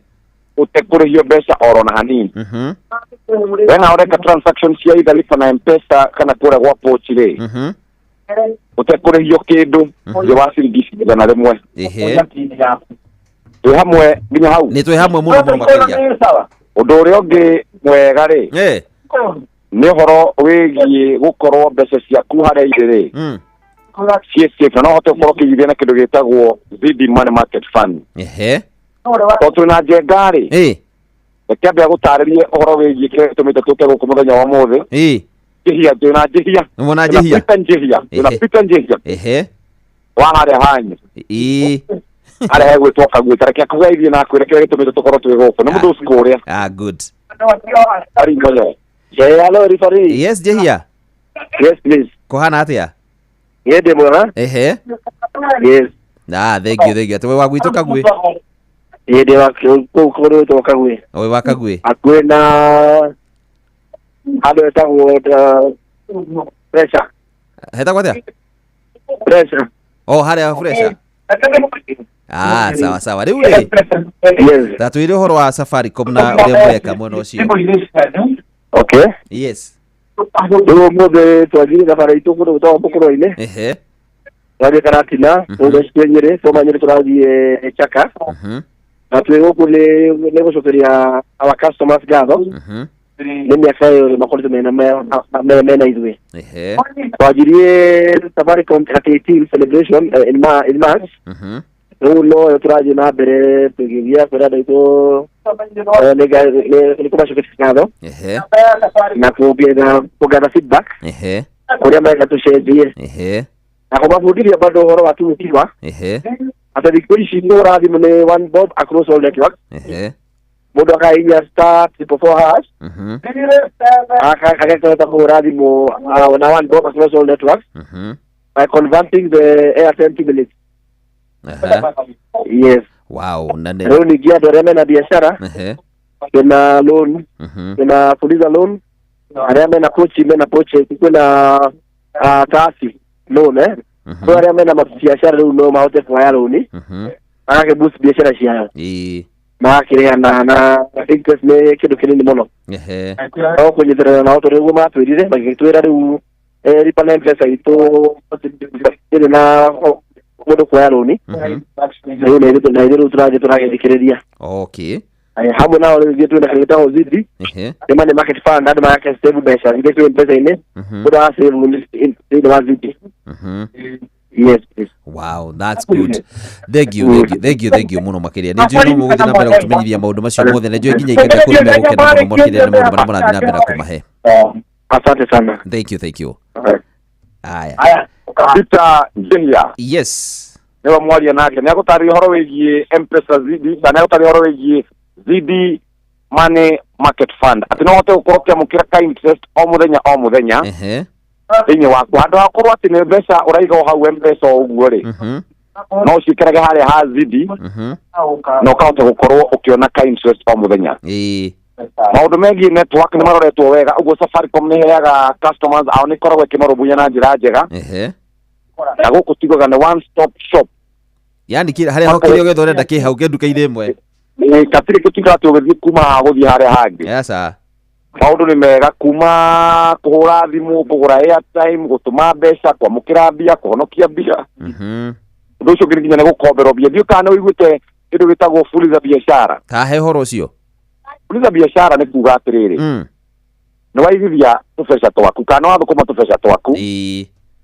ũtekũrĩhio mbeca oro na hanini. We na ũreka transaction cia either lipa na M-Pesa kana kũrĩa gwa pochi rĩ, ũtekũrĩhio kĩndũ thĩ wa ciringi 100. Twĩ hamwe nginya hau? Nĩ twĩ hamwe mũno mũno makĩria. Ũndũ ũrĩa ũngĩ mwega rĩ, nĩ ũhoro wĩgiĩ gũkorwo mbeca ciaku harĩa irĩ rĩ ciĩ safe, na no ũhote gũkorwo ũkĩigithia na kĩndũ gĩtagwo Zidi Money Market Fund. Tondũ twĩna Njenga rĩ, reke ambe agũtarĩrie ũhoro wĩgiĩ kĩrĩa gĩtũmĩte tũke gũkũ mũthenya wa ũmũthĩ. Njihia, twĩna Njihia. Nĩwona Twĩna Njihia? Peter Njihia, twĩna Peter Njihia wa harĩa hanyu, harĩa hegwĩtwo Kaguĩ. Ta reke akũgeithie na akwĩre kĩrĩa gĩtũmĩte tũkorwo twĩ gũkũ. Nĩ mũndũ ũcio kũrĩa. Ah, good. Ari ngoyo. Hello, referee. Yes, Njihia. Yes, please. Kũhana atĩa? Niĩ ndĩ mwega. Yes. Ah, thank you, thank you. Atĩ wĩ wa gwitũ Kaguĩ? Niĩ ndĩ wa kũu kũndũ gwĩtagwo Kaguĩ. Wĩ wa Kaguĩ? Hakuhĩ na handũ hetagwo Pressure. Hetagwo atĩa? Pressure. Oh, harĩa Fresha. Ah, sawa sawa. Rĩu rĩ, tatwĩre ũhoro wa Safaricom na ũrĩa mũreka mwena ũcio. Okay. Yes. Rĩu ũmũthĩ twathiire thabarĩ itũ kũndũ gwĩtagwo Mũkũrwe-inĩ. Twathiĩ Karatina, rĩu thaa ici twĩ Nyĩrĩ, twauma Nyĩrĩ tũrathiĩ Chaka. Na twĩ gũkũ nĩ gũcokeria our customers ngatho nĩ mĩaka ĩyo makoretwo mena ithuĩ. Twanjirie Safaricom 18 celebration in March. Rĩu no yo tũrathiĩ na mbere tũgĩthiaga kwĩra andũ aitũ nĩ kũmacokeria ngatho na kũgather feedback kũrĩa marenda tũcenjie na kũmabundithia bado ũhoro wa tumikiwa atĩ thikũ ici kũhũra thimũ nĩ one bob across all networks. Mũndũ akahihinya *444# agakĩhota kũhũra thimũ na one bob across all networks by converting the airtime to minutes. Yes. Wow, na nĩ Rĩu ningĩ andũ arĩa mena biacara, kwĩna loan, kwĩna fuliza loan, arĩa mena pochi, mena pochi, kwĩna taasi loan, kwĩ arĩa mena mabiacara rĩu no mahote kuoya loan magakĩ boost biacara ciao, magakĩrĩha na interest nĩ kĩndũ kĩnini mũno. No kũnyitĩrĩra nao tondũ nĩguo matwĩrire, magĩtwĩra rĩu lipa na M-Pesa itũ ĩrĩ na mũndũ kuoya loan. Rĩu na ithuĩ rĩu tũrathiĩ tũragĩthikĩrĩria. Hamwe nao rĩu ithuĩ twĩna kĩndũ gĩtagwo Zidi nĩ money market fund, andũ magake save mbeca iria ciĩ M-Pesa-inĩ, mũndũ agasave thĩinĩ wa Zidi. Yes, please. Wow, that's good. Thank you, thank you, thank you, thank you mũno makĩria. Nĩ njũĩ no mũgũthiĩ na mbere gũtũmenyithia maũndũ macio mothe, na njũĩ nginya ikari kũu nĩ megũkena mũno makĩria nĩ maũndũ marĩa mũrathiĩ na mbere na kũmahe. Asante sana. Thank you, thank you. Aya. Peter Njihia. Yes. Nĩwe mwaria nake. Nĩ agũtarĩria ũhoro wĩgiĩ M-Pesa Zidi, na nĩ agũtarĩria ũhoro wĩgiĩ Zidi Money Market Fund. Atĩ no ũhote gũkorwo ũkĩamũkĩra ka interest o mũthenya o mũthenya thĩinĩ waku. Handũ ha gũkorwo atĩ nĩ mbeca ũraiga o hau M-Pesa o ũguo rĩ, no ũciĩkĩrage harĩa ha Zidi na ũkahota gũkorwo ũkĩona ka interest o mũthenya. Maũndũ megiĩ network nĩ maroretwo wega, ũguo Safaricom nĩ ĩheaga customers ao, nĩ ĩkoragwo ĩkĩmarũmbũiya na njĩra njega. Na gũkũ tugaga nĩ one stop shop. Yani harĩa ho kĩrĩa gĩothe ũrenda kĩ hau nduka-inĩ ĩmwe. Gatirĩ gĩtinda atĩ ũgĩthiĩ kuma haha gũthiĩ harĩa hangĩ. Aca. Maũndũ nĩ mega kuma kũhũra thimũ, kũgũra airtime, gũtũma mbeca, kwamũkĩra mbia, kũhonokia mbia. Ũndũ ũcio ũngĩ nginya nĩ gũkomberwo mbia. Ndiũĩ kana nĩ ũiguĩte kĩndũ gĩtagwo fuliza biashara. Ta he ũhoro ũcio. Fuliza biashara nĩ kuga atĩrĩrĩ, nĩ waigithia tũbeca twaku kana wathũkũma tũbeca twaku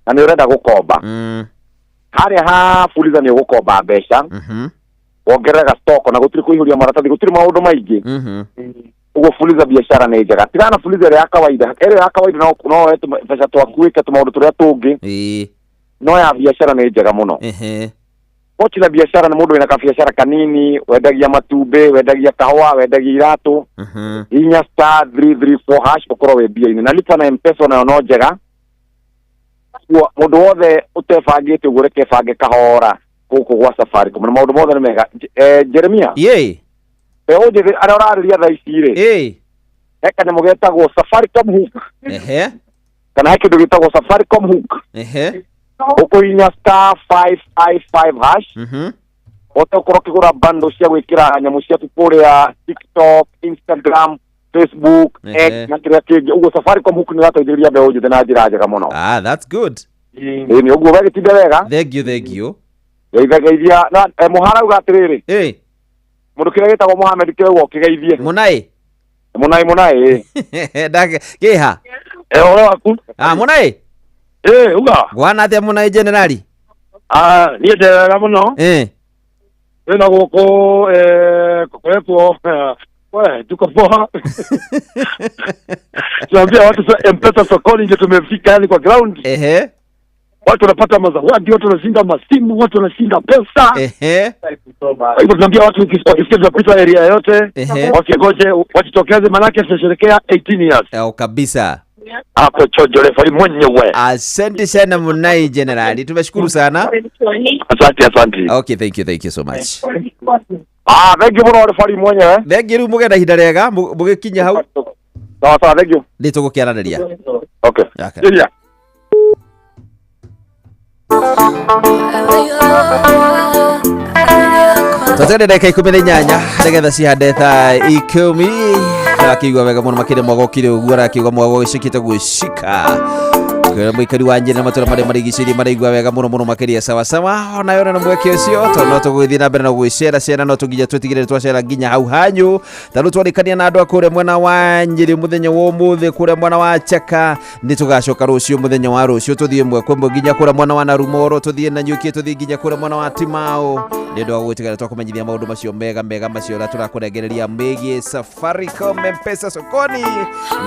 na nĩ ũrenda gũkomba. Harĩa ha fuliza nĩ ũgũkomba mbeca, wongerera stock na gũtirĩ kũihũria maratathi, gũtirĩ maũndũ maingĩ. Ũguo fuliza biashara nĩ njega. Tigana na fuliza ĩrĩa ya kawaida. Ĩrĩa ya kawaida no woe tũbeca twaku wĩke tũmaũndũ tũrĩa tũngĩ. No ya biashara nĩ njega mũno. Pochi la biashara nĩ mũndũ wĩna kabiashara kanini, wendagia matumbĩ, wendagia kahũa, wendagia iratũ. Inya star 334 hash ũkorwo wĩ mbia-inĩ. Na lipa na M-Pesa nayo no njega. Ũguo mũndũ wothe ũtebangĩte ũguo reke bange kahora gũkũ gwa Safaricom. Na maũndũ mothe nĩ mega. Jeremia. Mbeũ njĩthĩ arĩa ũrarĩria thaa ici rĩ, he kanyamũ getagwo Safaricom Hook. Kana he kĩndũ gĩtagwo Safaricom Hook. Ũkũhihinya star 555 hash, ũhote gũkorwo ũkĩgũra bundle cia gwĩkĩra nyamũ ciaku kũrĩa TikTok, Instagram, Facebook, X na kĩrĩa kĩngĩ. Ũguo Safaricom Hook nĩ ĩrateithĩrĩria mbeũ njĩthĩ na njĩra njega mũno. Ah, that's good. Ĩĩ nĩ ũguo, wegĩtinde wega. Thank you, thank you. Geithia na mũhara uga atĩrĩrĩ, mũndũ kĩrĩa gĩtagwo Mohamed kĩrauga ũkĩgeithie. Mũnai. Mũnai mũnai. Ndake kĩha. Ũhoro waku? Ah, mũnai. Uga. Gwana atĩa mũnai generali? Ah, niĩ ndĩ wega mũno. Twĩna gũkũ gũkoretwo we tuko poa. Tunaambia watu M-Pesa sokoni ndio tumefika, yani kwa ground. Watu wanapata mazawadi, watu wanashinda masimu, watu wanashinda pesa. Kwa hivyo tunaambia watu wakisikia tunapita area yote, wasingoje, wajitokeze, manake tunasherehekea 18 years. Kabisa. Hapo chojo refari mwenyewe. Asante sana Munai Generali. Tumeshukuru sana. Asante, asante. Okay, thank you, thank you so much. Ah, thank you mũno refari mwenyewe. Thank you mugenda ihinda rĩega, mũgĩkinya hau. Sawa sawa, thank you. Nĩ tũgũkĩaranĩria. Okay. Okay. Yeah. Twatende ndagĩka 18 nĩgetha cihande thaa 10. Arakĩigua wega mũno makĩria mwagokire ũguo, arakĩigua mwago gĩcikĩte gwĩcika. Kwĩra mũikari wa Nyĩrĩ na matũra marĩa marigicĩirie maraigua wega mũno mũno makĩria sawa sawa. Onayo na mweke ũcio tondũ no tũgũgĩthiĩ na mbere na gwĩcera cera, no tũnginya twĩtigĩrĩre twacera nginya hau hanyu. Ta rĩu twarĩkania na andũ a kũrĩa mwena wa Nyĩrĩ mũthenya wa ũmũthĩ, kũrĩa mwena wa Chaka. Nĩ tũgacoka rũciũ mũthenya wa rũciũ tũthiĩ ĩmwe kwa ĩmwe nginya kũrĩa mwena wa Narumoro, tũthiĩ Nanyuki, tũthiĩ nginya kũrĩa mwena wa Timau. Nĩ ũndũ wa gũgĩtigĩrĩra twakũmenyithia maũndũ macio mega mega macio ũrĩa tũrakũrengereria megiĩ Safaricom M-Pesa sokoni,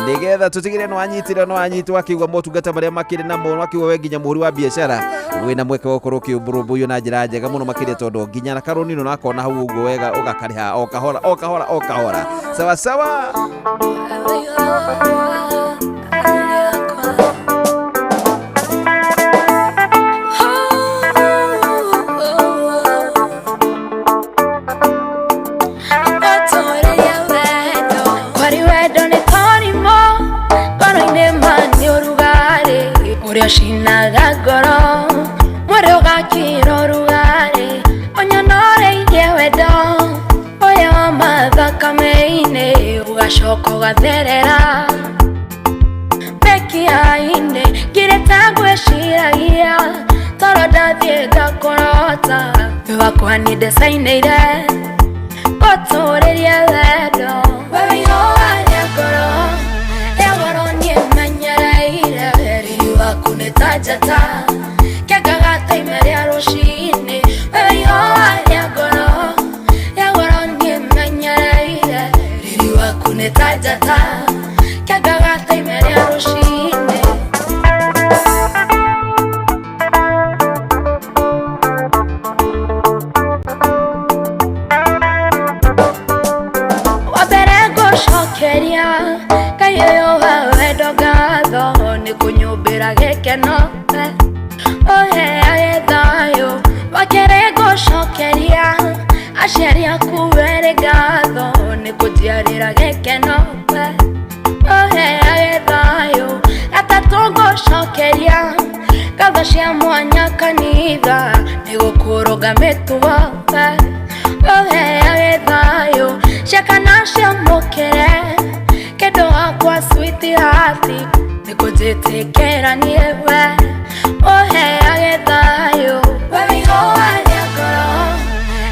nĩgetha tũtigĩrĩre nĩ wanyitĩrĩra, nĩ wanyitwo wakĩigua motungata marĩa makĩrĩ namo, wakĩigua we nginya mũhũri wa biacara wĩna mweke wa gũkorwo ũkĩũmbũrũmbũiyo na njĩra njega mũno makĩria, tondũ nginya na karũni no nakona hau ũguo wega ũgakarĩha o kahora o kahora o kahora sawa sawa. Shinaga ngoro mwĩrĩ ũgakira ũrugarĩ ũnyonoreirie wendo ũyũ wa mathakame-inĩ ũgacoka ũgatherera mĩkiha-inĩ ngirĩte ngwĩciragia toro ndathiĩ ngakũrota wĩ wakwa nĩ ndecainĩire ngũtũrĩrie wendo we wĩ ihũa rĩa ngoro rĩa goro niĩ menyereire riri waku nĩ ta njata kĩangaga ta ime rĩa rũciinĩ wewe ihũa rĩa ngoro rĩa goro niĩ menyereire riri waku nĩ ta njata kĩangaga ta ime rĩa rũciinĩ. Wa mbere ngũcokeria Ngai ũyũ wa wendo ngatho nĩ kũnyũmbĩra gĩkeno ũheage thayũ. Wa kerĩ ngũcokeria aciari aku werĩ ngatho nĩ kũnjiarĩra gĩkeno ũheage thayũ. Gatatũ ngũcokeria ngatho Ngatho cia mwanya kanitha nĩgũkũrũnga mĩtugo ũheage thayũ ciakana ciamũkĩre kĩndũ wakwa sweetheart nĩkũnjĩtĩkĩra niĩ we ũheage thayũ we wĩihũa rĩa ngoro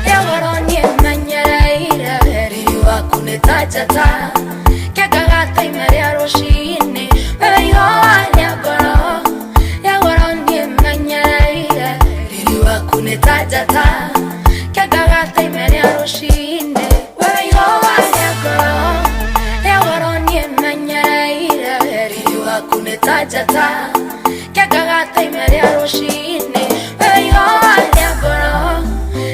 rĩa goro niĩ menyereire riri waku nĩ ta njata kĩangaga ta ime rĩa rũciinĩ we wĩihũa rĩa ngoro rĩa goro niĩ menyereire riri waku nĩ ta njata kĩangaga ta ime rĩa rũciinĩ we wĩihũa rĩa ngoro rĩa goro niĩ menyereire riri waku nĩ ta njata kĩangaga ta ime rĩa rũciinĩ we wĩihũa rĩa ngoro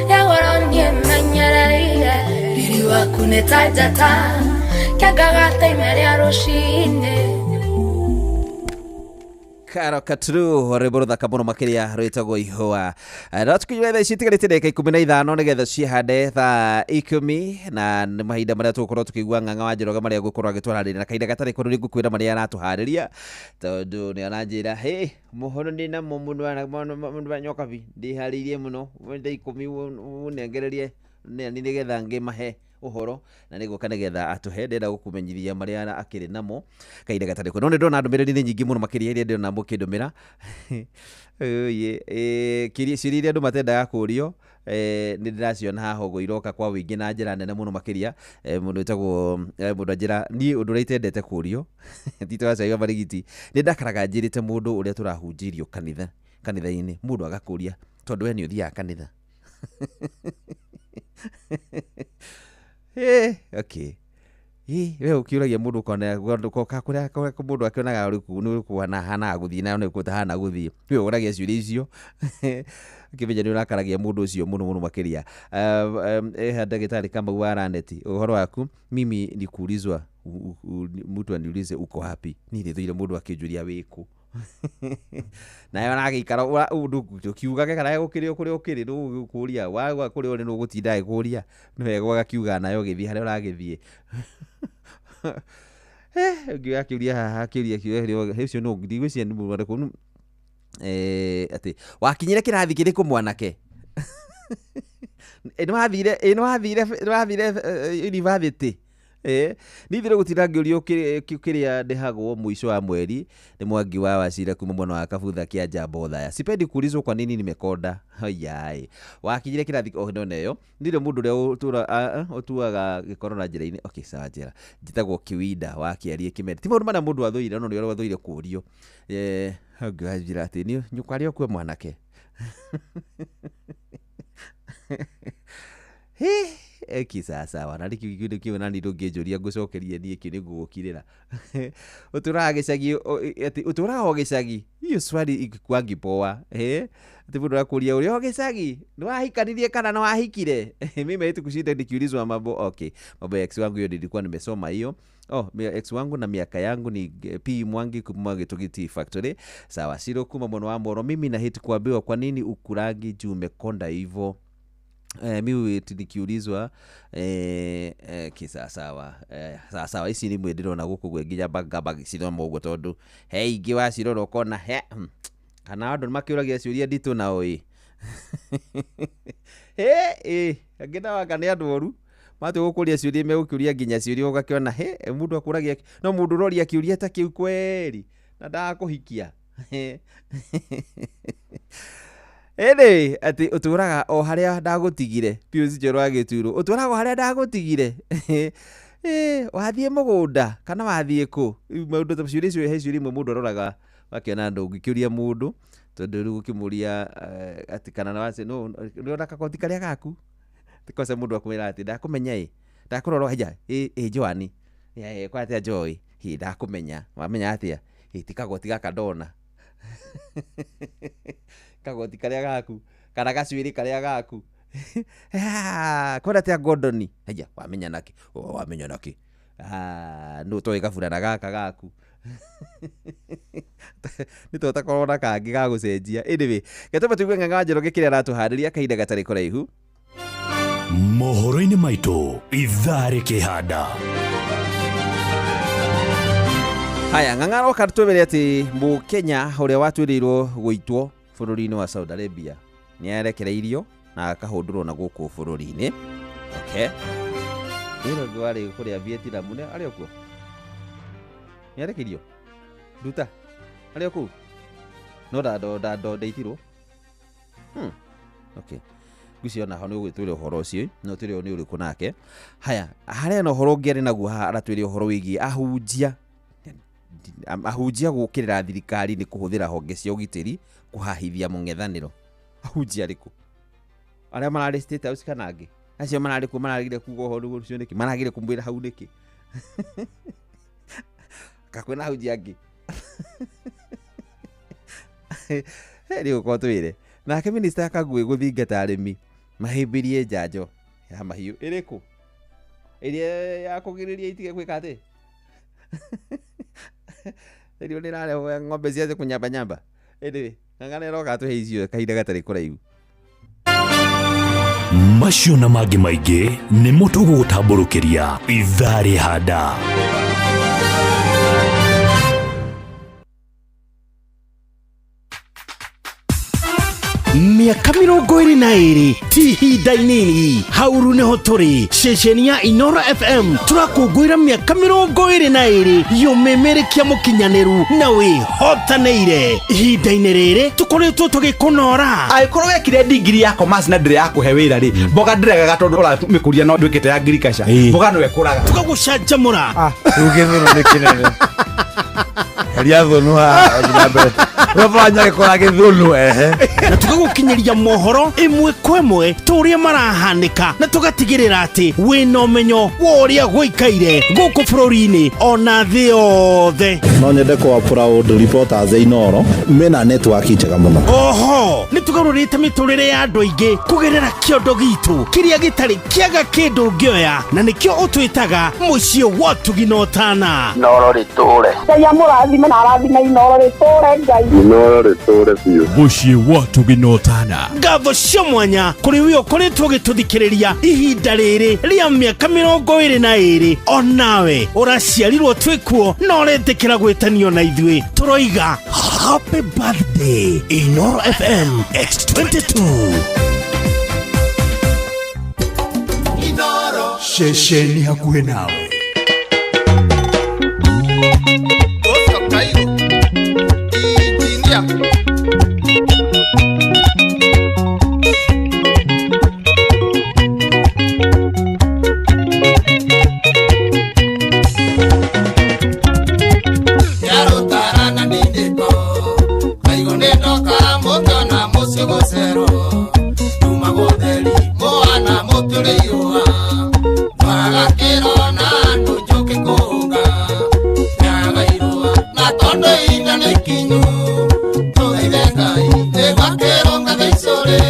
rĩa goro niĩ menyereire riri waku nĩ ta njata kĩangaga ta ime rĩa rũciinĩ. Karo Katru rwĩmbo rũthaka mũno makĩria rwĩtagwo ihũa. No tũkinyire thaa ici itigarĩte ndagĩka 15 nĩgetha cihande thaa 10 na nĩ mahinda marĩa tũgũkorwo tũkĩigua Ng'ang'a wa Njoroge marĩa egũkorwo agĩtũharĩria na kahinda gatarĩ kũrũ nĩngũkwĩra marĩa aratũharĩria tondũ nĩ aranjĩra hĩ mohoro ndĩ namo mũndũ wa Nyokabi ndĩharĩirie mũno thaa 10 ũnengererie nĩ nĩgetha ngĩmahe ũhoro na nĩgũka nĩgetha atũhe ndĩrenda gũkũmenyithia marĩa akĩrĩ namo kahinda gatarĩ kuo. No nĩ ndĩrona ndũmĩrĩri nĩ nyingĩ mũno makĩria iria ndĩrona mũkĩndũmĩra. Ciũria iria andũ matendaga kũũrio nĩ ndĩraciona haha ũguo iroka kwa ũingĩ na njĩra nene mũno makĩria. Mũndũ wĩtagwo mũndũ anjĩra niĩ ũndũ ũrĩa itendete kũũrio ti tũracaria marigiti nĩ ndakaraga njĩrĩte mũndũ ũrĩa tũrahunjĩirio kanitha-inĩ mũndũ agakũria tondũ we nĩ ũthiaga kanitha. Okay. We ũkĩũragia mũndũ ũkona kũrĩa mũndũ akĩonaga nĩ ũkũhana gũthiĩ na nĩ ũkũtahana gũthiĩ we ũragia ciũria icio ũkĩmenya nĩ ũrakaragia mũndũ ũcio mũno mũno makĩria. Ndagĩtarĩ Kamau wa Raneti ũhoro waku mimi ni kuulizwa mtu aniulize uko wapi niĩ nĩ thũire mũndũ akĩnjũria wĩkũ nawe aragĩikara ndũkiugage kana gũkĩrĩ o kũrĩa ũkĩrĩ ndũgũkũria wagwa kũrĩa ũrĩ nĩũgũtinda agĩkũria nĩ wega ũgakiuga nawe ũgĩthiĩ harĩa ũragĩthiĩ. Ũngĩ akĩũria haha akĩũria kĩũria ũcio nũ ndigwĩciria nĩ mũndũ ũrĩkũ atĩ wakinyire kĩrathi kĩrĩkũ mwanake nĩwathire university. Niĩ thire gũtinda ngĩũrio kĩrĩa ndĩhagwo mũico wa mweri nĩ Mwangi wa Wacira kuma mwena wa Kabutha kĩa Njambo Othaya. Sipendi kuulizwa kwa nini nimekonda. Oyai. Wakinyire kĩrathi o ndona ĩyo ndirĩ mũndũ ũrĩa ũtuaga gĩkoro na njĩra-inĩ. Okay, sawa njĩra. Njĩtagwo Kiwinda wa Kĩarie Kĩmende. Ti maũndũ marĩa mũndũ athũire no nĩ ũrĩa athũire kũũrio. Ũngĩ wanjĩra atĩ niĩ nyũkwa arĩ o mwanake. Eki sawa sawa na rĩu kĩu nani ndũngĩnjũria ngũcokerie niĩ kĩu nĩngũgũkirĩra. Ũtũraga gĩcagi atĩ ũtũraga o gĩcagi hiyo swali ikwangi poa atĩ mũndũ arakũria ũrĩ o gĩcagi nĩwahikanirie kana nĩwahikire. Mimi haitu kushinda nikiulizwa mambo okay mambo ya ex wangu hiyo nilikuwa nimesoma hiyo. Oh, ex wangu na miaka yangu ni P Mwangi kuma Gĩtugiti Factory. Sawa Shiro kuma mwena wa Moro mimi na hate kuambiwa kwa nini ukurangi juu umekonda hivyo. Mi nikiulizwa kisa sawa sawa sawa ici ni mwe ndĩrona gũkũ gwe nginya ngamba ngĩcithoma ũguo tondũ he ingĩ wacirora ũkona he kana andũ nĩmakĩũragia ciũria nditũ nao ĩ angĩ nao anga nĩ andũ oru matua gũkũria ciũria megũkĩũria nginya ciũria ũgakĩona he mũndũ akũragia no mũndũ ũroria kĩũria ta kĩu kweri na ndagakũhikia. Ĩndĩ atĩ ũtũraga o harĩa ndagũtigire Pius Njoro wa Gĩturo ũtũraga o harĩa ndagũtigire wathiĩ mũgũnda kana wathiĩ kũ maũndũ ta ciũria icio he ciũria imwe mũndũ aroraga akĩona ndũngĩkĩũria mũndũ tondũ rĩu ũkĩmũria atĩ kana nĩwona gakoti karĩa gaku tikosa mũndũ akwĩra atĩ ndakũmenya ĩ ndakũrora haya ĩ Joani kwa atĩa Joy hĩ ndakũmenya wamenya atĩa ĩ ti kagoti gaka ndona kagoti karĩa gaku kana gacuĩrĩ karĩa gaku kwenda atĩa Gordoni haya wamenya nakĩ wamenya nakĩ nũ toĩ gaburana gaka gaku nĩ tũtakorwo na kangĩ ga gũcenjia. Anyway getũme tũigue Ng'ang'a wa Njoroge kĩrĩa aratũharĩria kahinda gatarĩ kũraihu. Mohoro-inĩ maitũ ithaa rĩkĩhanda. Haya Ng'ang'a aroka twĩre atĩ Mũkenya ũrĩa watuĩrĩirwo gũitwo bũrũri-inĩ wa Saudi Arabia nĩ arekereirio na akahũndũrwo na gũkũ bũrũri-inĩ. Okay, wĩra ũngĩ warĩ kũrĩa Vietnam nĩ arĩ o kuo, nĩ arekirio nduta arĩ o kũu no ndaitirwo. Okay, ngwĩciria ona ho nĩ ũgwĩtwĩra ũhoro ũcio no twĩre nĩ ũrĩkũ nake. Haya, harĩa na ũhoro ũngĩ arĩ naguo haha aratwĩre ũhoro wĩgiĩ ahunjia gũkĩrĩra thirikari nĩ kũhũthĩra honge cia ũgitĩri kũhahithia mũng'ethanĩro. Ahunjia arĩkũ? Arĩa mararĩ State House kana angĩ? Acio mararĩ kuo maragire kuga ũhoro ũcio nĩkĩ? Maragire kũmwĩra hau nĩkĩ? Kakwĩna ahunjia angĩ? Rĩu ũkorwo twĩre. Nake minista Kagwe gũthingata arĩmi mahĩmbĩrie njanjo ya mahiũ ĩrĩkũ? Ĩrĩa ya kũgirĩrĩria itige gwĩka atĩ? Rĩu nĩ ĩrarehwo ng'ombe cianjie kũnyambanyamba. Anyway, ng'ang'ana ĩroka atũhe icio kahinda gatarĩ kũraihu. Macio na mangĩ maingĩ nĩmo tũgũgũtambũrũkĩria ithaa rĩhanda. Mĩaka 22 ti ihinda inini hauru nĩho tũrĩ ceceni ya Inoro FM tũrakũngũĩra mĩaka 22 yũmĩmĩrĩkia mũkinyanĩru na wĩhotanĩire. Ihinda-inĩ rĩrĩ tũkoretwo tũgĩkũnora. Angĩkorwo wekire degree ya commerce na ndĩrĩ yakũhe wĩra rĩ, mboga ndĩregaga tondũ ũramĩkũria no ndwĩkĩte ya agriculture, mboga no ĩkũraga. Tũgagũcanjamũra. Rĩu gĩthũnũ nĩ kĩnene. Heria thũnũ haha ũthiĩ na mbere. Baba nyagĩkora gĩthũnũ ehe. Na tũgagũkinyĩria mohoro ĩmwe kwa ĩmwe ta ũrĩa marahanĩka na tũgatigĩrĩra atĩ wĩna ũmenyo wa ũrĩa gũikaire gũkũ bũrũri-inĩ ona thĩ yothe. No nyende kũ proud reporters a Inoro mena network njega mũno. Oho nĩ tũgarũrĩte mĩtũrĩre ya andũ aingĩ kũgerera kĩondo gitũ kĩrĩa gĩtarĩ kĩaga kĩndũ ũngĩoya na nĩkĩo ũtwĩtaga mũciĩ wa ũtugi na ũtana. Inoro rĩtũre. Ngai amũrathime na arathime Inoro rĩtũre Ngai. Inoro rĩtũre biũ. Mũciĩ wa ũtugi na ũtana. Ngatho cia mwanya kũrĩ we ũkoretwo ũgĩtũthikĩrĩria ihinda rĩrĩ rĩa mĩaka 22 onawe ũraciarirwo twĩkuo na ũretĩkĩra gwĩtanio na ithuĩ tũroiga happy birthday Inoro FM X22. Inoro ceceni hakuhĩ nawe. Ũcio Kairũ injinia. Yarũtarana nindĩko Kairũ nĩ ndoka mũkĩona mũciĩ gũcerwo Tuma gũtheri mũhana mũtũrĩ ihũa Twagakĩrwo na andũ njũkĩ kũhũnga Nyaga irũa na tondũ ihinda nĩ ikinyu Tũthaithe Ngai nĩgwakĩrwo ngatha icũrĩ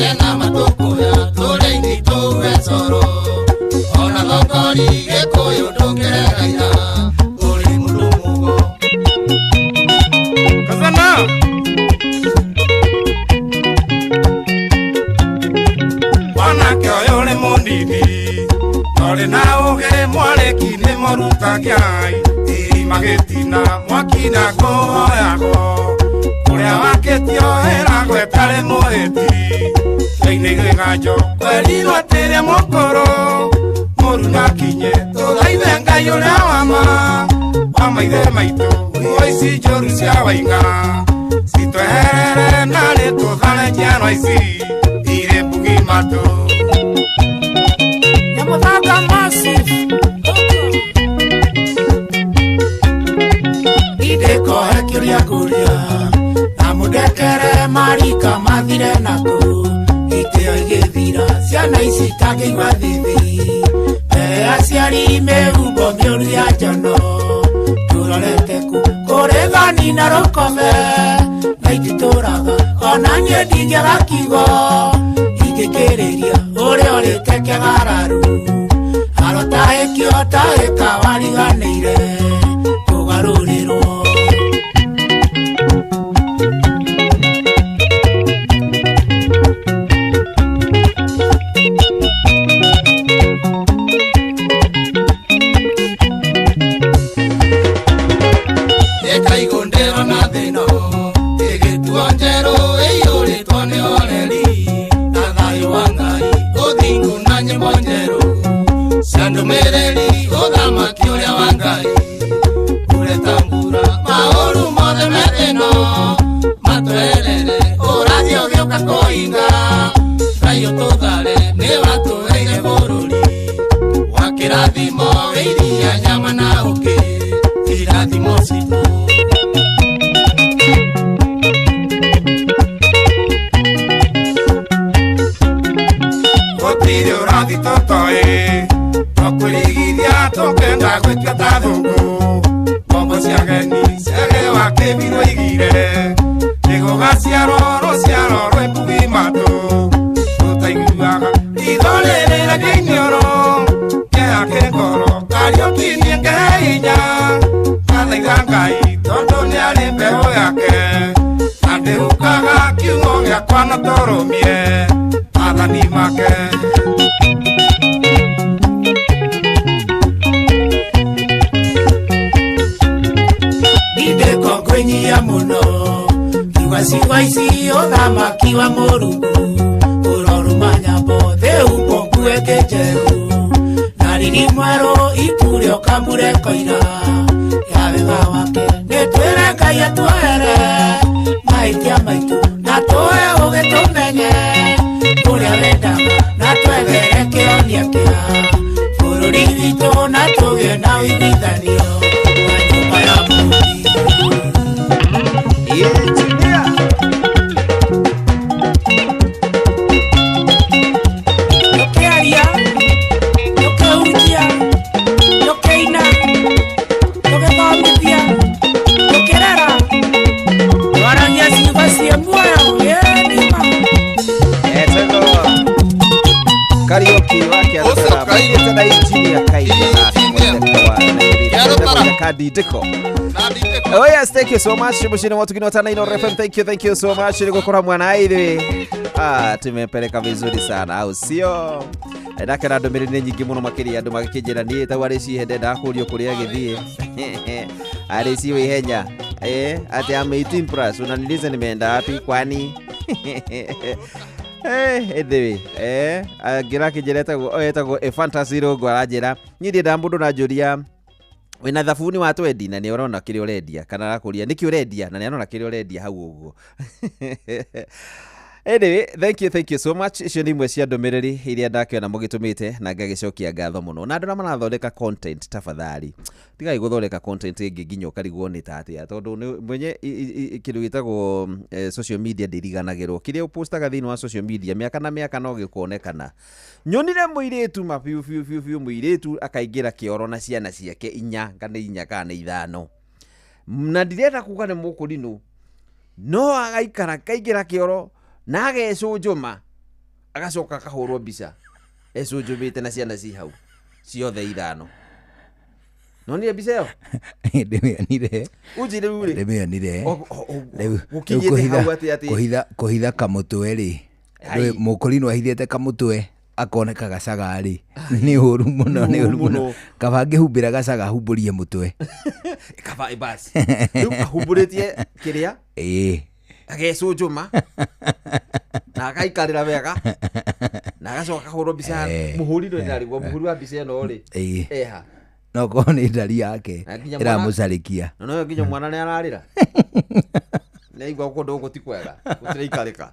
Ena matũkũya tũrĩ aini tũue coro Ona thongori Gĩkũyũ ndũngĩregaira Ũrĩ mũndũ mũgo. Kazana. Mwanake ũyũ nĩ mũnini Norĩ na ũgĩ mwarĩki nĩ mũrutagiai Irima gĩtina mwaki na kũhoyagwo Kũrĩa wakĩtio ĩragwo ĩtarĩ mũhĩti Thĩinĩ gĩganjo kwerirwo atĩrĩ mũkũrũ Mũru nakinye tũthaithe Ngai ũrĩa wa ma Wa maithe maitũ nguo ici njũru cia waing'a Citweherere na nĩ tũthare njiarwa ici irĩ mbugi matũ. Nyamũthanga massive. Ndĩkohe kĩũria ngũria na mũndekere marika mathire naku itĩo igĩthira ciana ici itangĩigua thithi mbere aciari mĩhumbo mĩũru ya njono tũrorete ku kũrĩ thani na rũkome na ititũraga ona niĩ ndingĩaga kiugo ingĩkĩrĩria ũrĩa ũrĩte kĩgararu arotahĩkio tahĩka wariganĩire kũgarũrĩrwo. Ĩkaigũ ndĩrona thĩna ĩgĩtuo njerũ Rũgaciarwo rũciaro rwĩ mbugi matũ rũtaiguaga ritho rĩrĩragia iniũrũ kĩeha kĩ ngoro Kariũki niĩ ngehe hinya ngathaitha Ngai tondũ nĩarĩ mbeũ yake na ndĩhukaga kiugo gĩakwa na tũrũmie maathani make. Ndindĩko ngwĩnyia mũno kiuga ciugo ici ũthamaki wa Mũrungu ũroruma nyambo thĩ humbwo nguo ĩngĩ njerũ na riri mwerũ ikurĩ ũkambure koira ya wega wake nĩtwĩre Ngai atuohere mahĩtia maitũ na tũe ũgĩ tũmenye ũrĩa wendaga na twethere kĩhonia kĩa bũrũri witũ na tũgĩe na ũiguithanio wa nyũmba ya Mũrungu. Tũkĩaria, tũkĩhunjia, tũkĩina, tũgĩthomithia, tũkĩrera, twaragia ciugo ciĩ muoyo ĩĩ nĩ ma. Etego Kariuki wake anasema na engineer Kaina Kandindiko. Oh yes, thank you so much. Mushini watu kinotana Inooro FM. Thank you so much. Niko mwana ithe. Tumepeleka vizuri sana au sio? Ndake na ndũmĩrĩri nĩ nyingĩ mũno makĩria andũ magĩkĩnjĩra niĩ tau arĩ cihe ndenda kũrio kũrĩa agĩthiĩ arĩ ciwe ihenya ati am 18 plus unaniuliza nimeenda wapi kwani? Anyway, ngĩra kĩnjĩra etagwo a fantasy rogo aranjĩra niĩ ndiendaga mũndũ na njũria wĩna thabuni wa twendi na nĩ ũrona kĩrĩa ũrendia kana arakũria nĩkĩ ũrendia na nĩ arona kĩrĩa ũrendia hau ũguo. Anyway, thank you so much. Icio nĩ imwe cia ndũmĩrĩri iria ndakĩona mũgĩtũmĩte na ngagĩcokia ngatho mũno. Na andũ arĩa marathondeka content tafadhali tigai gũthondeka content ĩngĩ nginya ũkarigwo nĩ ta atĩa tondũ mwenye kĩndũ gĩtagwo social media ndĩriganagĩrwo. Kĩrĩa ũpostaga thĩinĩ wa social media mĩaka na mĩaka no gĩkuonekana. Nyonire mũirĩtu ma biũ biũ biũ biũ mũirĩtu akaingĩra kĩoro na ciana ciake inya kana inya kana ithano na ndirenda kuga nĩ mũkũrinũ no agaikara kaingĩra kĩoro na agecũnjũma agacoka akahũrwo mbica ecũnjũmĩte na ciana ci hau ciothe ithano. Nonire mbica ĩyo? Ndĩmĩonire. Unjĩre rĩu rĩ. Ndĩmĩonire. Rĩu gũkinyĩte hau atĩ atĩ kũhitha kamũtwe rĩ. Mũkũrinũ ahithĩte kamũtwe akoneka gacaga rĩ. Nĩ ũru mũno, nĩ ũru mũno. Kaba angĩhumbĩra gacaga ahumbũrie mũtwe. Kaba basi. Rĩu ahumbũrĩtie kĩrĩa? Ĩĩ. Agecũnjũma na agaikarĩra wega na agacoka akahũrwo mbica mũhũri ndũ ndarigwo mũhũri wa mbica ĩno rĩ eha no korwo nĩ ndari yake ĩramũcarĩkia na no nginya mwana nĩ ararĩra nĩ aigua kũndũ gũkũ ti kwega gũtiraikarĩka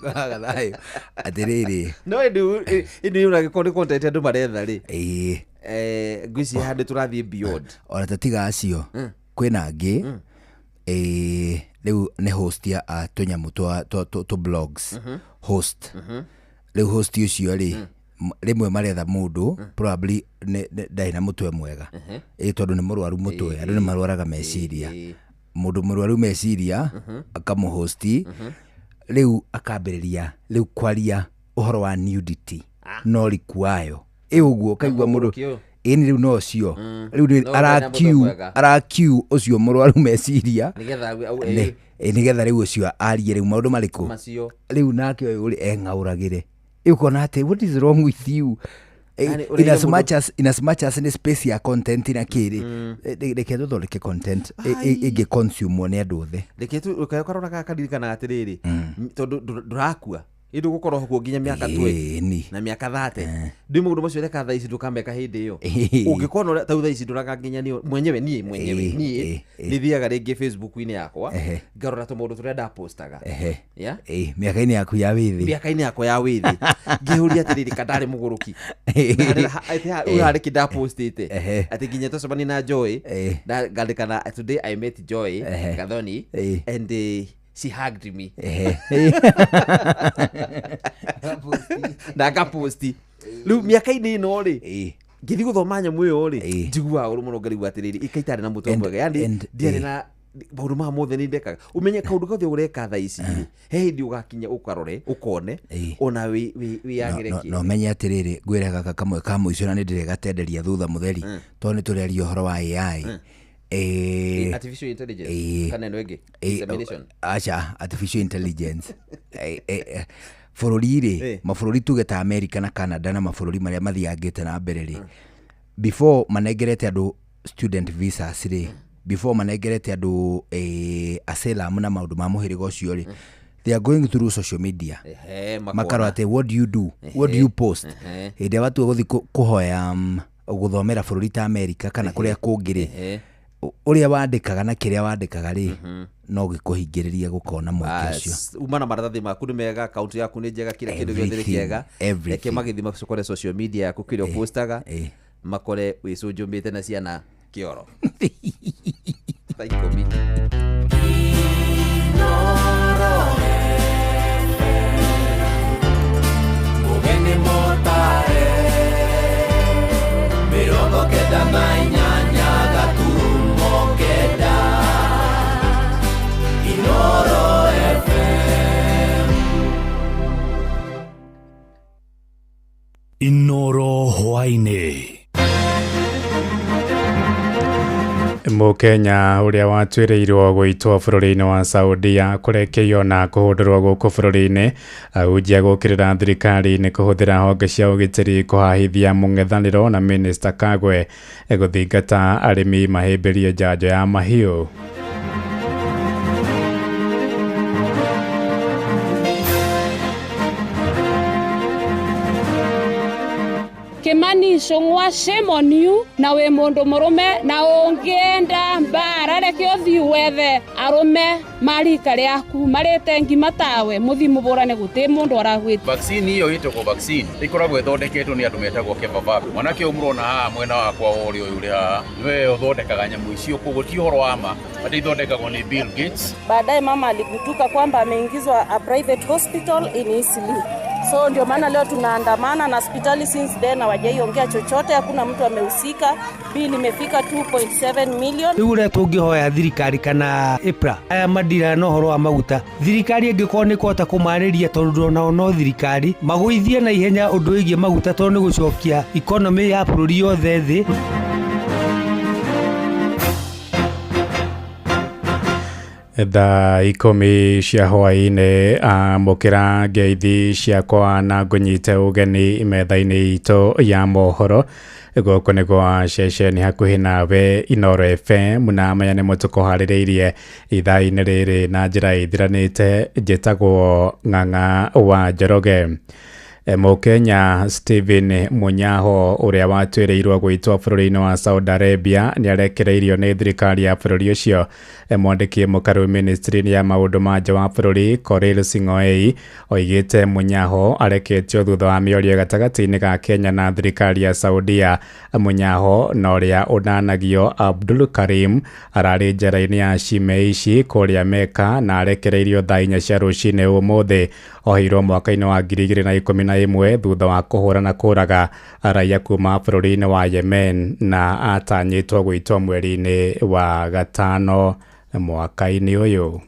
kwaga thayũ atĩrĩrĩ no ĩndĩ ĩndĩ ũragĩkorwo nĩ content andũ maretha rĩ ngwĩciria handũ tũrathiĩ beyond ona tatiga acio kwĩna angĩ rĩu nĩ host ya tũnyamũ twa blogs host rĩu host ũcio rĩ rĩmwe maretha mũndũ probably ndarĩ na mũtwe mwega tondũ nĩ mũrwaru mũtwe andũ nĩ marwaraga meciria mũndũ mũrwaru meciria akamũhosti rĩu akambĩrĩria rĩu kwaria ũhoro wa nudity no rikuayo ĩ ũguo ũkaigua mũndũ ĩni rĩu no ũcio rĩu arakiu ũcio mũrwaru meciria nĩgetha rĩu ũcio arie rĩu maũndũ marĩkũ rĩu nake ũyũ rĩ eng'aũragĩre ũkona atĩ what is wrong with you in as much as nĩ space ya content na kĩrĩ reke tũthondeke content ĩngĩ consume nĩ andũ othe reke ũkarora gaka karirikanaga atĩrĩrĩ tondũ ndũrakua ĩndũ gũkorwo kuo nginya mĩaka 20 na mĩaka 30 ndĩ maũndũ macio reka thaa ici ndũkameka hĩndĩ ĩyo ũngĩkorwo tau thaa ici ndũraga nginya niĩ mwenyewe niĩ mwenyewe niĩ nĩthiaga rĩngĩ Facebook-inĩ yakwa ngarora tũmaũndũ tũrĩa ndapostaga mĩaka-inĩ yaku ya wĩthĩ mĩaka-inĩ yakwa ya wĩthĩ ngĩũria atĩrĩrĩ ka ndarĩ mũgũrũki harĩ kĩ ndapostĩte atĩ nginya twacemania na Joy ngandĩka na today I met Joy Gathoni and she hugged me. Na ngaposti. Rĩu mĩaka-inĩ ĩno rĩ ngĩthiĩ gũthoma nyamũ ĩyo rĩ njiguaga ũru mũno ngarigwo atĩrĩrĩ ĩka itarĩ na mũtwe mwega yani ndiarĩ na Maũndũ maya mothe nĩ ndekaga. Ũmenye kaũndũ gothe ũreka thaa ici rĩ, he hĩndĩ ũgakinya ũkarore, ũkone, ona wĩyagĩre No, kĩ. no menye atĩrĩrĩ, ngwĩre gaka kamwe ka mũico na nĩ ndĩrĩgatenderia thutha mũtheri, tondũ nĩ tũrĩaria ũhoro wa AI. Artificial intelligence kana ĩno ĩngĩ? Dissemination. Aca, artificial intelligence. Bũrũri rĩ, mabũrũri tuge ta America na Canada na mabũrũri marĩa mathiangĩte na mbere rĩ, before manengerete andũ student visas rĩ, before manengerete andũ asylum na maũndũ ma mũhĩrĩga ũcio rĩ, they are going through social media. Makona. Makarora atĩ what do you do, what do you post. Hĩndĩ ĩrĩa watua gũthiĩ kũhoya gũthomera bũrũri ta America kana kũrĩa kũngĩ rĩ, ũrĩa wandĩkaga na kĩrĩa wandĩkaga rĩ, no gĩkũhingĩrĩrie gũkona mweke ũcio. Bas, uma na maratathi maku nĩ mega, akaunti yaku nĩ njega, kila kĩndũ gĩothe nĩ Everything, kĩega. everything. Reke magĩthiĩ macokore social media yaku, kĩrĩa ũpostaga, makore wĩcũnjũmĩte na ciana kĩoro thaa 10. Mũgeni mũtare 98 gaturumo 9 Inoro FM. Inoro hwaĩ-inĩ. Mũkenya ũrĩa watuĩrĩirwo gũitwo bũrũri-inĩ wa Saudia kũrekeio na kũhũndũrwo gũkũ bũrũri-inĩ, ahunjia gũkĩrĩra thirikari nĩ kũhũthĩra honge cia ũgitĩri kũhahithia mũng'ethanĩro, na Minista Kagwe gũthingata arĩmi mahĩmbĩrie njanjo ya mahiũ. Kimani Ichung'wa, shame on you, na wĩ mũndũ mũrũme na ũngĩenda mbara reke ũthiĩ wethe arũme marika rĩaku marĩte ngima tawe, mũthiĩ mũbũrane, gũtĩ mũndũ aragwĩte. Vaccine iyo ĩtagwo vaccine ĩkoragwo ĩthondeketwo nĩ andũ metagwo Kebabab. Mwanake ũyũ mũrona haha mwena wakwa wa ũrĩo ũyũ ũrĩ haha nĩwe ũthondekaga nyamũ icio, koguo ti ũhoro wa ma atĩ ithondekagwo nĩ Bill Gates. Baadaye mama aligutuka kwamba ameingizwa a private hospital in Eastleigh. So ndio maana leo tunaandamana na hospitali, since then hawajaiongea chochote, hakuna mtu amehusika. Bill imefika 2.7 million. Rĩu ũrĩa tũngĩhoya thirikari kana EPRA aya mandira na ũhoro wa maguta, thirikari ĩngĩkorwo nĩ kũhota kũmarĩria, tondũ onao no thirikari, magũithie na ihenya ũndũ wĩgiĩ maguta, tondũ nĩ gũcokia economy ya bũrũri yothe thĩ. Thaa 10 cia hwaĩ-inĩ, amũkĩra ngeithi ciakwa na ngũnyite ũgeni metha-inĩ itũ ya mohoro. Gũkũ nĩ gwa ceceni hakuhĩ nawe Inoro FM, na maya nĩmo tũkũharĩrĩirie ithaa-inĩ rĩrĩ na njĩra ĩthiranĩte. Njĩtagwo Ng'ang'a wa Njoroge. Mũkenya Stephen Munyaho ũrĩa watuĩrĩirwo gũitwo bũrũri-inĩ wa Saudi Arabia nĩ arekereirio nĩ thirikari ya bũrũri ũcio. Mwandĩki mũkaru ministry-inĩ ya maũndũ ma nja wa bũrũri Korir Sing'oei oigĩte Munyaho areketio thutha wa mĩario gatagatĩ-inĩ ga Kenya na thirikari ya Saudia. Munyaho na ũrĩa ũnanagio Abdul Karim ararĩ njera-inĩ ya Shimeishi kũrĩa Mecca na arekereirio thaa 4 cia rũcinĩ ũmũthĩ. Oheirwo mwaka-inĩ wa 2011 thutha wa kũhũra na kũraga raia kuma bũrũri-inĩ wa Yemen, na atanyĩtwo gũitwo mweri-inĩ wa gatano mwaka-inĩ ũyũ.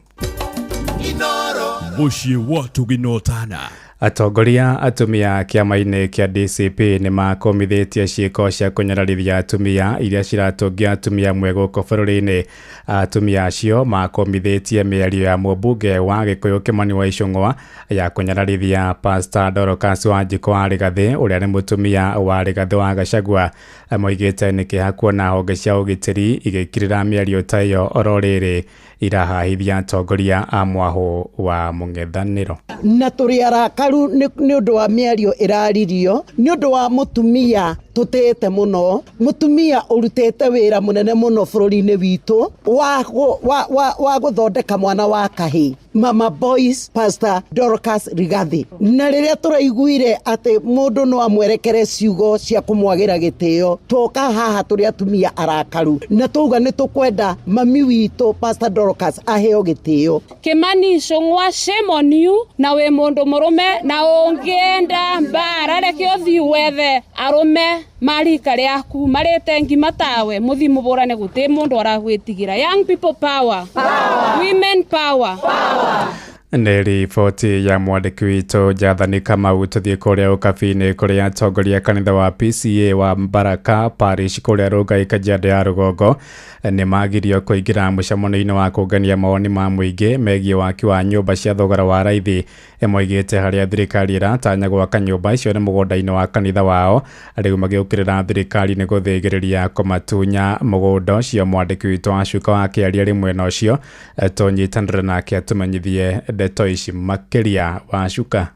Mũciĩ wa Tũginotana. Atongoria atumia kĩama-inĩ kĩa DCP nĩ makũmithĩtie ciĩko cia kũnyararithia atumia iria ciratũngia atumia amwe gũkũ bũrũri-inĩ. Atumia acio makũmithĩtie mĩario ya mũmbunge wa Gĩkũyũ Kĩmani wa Ichung'wa ya kũnyararithia Pastor Dorcas Wanjikũ wa Rigathĩ ũrĩa nĩ mũtumia wa Rigathĩ wa Gachagua. Moigĩte nĩ kĩeha kuona honge cia ũgitĩri igĩkirĩra mĩario ta ĩyo oro rĩrĩ irahahithia atongoria a mwahũ wa mũng'ethanĩro. Na tũrĩ arakaru nĩ ũndũ wa mĩario ĩraririo nĩ ũndũ wa mũtumia tũtĩĩte mũno, mũtumia ũrutĩte wĩra mũnene mũno bũrũri-inĩ witũ wa gũthondeka mwana wa kahĩĩ, Mama Boys Pastor Dorcas Rigathi. Na rĩrĩa tũraiguire atĩ mũndũ no amwerekere ciugo cia kũmwagĩra gĩtĩo, twoka haha tũrĩ atumia arakaru na twauga nĩ tũkwenda mami witũ Pastor Dorcas aheo gĩtĩo. Kimani Ichung'wa, shame on you, na wĩ mũndũ mũrũme na ũngĩenda mbara reke ũthiĩ wethe arũme marika rĩaku marĩte ngima tawe mũthi mũbũrane gũtĩ mũndũ aragwĩtigĩra. Young people power, power. Women power, power. Nĩ riboti ya mwandĩki witũ Jathani Kamau. Tũthiĩ kũrĩa Ũkabi-inĩ kũrĩa atongoria kanitha wa PCA wa Baraka Parish kũrĩa Rongai Kajiado ya rũgongo nĩ magirio kũingĩra mũcemanio-inĩ wa kũngania mawoni ma mũingĩ megiĩ waki wa nyũmba cia thogora wa raithi. Moigĩte harĩa thirikari ĩratanya gwaka nyũmba icio nĩ mũgũnda-inĩ wa kanitha wao, rĩu magĩũkĩrĩra thirikari nĩ gũthĩgĩrĩria kũmatunya mũgũnda ũcio. Mwandĩki witũ Wacuka wa kĩaria rĩmwe na ũcio tũnyitanĩre nake atũmenyithie ndeto ici makĩria. Wacuka.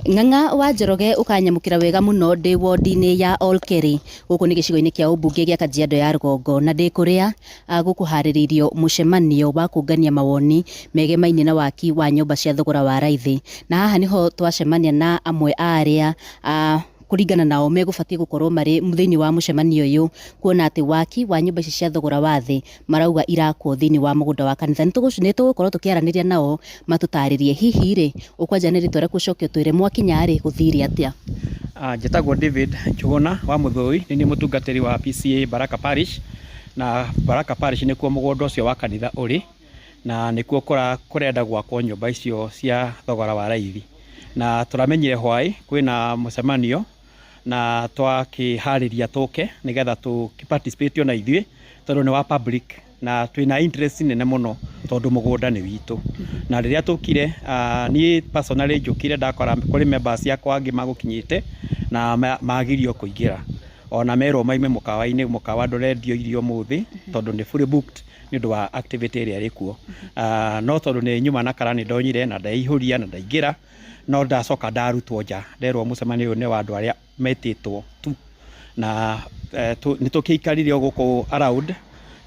Ng'ang'a wa Njoroge ũkanyamũkĩra wega mũno ndĩ wodi-inĩ ya Olkeri gũkũ nĩ gĩcigo-inĩ kĩa ũmbunge gĩa Kajiado ya rũgongo, na ndĩ kũrĩa gũkũharĩrĩirio mũcemanio wa kũngania mawoni megemaine na waki wa nyũmba cia thogora wa raithi. Na haha nĩho twacemania na amwe a arĩa kũringana nao megũbatiĩ gũkorwo marĩ thĩinĩ wa mũcemanio ũyũ, kuona atĩ waki wa nyũmba ici cia thogora wa thĩ marauga irakwo thĩinĩ wa mũgũnda wa kanitha. Nĩ tũgũkorwo tũkĩaranĩria nao matũtarĩrie hihi rĩ ũkwanja nĩ rĩtwa rĩaku ũcoke ũtwĩre mwakinya rĩ gũthire atĩa. Njĩtagwo David Njuguna wa Mũthũi, nĩ niĩ mũtungatĩri wa PCA Baraka Parish, na Baraka Parish nĩkuo mũgũnda ũcio wa kanitha ũrĩ, na nĩkuo kũrenda gwakwo nyũmba icio cia thogora wa raithi. Na tũramenyire hwaĩ kwĩna mũcemanio na twakĩharĩria tũke nĩgetha tũkĩ participate ona ithuĩ tondũ nĩ wa public na twĩna interest nene mũno tondũ mũgũnda nĩ witũ. Na rĩrĩa tũkire niĩ personally njũkire ndakora kũrĩ members akwa angĩ magũkinyĩte na magirio kũingĩra, ona merwo maime mũkawa-inĩ, mũkawa ndũrendio irio mũthĩ tondũ nĩ fully booked nĩ ũndũ wa activity ĩrĩa ĩrĩ kuo. No tondũ nĩ nyuma na kara nĩ ndonyire na ndeihũria na ndaingĩra, no ndacoka ndarutwo nja nderwo mũcemanio ũyũ nĩ wa andũ arĩa metĩtwo tu. Na nĩ tũkĩikarire o gũkũ around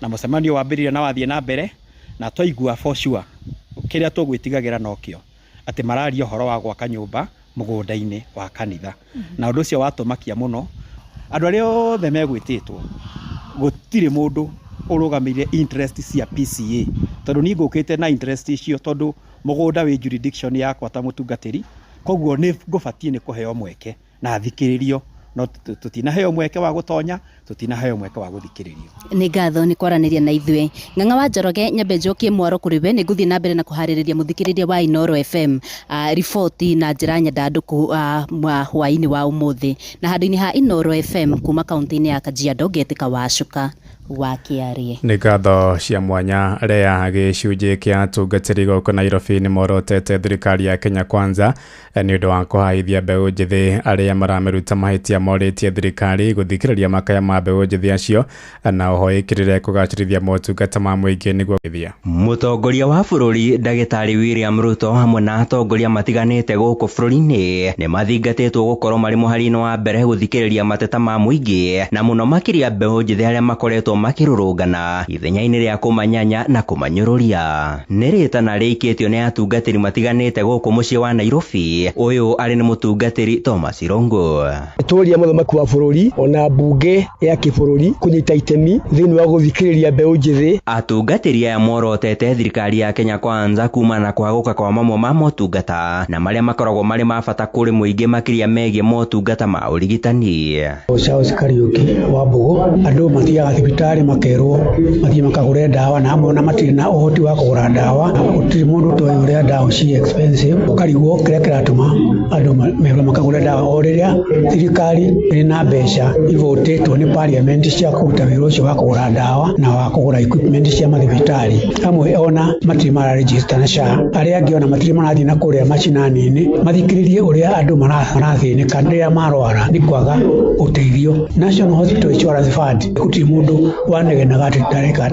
na mũcemanio wambĩrĩria na wathiĩ na mbere, na twaigua for sure kĩrĩa tũgwĩtigagĩra nokĩo atĩ mararia ũhoro wa gwaka nyũmba mũgũnda-inĩ wa kanitha. Na ũndũ ũcio watũmakia mũno. Andũ arĩa othe megwĩtĩtwo gũtirĩ mũndũ ũrũgamĩrĩire interest cia PCA, tondũ niĩ ngũkĩte na interest icio tondũ mũgũnda wĩ jurisdiction yakwa ta mũtungatĩri, koguo nĩ ngũbatiĩ nĩ kũheo mweke na thikĩrĩrio, no tũtinaheo mweke wa gũtonya, tũtinaheo mweke wa gũthikĩrĩrio. Nĩ ngatho nĩ kwaranĩria na ithuĩ. Ng'ang'a wa Njoroge, nyambe njokie mwaro kũrĩ we, nĩ ngũthiĩ na mbere na kũharĩrĩria mũthikĩrĩria wa Inooro FM riboti na njĩra nyandandũku hwaĩ-inĩ wa ũmũthĩ. Na handũ-inĩ ha Inooro FM kuma kaunti-inĩ ya Kajiado ngetĩka Wacuka wa Kĩarie. Nĩ ngatho cia mwanya Rea. Gĩcunjĩ kĩa atungatĩri gũkũ Nairobi nĩ morotete thirikari ya Kenya Kwanza nĩ ũndũ wa kũhaithia mbeũ njĩthĩ arĩa maramĩruta mahĩtia. Morĩtie thirikari gũthikĩrĩria makaya ma mbeũ njĩthĩ acio na oho ĩkĩrĩre kũgacĩrithia motungata ma mũingĩ nĩguo gũthia. Mũtongoria wa bũrũri Ndagĩtarĩ William Ruto hamwe na atongoria matiganĩte gũkũ bũrũri-inĩ nĩ mathingatĩtwo gũkorwo marĩ mũhari-inĩ wa mbere gũthikĩrĩria mateta ma mũingĩ, na mũno makĩria mbeũ njĩthĩ arĩa makoretwo makĩrũrũngana ithenya-inĩ rĩa kũmanyanya na kũmanyũrũria. Nĩ rĩtana rĩikĩtio nĩ atungatĩri matiganĩte gũkũ mũciĩ wa Nairobi. Ũyũ arĩ nĩ mũtungatĩri Thomas Irungu. Tũria mũthamaki wa bũrũri ona mbunge ya kĩbũrũri kũnyita itemi thĩinĩ wa gũthikĩrĩria mbeũ njĩthĩ. Atungatĩri aya morotete thirikari ya Kenya Kwanza kumana na kwagũka kwa mamwe ma motungata na marĩa makoragwo marĩ ma bata kũrĩ mũingĩ makĩria megiĩ motungata ma ũrigitani. Charles Kariuki wa Mbugu, andũ mathiaga thibitarĩ makerwo mathiĩ makagũre ndawa, na amwe ona matirĩ na ũhoti wa kũgũra ndawa. Gũtirĩ mũndũ ũtoĩ ũrĩa ndawa ci expensive, ũkarigwo kĩrĩa kĩratũma andũ merwo makagũre ndawa o rĩrĩa thirikari ĩrĩ na mbeca ivotĩtwo nĩ parliament cia kũruta wĩra ũcio wa kũgũra ndawa na wa kũgũra equipment cia mathibitarĩ. Amwe ona matirĩ mararegister na SHA, arĩa angĩ ona matirĩ marathiĩ na kũrĩa macinani-inĩ mathikĩrĩrie ũrĩa andũ marathĩnĩka rĩrĩa marwara nĩ kwaga ũteithio. National Hospital Insurance Fund gũtirĩ mũndũ wanegenaga atĩ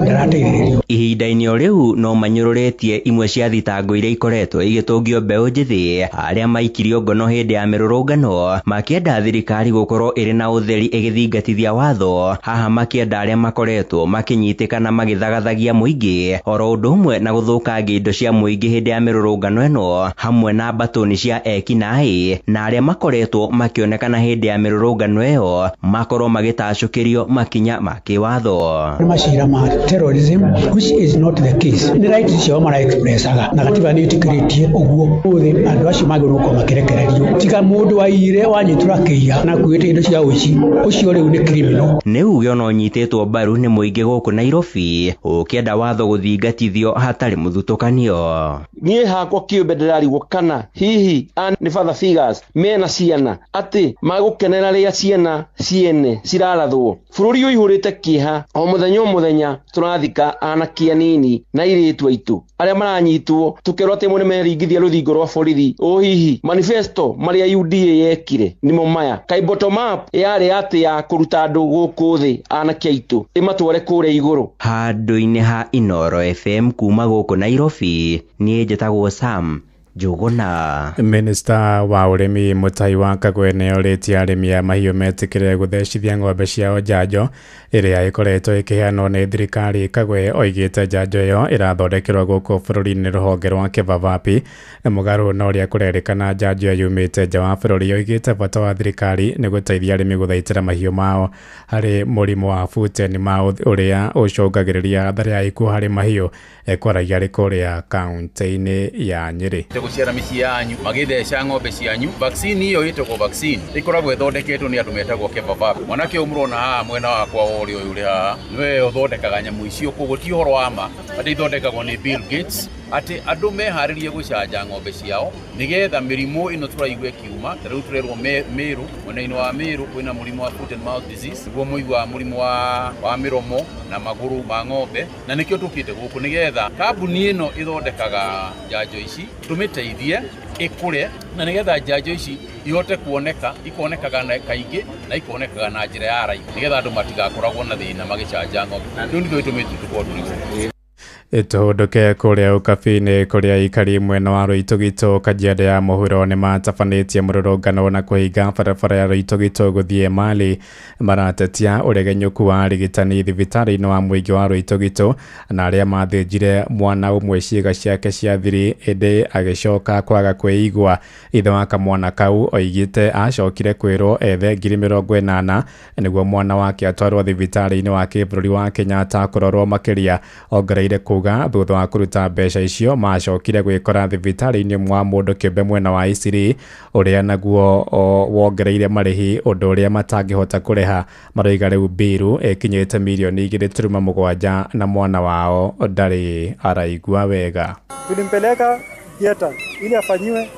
ndarateithĩrĩrio. Ihinda-inĩ o rĩu no manyũrũrĩtie imwe cia thitango iria ikoretwo igĩtũngio mbeũ njĩthĩ arĩa maikirio ngono hĩndĩ ya mĩrũrũngano makĩenda thirikari gũkorwo ĩrĩ na ũtheri ĩgĩthingatithia watho, haha makĩenda arĩa makoretwo makĩnyitĩkana magĩthagathagia mũingĩ oro ũndũ ũmwe na gũthũkangia indo cia mũingĩ hĩndĩ ya mĩrũrũngano ĩno, hamwe na mbatũni cia ekinaĩ na arĩa makoretwo makĩonekana hĩndĩ ya mĩrũrũngano ĩyo makorwo magĩtacũkĩrio makinya ma kĩwatho. Ruto. Nĩ macira ma terrorism which is not the case. Nĩ right ciao mara expressaga na gatiba nĩ ĩtĩkĩrĩtie ũguo. Ũmũthĩ andũ acio magĩrĩirwo gũkorwo makĩrekererio. Tiga mũndũ waiyire wanyitwo akĩiya na akuĩte indo cia ũici, ũcio rĩu nĩ criminal. Nĩ uge ona ũnyitĩtwo mbaru nĩ mũingĩ gũkũ Nairobi ũkĩenda watho gũthingatithio hatarĩ mũthutũkanio. Niĩ hakwa kĩũmbe ndĩrarigwo kana hihi nĩ father figures mena ciana atĩ magũkenera rĩrĩa ciana ciene cirarathwo. Bũrũri ũihũrĩte kĩeha o mũthenya o mũthenya tũrathika anake anini na airĩtu aitũ arĩa maranyitwo tũkerwo atĩ amwe nĩmeringithia rũthingo rwa borithi. O hihi manifesto marĩa UDA yekire nĩmo maya? Kaĩ bottom up yarĩ atĩ ya kũruta andũ gũkũ thĩ anake aitũ ĩmatware kũrĩa igũrũ? Handũ-inĩ ha Inooro FM kuma gũkũ Nairobi, niĩ njĩtagwo Sam Njuguna. Minista wa ũrĩmi Mutahi wa Kagwe nĩorĩtie arĩmi a mahiũ metĩkĩre gũthecithia ng'ombe ciao njanjo ĩrĩa ĩkoretwo ĩkĩheanwo nĩ thirikari. Kagwe oigĩte njanjo ĩyo ĩrathondekerwo gũkũ bũrũri-inĩ rũhonge rwa Kĩvavapi mũgarũ na ũrĩa kũrerĩkana njanjo ĩyo yumĩte nja wa bũrũri. Oigĩte bata wa thirikari nĩ gũteithia arĩmi gũthaitĩra mahiũ mao harĩ mũrimũ wa foot and mouth ũrĩa ũcũngagĩrĩria athari ya ikuũ harĩ mahiũ. Ekwaragia arĩ kũrĩa kaunti-inĩ ya Nyĩrĩ. Gũciara mĩciĩ yanyu magĩtheca ng'ombe cianyu. Vaccine ĩyo ĩtagwo vaccine ĩkoragwo ĩthondeketwo nĩ andũ metagwo Kevavapi. Mwanake ũyũ mũrona haha mwena wakwa wa ũrĩo ũyũ ũrĩ haha nĩwe ũthondekaga nyamũ icio, koguo ti ũhoro wa ma atĩ ithondekagwo nĩ Bill Gates, atĩ andũ meharĩrie gũcanja ng'ombe ciao nĩgetha mĩrimũ ĩno tũraigua ĩkiuma. Ta rĩu tũrerwo Meru, mwena-inĩ wa Meru kwĩna mũrimũ wa foot and mouth disease, nĩguo mũiguaga mũrimũ wa mĩromo na magũrũ ma ng'ombe, na nĩkĩo tũkĩte gũkũ nĩgetha kambuni ĩno ĩthondekaga njanjo ici tũmĩteithie ĩkũre, na nĩgetha njanjo ici ihote kuoneka, ikonekaga na kaingĩ na ikonekaga na njĩra ya raithi nĩgetha andũ matigakoragwo na thĩna magĩcanja ng'ombe. Na rĩu nĩkĩo gĩtũmĩte tũkorwo tũrĩ gũkũ. Tũhũndũke kũrĩa Ũkabi-inĩ kũrĩa aikari mwena wa Rũitũgitũ Kajiado ya mũhuro nĩmatabanĩtie mũrũrũngano na kũhinga barabara ya Rũitũgitũ gũthiĩ Mali. Maratetia ũregenyũku wa arigitani thibitarĩ-inĩ wa mũingĩ wa Rũitũgitũ na arĩa mathĩnjire mwana ũmwe ciĩga ciake cia thiri ĩndĩ agĩcoka kwaga kwĩigua. Ithe wa kamwana kau oigĩte acokire kwĩrwo ethe 80,000 nĩguo mwana wake atwarwo thibitarĩ-inĩ wa kĩbũrũri wa Kenyatta kũrorwo makĩria. Ongereire kuga thutha wa kũruta mbeca icio macokire gwĩkora thibitarĩ-inĩ mwa mũndũ kĩũmbe mwena wa Isiri ũrĩa naguo wongereire marĩhi ũndũ ũrĩa matangĩhota kũrĩha. Maroiga rĩu mbiru ĩkinyĩte mirioni 2.7 na mwana wao ndarĩ araigua wega. Tulimpeleka theater ili afanyiwe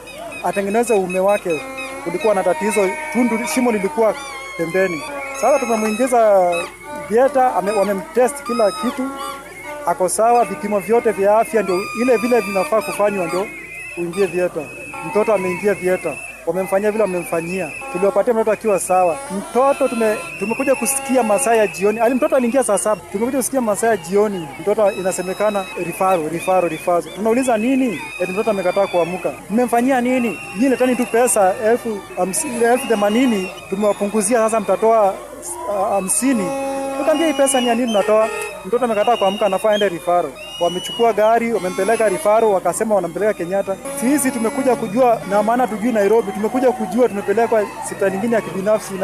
atengeneze uume wake, kulikuwa na tatizo, tundu shimo lilikuwa pembeni. Sasa tumemuingiza theater, wamemtest kila kitu, ako sawa, vipimo vyote vya afya ndio ile vile vinafaa kufanywa ndio uingie theater. Mtoto ameingia theater, wamemfanyia vile wamemfanyia. Tuliwapatia mtoto akiwa sawa. Mtoto tumekuja kusikia masaa ya jioni. Ali mtoto aliingia saa 7. Tumekuja kusikia masaa ya jioni. Mtoto inasemekana referral. Tunauliza nini? Eti mtoto amekataa kuamka. Mmemfanyia nini? Nyinyi letani tu pesa 80,000 tumewapunguzia, sasa mtatoa 50. Tukaambia hii pesa ni ya nini mnatoa? Mtoto amekataa kuamka, anafaa aende referral. Wamechukua gari, wamempeleka referral, wakasema wanampeleka Kenyatta. Sisi tumekuja kujua, na maana tujui Nairobi, tumekuja kujua tumepelekwa hospitali nyingine ya kibinafsi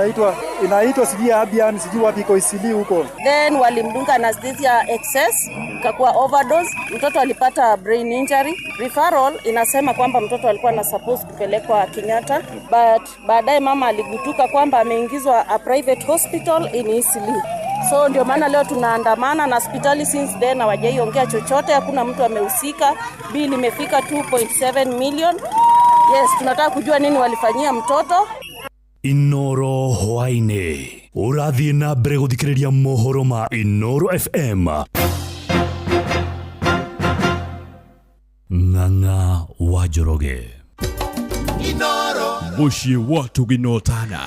inaitwa sijui Abian, sijui wapi iko Isili huko. Then walimdunga anesthesia excess, ikakuwa overdose, mtoto alipata brain injury. Referral inasema kwamba mtoto alikuwa na supposed kupelekwa Kenyatta, but baadaye mama aligutuka kwamba ameingizwa a private hospital in Isili. So ndio maana leo tunaandamana na hospitali since then hawajaiongea chochote, hakuna mtu amehusika. Bill imefika 2.7 million. Yes, tunataka kujua nini walifanyia mtoto. Inoro hwaine urathie na mbere guthikiriria mohoro ma Inoro FM. Ng'ang'a wa Njoroge. Inoro muciĩ wa tũginotana.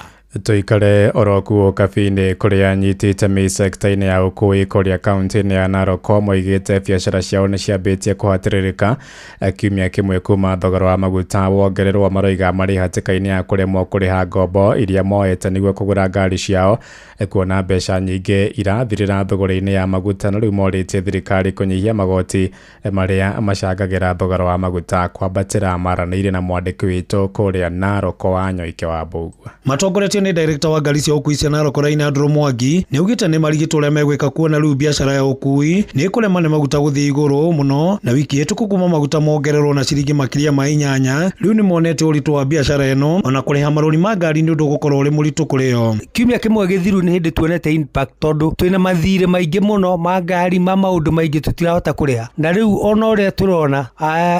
Tuikare orokuo Kabi-inĩ kũrĩa nyitĩte mĩ sekta-inĩ ya ũkui kũrĩa kaunti-inĩ ya Narok moigĩte biacara ciao nĩ ciambĩtie kũhatĩrĩrĩka kiumia kĩmwe kuma thogora wa maguta wongererwo. Maroiga marĩ hatĩka-inĩ ya kũremwo kũrĩha ngombo iria moete nĩguo kũgũra ngari ciao, kuona mbeca nyingĩ irathirĩra thogora-inĩ ya maguta, na rĩu morĩtie thirikari kũnyihia magoti marĩa macangagĩra thogora wa maguta kwambatĩra. Maranĩire na mwandĩki witũ kũrĩa Narok wa Nyoike wa Mbũgua. Matongoretio Nĩ director wa ngari cia ũkui cia Narok Line Andrew Mwangi nĩ augĩte nĩ marigĩtwo ũrĩa megwĩka kuona rĩu biacara ya ũkui nĩ ĩkũrema nĩ maguta gũthiĩ igũrũ mũno, na wiki ĩtũku kuma maguta mongererwo na ciringi makĩria ma 8 rĩu nĩ monete ũritũ wa biacara ĩno, ona kũrĩha marũni ma ngari nĩ ũndũ ũgũkorwo ũrĩ mũritũ kũrĩ o. Kiumia kĩmwe gĩthiru nĩ hĩndĩ tuonete impact, tondũ twĩna mathirĩ maingĩ mũno ma ngari, ma maũndũ maingĩ tũtirahota kũrĩha, na rĩu ona ũrĩa tũrona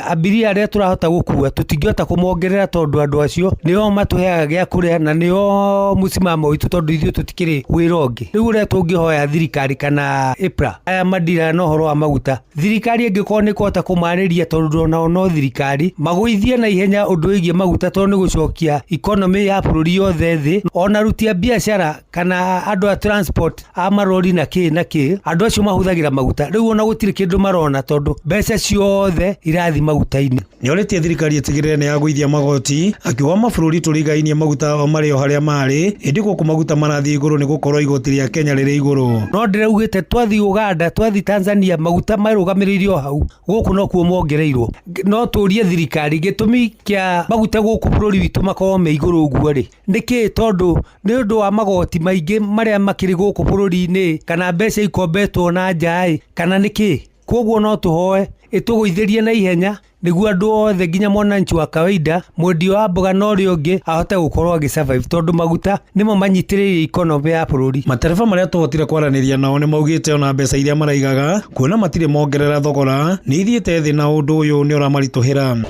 abiria arĩa tũrahota gũkua tũtingĩhota kũmongerera, tondũ andũ acio nĩo matũheaga gĩa kũrĩa na nĩo mũcimamo witũ, tondũ ithuĩ tũtikĩrĩ wĩra ũngĩ. Rĩu ũrĩa tũngĩhoya thirikari kana EPRA aya mandiraga na ũhoro wa maguta, thirikari ĩngĩkorwo nĩ ĩkũhota kũmarĩria, tondũ onao no thirikari, magũithie na ihenya ũndũ wĩgiĩ maguta, tondũ nĩ gũcokia economy ya bũrũri yothe thĩ. Ona aruti a biacara kana andũ a transport a marori na kĩ na kĩ, andũ acio mahũthagĩra maguta, rĩu ona gũtirĩ kĩndũ marona, tondũ mbeca ciothe irathiĩ maguta-inĩ. Nĩorĩtie thirikari ĩtigĩrĩre nĩ yagũithia magoti, akiuga mabũrũri tũrigainie maguta o marĩ o harĩa marĩ, ĩndĩ gũkũ maguta marathiĩ igũrũ nĩ gũkorwo igoti rĩa Kenya rĩrĩ igũrũ. No ndĩraugĩte twathiĩ Uganda, twathiĩ Tanzania, maguta marũgamĩrĩire o hau, gũkũ nokuo mongereirwo. No tũrie thirikari gĩtũmi kĩa maguta gũkũ bũrũri witũ makorwo me igũrũ ũguo rĩ nĩkĩ, tondũ nĩ ũndũ wa magoti maingĩ marĩa makĩrĩ gũkũ bũrũri-inĩ, kana mbeca ikombetwo na nja ĩ, kana nĩkĩ. Koguo no tũhoe ĩtũgũithĩrie na ihenya nĩguo andũ othe nginya mwananchi wa kawaida, mwendia wa mboga na ũrĩa ũngĩ, ahote gũkorwo agĩ survive, tondũ maguta nĩmo manyitĩrĩire economy ya bũrũri. Matereba marĩa tũhotire kwaranĩria nao nĩ maugĩte ona mbeca iria maraigaga kuona matirĩ mongerera thogora nĩ ithiĩte thĩ, na ũndũ ũyũ nĩ ũramaritũhĩra.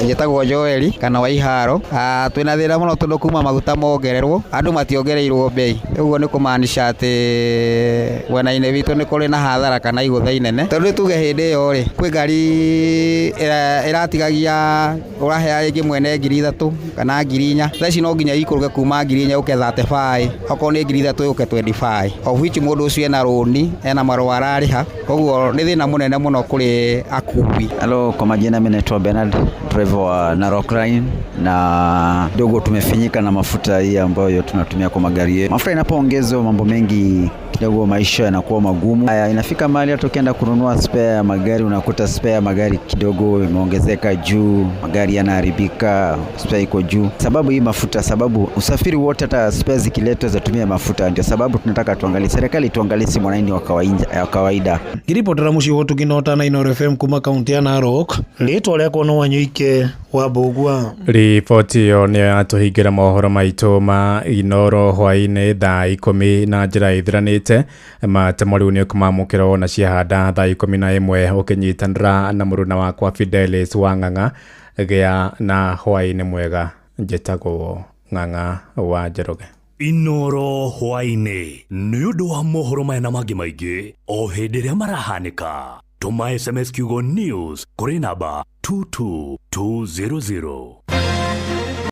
Njĩtagwo Joeli kana Waiharo. Twĩna thĩna mũno tondũ kuma maguta mongererwo andũ mationgereirwo bei, ũguo nĩ kũmaanisha atĩ mwena-inĩ witũ nĩ kũrĩ na hathara kana igũtha inene, tondũ tuge hĩndĩ ĩyo rĩ kwĩ ngari ĩratigagia ũrahea rĩngĩ mwene 3,000 kana 4,000, thaa ici no nginya ikũrũke kuma 4,000 ũke 35, okorwo nĩ 3,000 ũke 25, of which mũndũ ũcio ena rũni, ena marũa ararĩha, koguo nĩ thĩna mũnene mũno kũrĩ akui. Halo, kwa majina mimi naitwa Bernard, driver wa Narok Line, na kidogo tumefinyika na mafuta hii ambayo tunatumia kwa magari yetu. Mafuta inapoongezwa mambo mengi kidogo maisha yanakuwa magumu. Haya, inafika mahali hata ukienda kununua spare ya magari unakuta spare ya magari kidogo imeongezeka juu, magari yanaharibika, spare iko juu. Sababu hii mafuta, sababu usafiri wote hata spare zikiletwa zatumia mafuta. Ndio sababu tunataka tuangalie, serikali tuangalie, si mwananchi wa kawaida. Ngiripotera muciĩ wa Ũtugi na Ũtana Inooro FM kuma kaunti ya Narok, rĩtwa rĩakwa no Wanyoike wa Mbũgua. Riboti ĩyo nĩyo yatũhingĩra mohoro maitũ ma Inooro hwaĩ-inĩ thaa 10 na njĩra ĩthiranĩte. Matemo rĩu nĩ ũkũmamũkĩra na ciahanda thaa 11 ũkĩnyitanĩra na mũruna wakwa Fidelis wa Ng'ang'a. Gĩa na hwaĩ-inĩ mwega, njĩtagwo Ng'ang'a wa Njoroge. Inooro hwaĩ-inĩ nĩ ũndũ wa mohoro maya na mangĩ maingĩ o hĩndĩ ĩrĩa marahanĩka. Tũma SMS kiugo news kũrĩ namba 22200.